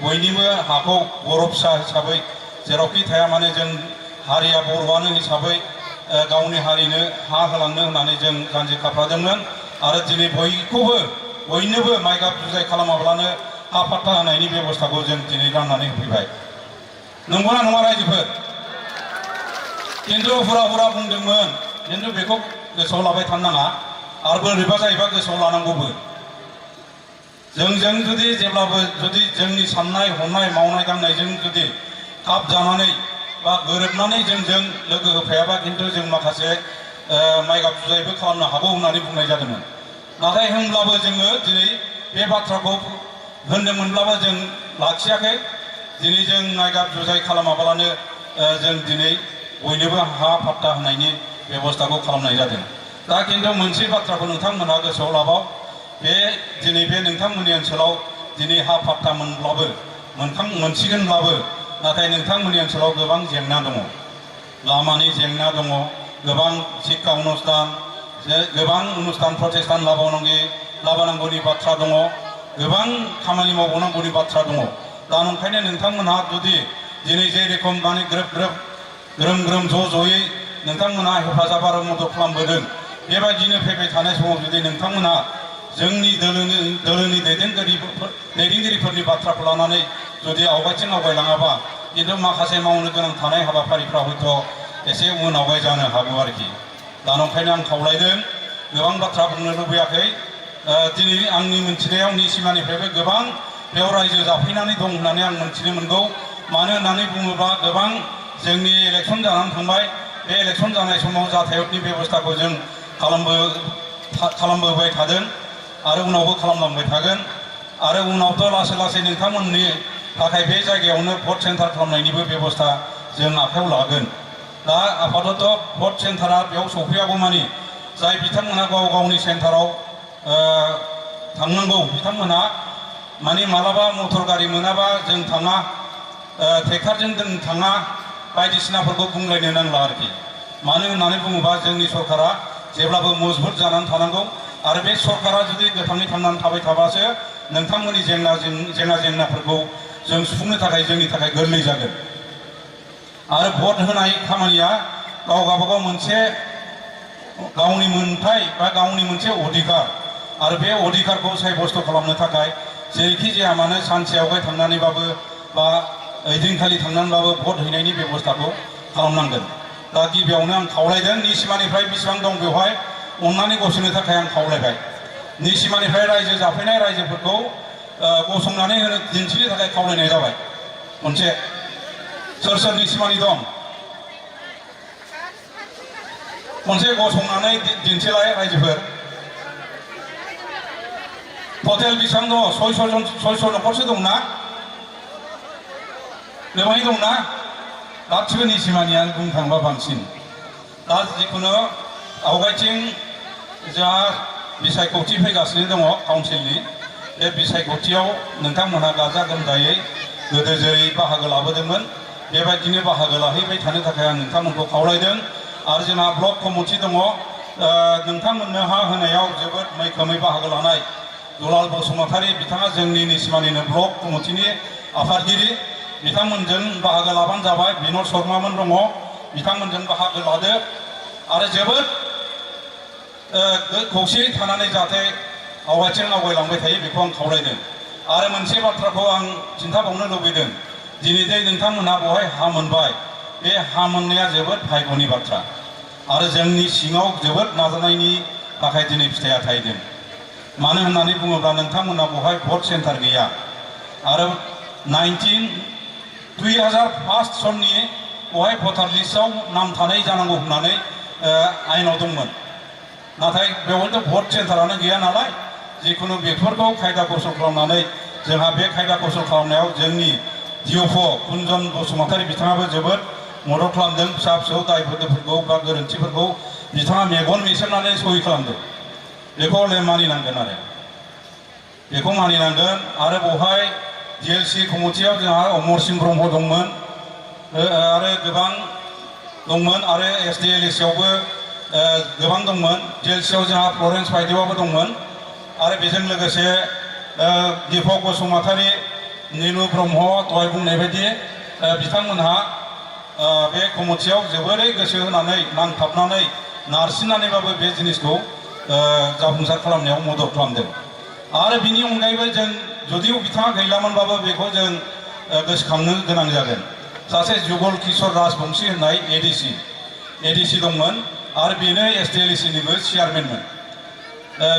बयनिबो हाखौ बर' फिसा हिसाबै जेरावखि थाया माने जों हारिया बर'आनो हिसाबै गावनि हारिनो हा होलांनो होननानै जों जानजि खाफ्रादोंमोन आरो दिनै बयनोबो माइ गाब जुजाय खालामाब्लानो हा पाट्टा होनायनि बेबस्थाखौ जों दिनै राननानै होफैबाय। नंगौना नङा रायजोफोर? खिन्थु हुरा बुंदोंमोन, खिन्थु बेखौ गोसोआव लाबाय थानो नाङा आरो बोरैबा जायोबा गोसोआव लानांगौबो। जोंजों जुदि जेब्लाबो जुदि जोंनि साननाय हनाय मावनाय दांनायजों जुदि खाब जानानै बा गोरोबनानै जोंजों लोगो होफायाबा खिन्थु जों माखासे माइ गाब जुजायबो खालामनो हागौ होननानै बुंनाय जादोंमोन। नाथाय होनब्लाबो जोङो दिनै बे बाथ्राखौ होनदोंमोनब्लाबो जों लाखियाखै। दिनै जों माइ गाब जुजाय खालामाब्लानो जों दिनै बयनोबो हा पाट्टा होनायनि बेबस्थाखौ खालामनाय जादों। दा खिन्थु मोनसे बाथ्राखौ नोंथांमोनहा गोसोआव लाबाव, बे दिनै बे नोंथांमोननि ओनसोलाव दिनै हा पाट्टा मोनसिगोनब्लाबो नाथाय नोंथांमोननि ओनसोलाव गोबां जेंना दङ। लामानि जेंना दङ, गोबां शिक्षा अनुष्ठान, गोबां अनुष्ठान प्रतिष्ठान लाबोनांगौनि बाथ्रा दङ, गोबां खामानि मावबावनांगौनि बाथ्रा दङ। दा नंखायनो नोंथांमोनहा जुदि दिनै जे रोखोम माने ग्रोम ज'यै नोंथांमोनहा हेफाजाब आरो मदद खालामबोदों, बेबायदिनो फैबाय थानाय समाव जुदि नोंथांमोनहा जोंनि दोलोनि दैदेनगिरिफोरनि बाथ्राखौ लानानै जुदि आवगायथिं आवगायलाङाबा किन्तु माखासे मावनो गोनां थानाय हाबाफारिफ्रा हयथ' एसे उन आवगाय जानो हागौ आरोखि। दा नंखायनो आं खावलायदों, गोबां बाथ्रा बुंनो लुबैयाखै। दिनै आंनि मिन्थिनायाव निसिमानिफ्रायबो गोबां बेयाव रायजो जाफैनानै दं होननानै आं मिन्थिनो मोनगौ। मानो होननानै बुङोब्ला गोबां जोंनि इलेक्सन जानानै थांबाय। बे इलेक्सन जानाय समाव जाथायतनि बेबस्थाखौ जों खालामबोबाय थादों आरो उनावबो खालामलांबाय थागोन। आरो उनावथ' लासै लासै नोंथांमोननि थाखाय बे जायगायावनो भट सेन्टार खालामनायनिबो बेबस्था जों आखायाव लागोन। दा आपातत भट सेन्टारा बेयाव सफैयागौमानि जाय बिथांमोना गाव गावनि सेन्टाराव थांनांगौ बिथांमोना माने मालाबा मटर गारि मोनाबा जों थाङा, ट्रेक्टरजों जों थाङा बायदिसिनाफोरखौ बुंलायनो नांला आरोखि। मानो होननानै बुङोबा जोंनि सरकारा जेब्लाबो मजबुत जानानै थानांगौ आरो बे सरकारा जुदि गोथाङै थांनानै थाबाय थाबासो नोंथांमोननि जेंनाफोरखौ जों सुफुंनो थाखाय जोंनि थाखाय गोरलै जागोन। आरो भट होनाय खामानिया गावबागाव मोनसे गावनि मोन्थाय बा गावनि मोनसे अधिकार आरो बे अधिकारखौ साब्यस्त खालामनो थाखाय जेरैखि जाया मानो सानसे आवगाय थांनानैबाबो बा ओइदिनखालि थांनानैबाबो भट हैनायनि बेबस्थाखौ खालामनांगोन। दा गिबियावनो आं खावलायदों, निसिमानिफ्राय बेसेबां दं बेवहाय अननानै गसंनो थाखाय आं खावलायबाय। निसिमानिफ्राय रायजो जाफैनाय रायजोफोरखौ गसंनानै होनो दिन्थिनो थाखाय खावलायनाय जाबाय। खनसे सोर सोर निसिमानि दं खनसे गसंनानै दिन्थिलाय रायजोफोर। टटेल बेसेबां दङ? 600 न'खरसो दंना? बेवहाय दंना? गासिबो निसिमानियानो बुंनो थांबा बांसिन। दा जिखुनु आवगायथिं जोंहा बिसायख'थि फैगासिनो दङ काउन्सिलनि। बे बिसायख'थियाव नोंथांमोनहा गाजा गोमजायै गोदो जेरै बाहागो लाबोदोंमोन बेबायदिनो बाहागो लाहैबाय थानो थाखाय आं नोंथांमोनखौ खावलायदों। आरो जोंहा ब्लक कमिटि दङ, नोंथांमोननो हा होनायाव जोबोद मैखोमै बाहागो लानाय दुलाल बसुमतारी बिथाङा जोंनि निसिमानिनो ब्लक कमिटिनि आफादगिरि। बिथांमोनजों बाहागो लाबानो जाबाय। बिनद शर्मामोन दङ, बिथांमोनजों बाहागो लादो आरो जोबोद खौसेयै थानानै जाहाथे आवगायथिं आवगायलांबाय थायो बेखौ आं खावलायदों। आरो मोनसे बाथ्राखौ आं खिन्थाबावनो लुबैदों, दिनै दे नोंथांमोनहा बेवहाय हा मोनबाय, बे हा मोननाया जोबोद भाग्यनि बाथ्रा आरो जोंनि सिङाव जोबोद नाजानायनि थाखाय दिनै फिथाइया थायदों। मानो होननानै बुङोब्ला नोंथांमोनहा बेवहाय भट सेन्टार गैया आरो 2001 सननि बेवहाय भटार लिस्टआव नाम थानाय जानांगौ होननानै आयेनाव दंमोन। नाथाय बेवहायथ' भट सेन्टारानो गैया नालाय, जिखुनु बेफोरखौ खायदा कौसल खालामनानै जोंहा बे खायदा कौसल खालामनायाव जोंनि डिअफ' कुन्जन बसुमतारी बिथाङाबो जोबोद मदद खालामदों। फिसा फिसौ दायफोरखौ बा गोरोन्थिफोरखौ बिथाङा मेगन मेसेबनानै सहि खालामदों। बेखौ मानिनांगोन बेखौ मानिनांगोन। आरो बेवहाय डिएलसि कमिटियाव जोंहा अमरसिं ब्रह्म दंमोन आरो गोबां दंमोन आरो एसडिएलएसियावबो गोबां दंमोन। डिएलसियाव जोंहा फ्लरेन्स बायदेवाबो दंमोन आरो बेजों लोगोसे दीपक बसुमतारी, नीलु ब्रह्म दहाय बुंनाय बायदि बिथांमोनहा बे कमिटियाव जोबोरै गोसो होनानै नांथाबनानै नारसिननानैबाबो बे जिनिसखौ जाफुंसार खालामनायाव मदद खालामदों। आरो बिनि अनगायैबो जों जुदिও बिथाङा गैलामोनबाबो बेखौ जों गोसोखांनो गोनां जागोन। सासे जुगल किशोर राजबंशी होननाय एडिसि दंमोन आरो बेनो एसडिएलएसिनिबो चेयारमेनमोन।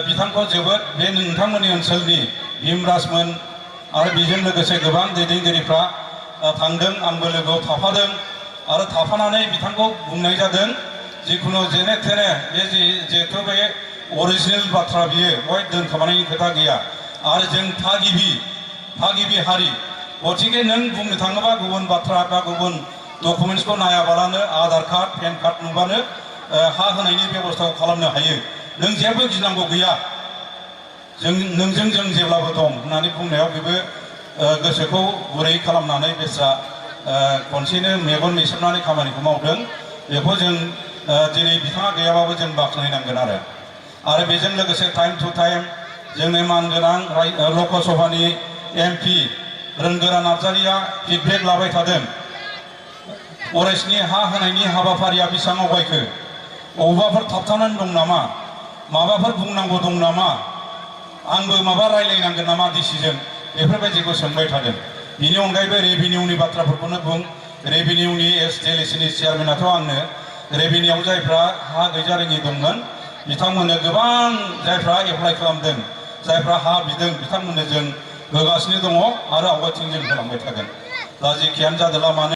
बिथांखौ जोबोद बे नोंथांमोननि ओनसोलनि भीमराजमोन आरो बेजों लोगोसे गोबां दैदेनगिरिफ्रा थांदों, आंबो लोगोआव थाफादों आरो थाफानानै बिथांखौ बुंनाय जादों जिखुनु जेने थेने बे जिहेथु बे अरिजिनेल बाथ्रा बियो बेवहाय दोनखोमानायनि खोथा गैया आरो जों थागिबि हारि, गतिके नों बुंनो थाङोबा गुबुन बाथ्रा बा गुबुन डकुमेन्ट्सखौ नायाबालानो आधार कार्ड पेन कार्ड नुबानो हा होनायनि बेबस्थाखौ खालामनो हायो। नों जेबो गिनांगौ गैया, नोंजों जों जेब्लाबो दं होननानै बुंनायाव बेबो गोसोखौ गुरै खालामनानै बेस्रा खनसेनो मेगन मेसेबनानै खामानिखौ मावदों। बेखौ जों दिनै बिथाङा गैयाबाबो जों बाख्नायनांगोन। आरो बेजों लोगोसे टाइम टु टाइम जोंनि मानगोनां लकसभानि एमपि रोंगोरा नार्जारिया फिडबेक लाबाय थादों। फरेस्टनि हा होनायनि हाबाफारिया बेसेबां आवगायखो, बबेबाफोर थाबथानानै दं नामा, माबाफोर बुंनांगौ दं नामा, आंबो माबा रायलायनांगोन नामा डिसिजन बेफोरबायदिखौ सोंबाय थादों। बिनि अनगायैबो रेभिनिउनि बाथ्राफोरखौनो बुं। रेभिनिउनि एसटिएलएसनि चेयारमेनाथ' आंनो रेभिनिउआव जायफ्रा हा गैजारोङि दंमोन बिथांमोननो गोबां जायफ्रा एप्लाइ खालामदों जायफ्रा हा बिदों बिथांमोननो जों होगासिनो दङ आरो आवगायथिं जों होलांबाय थागोन। दा जेखियानो जादोंला मानो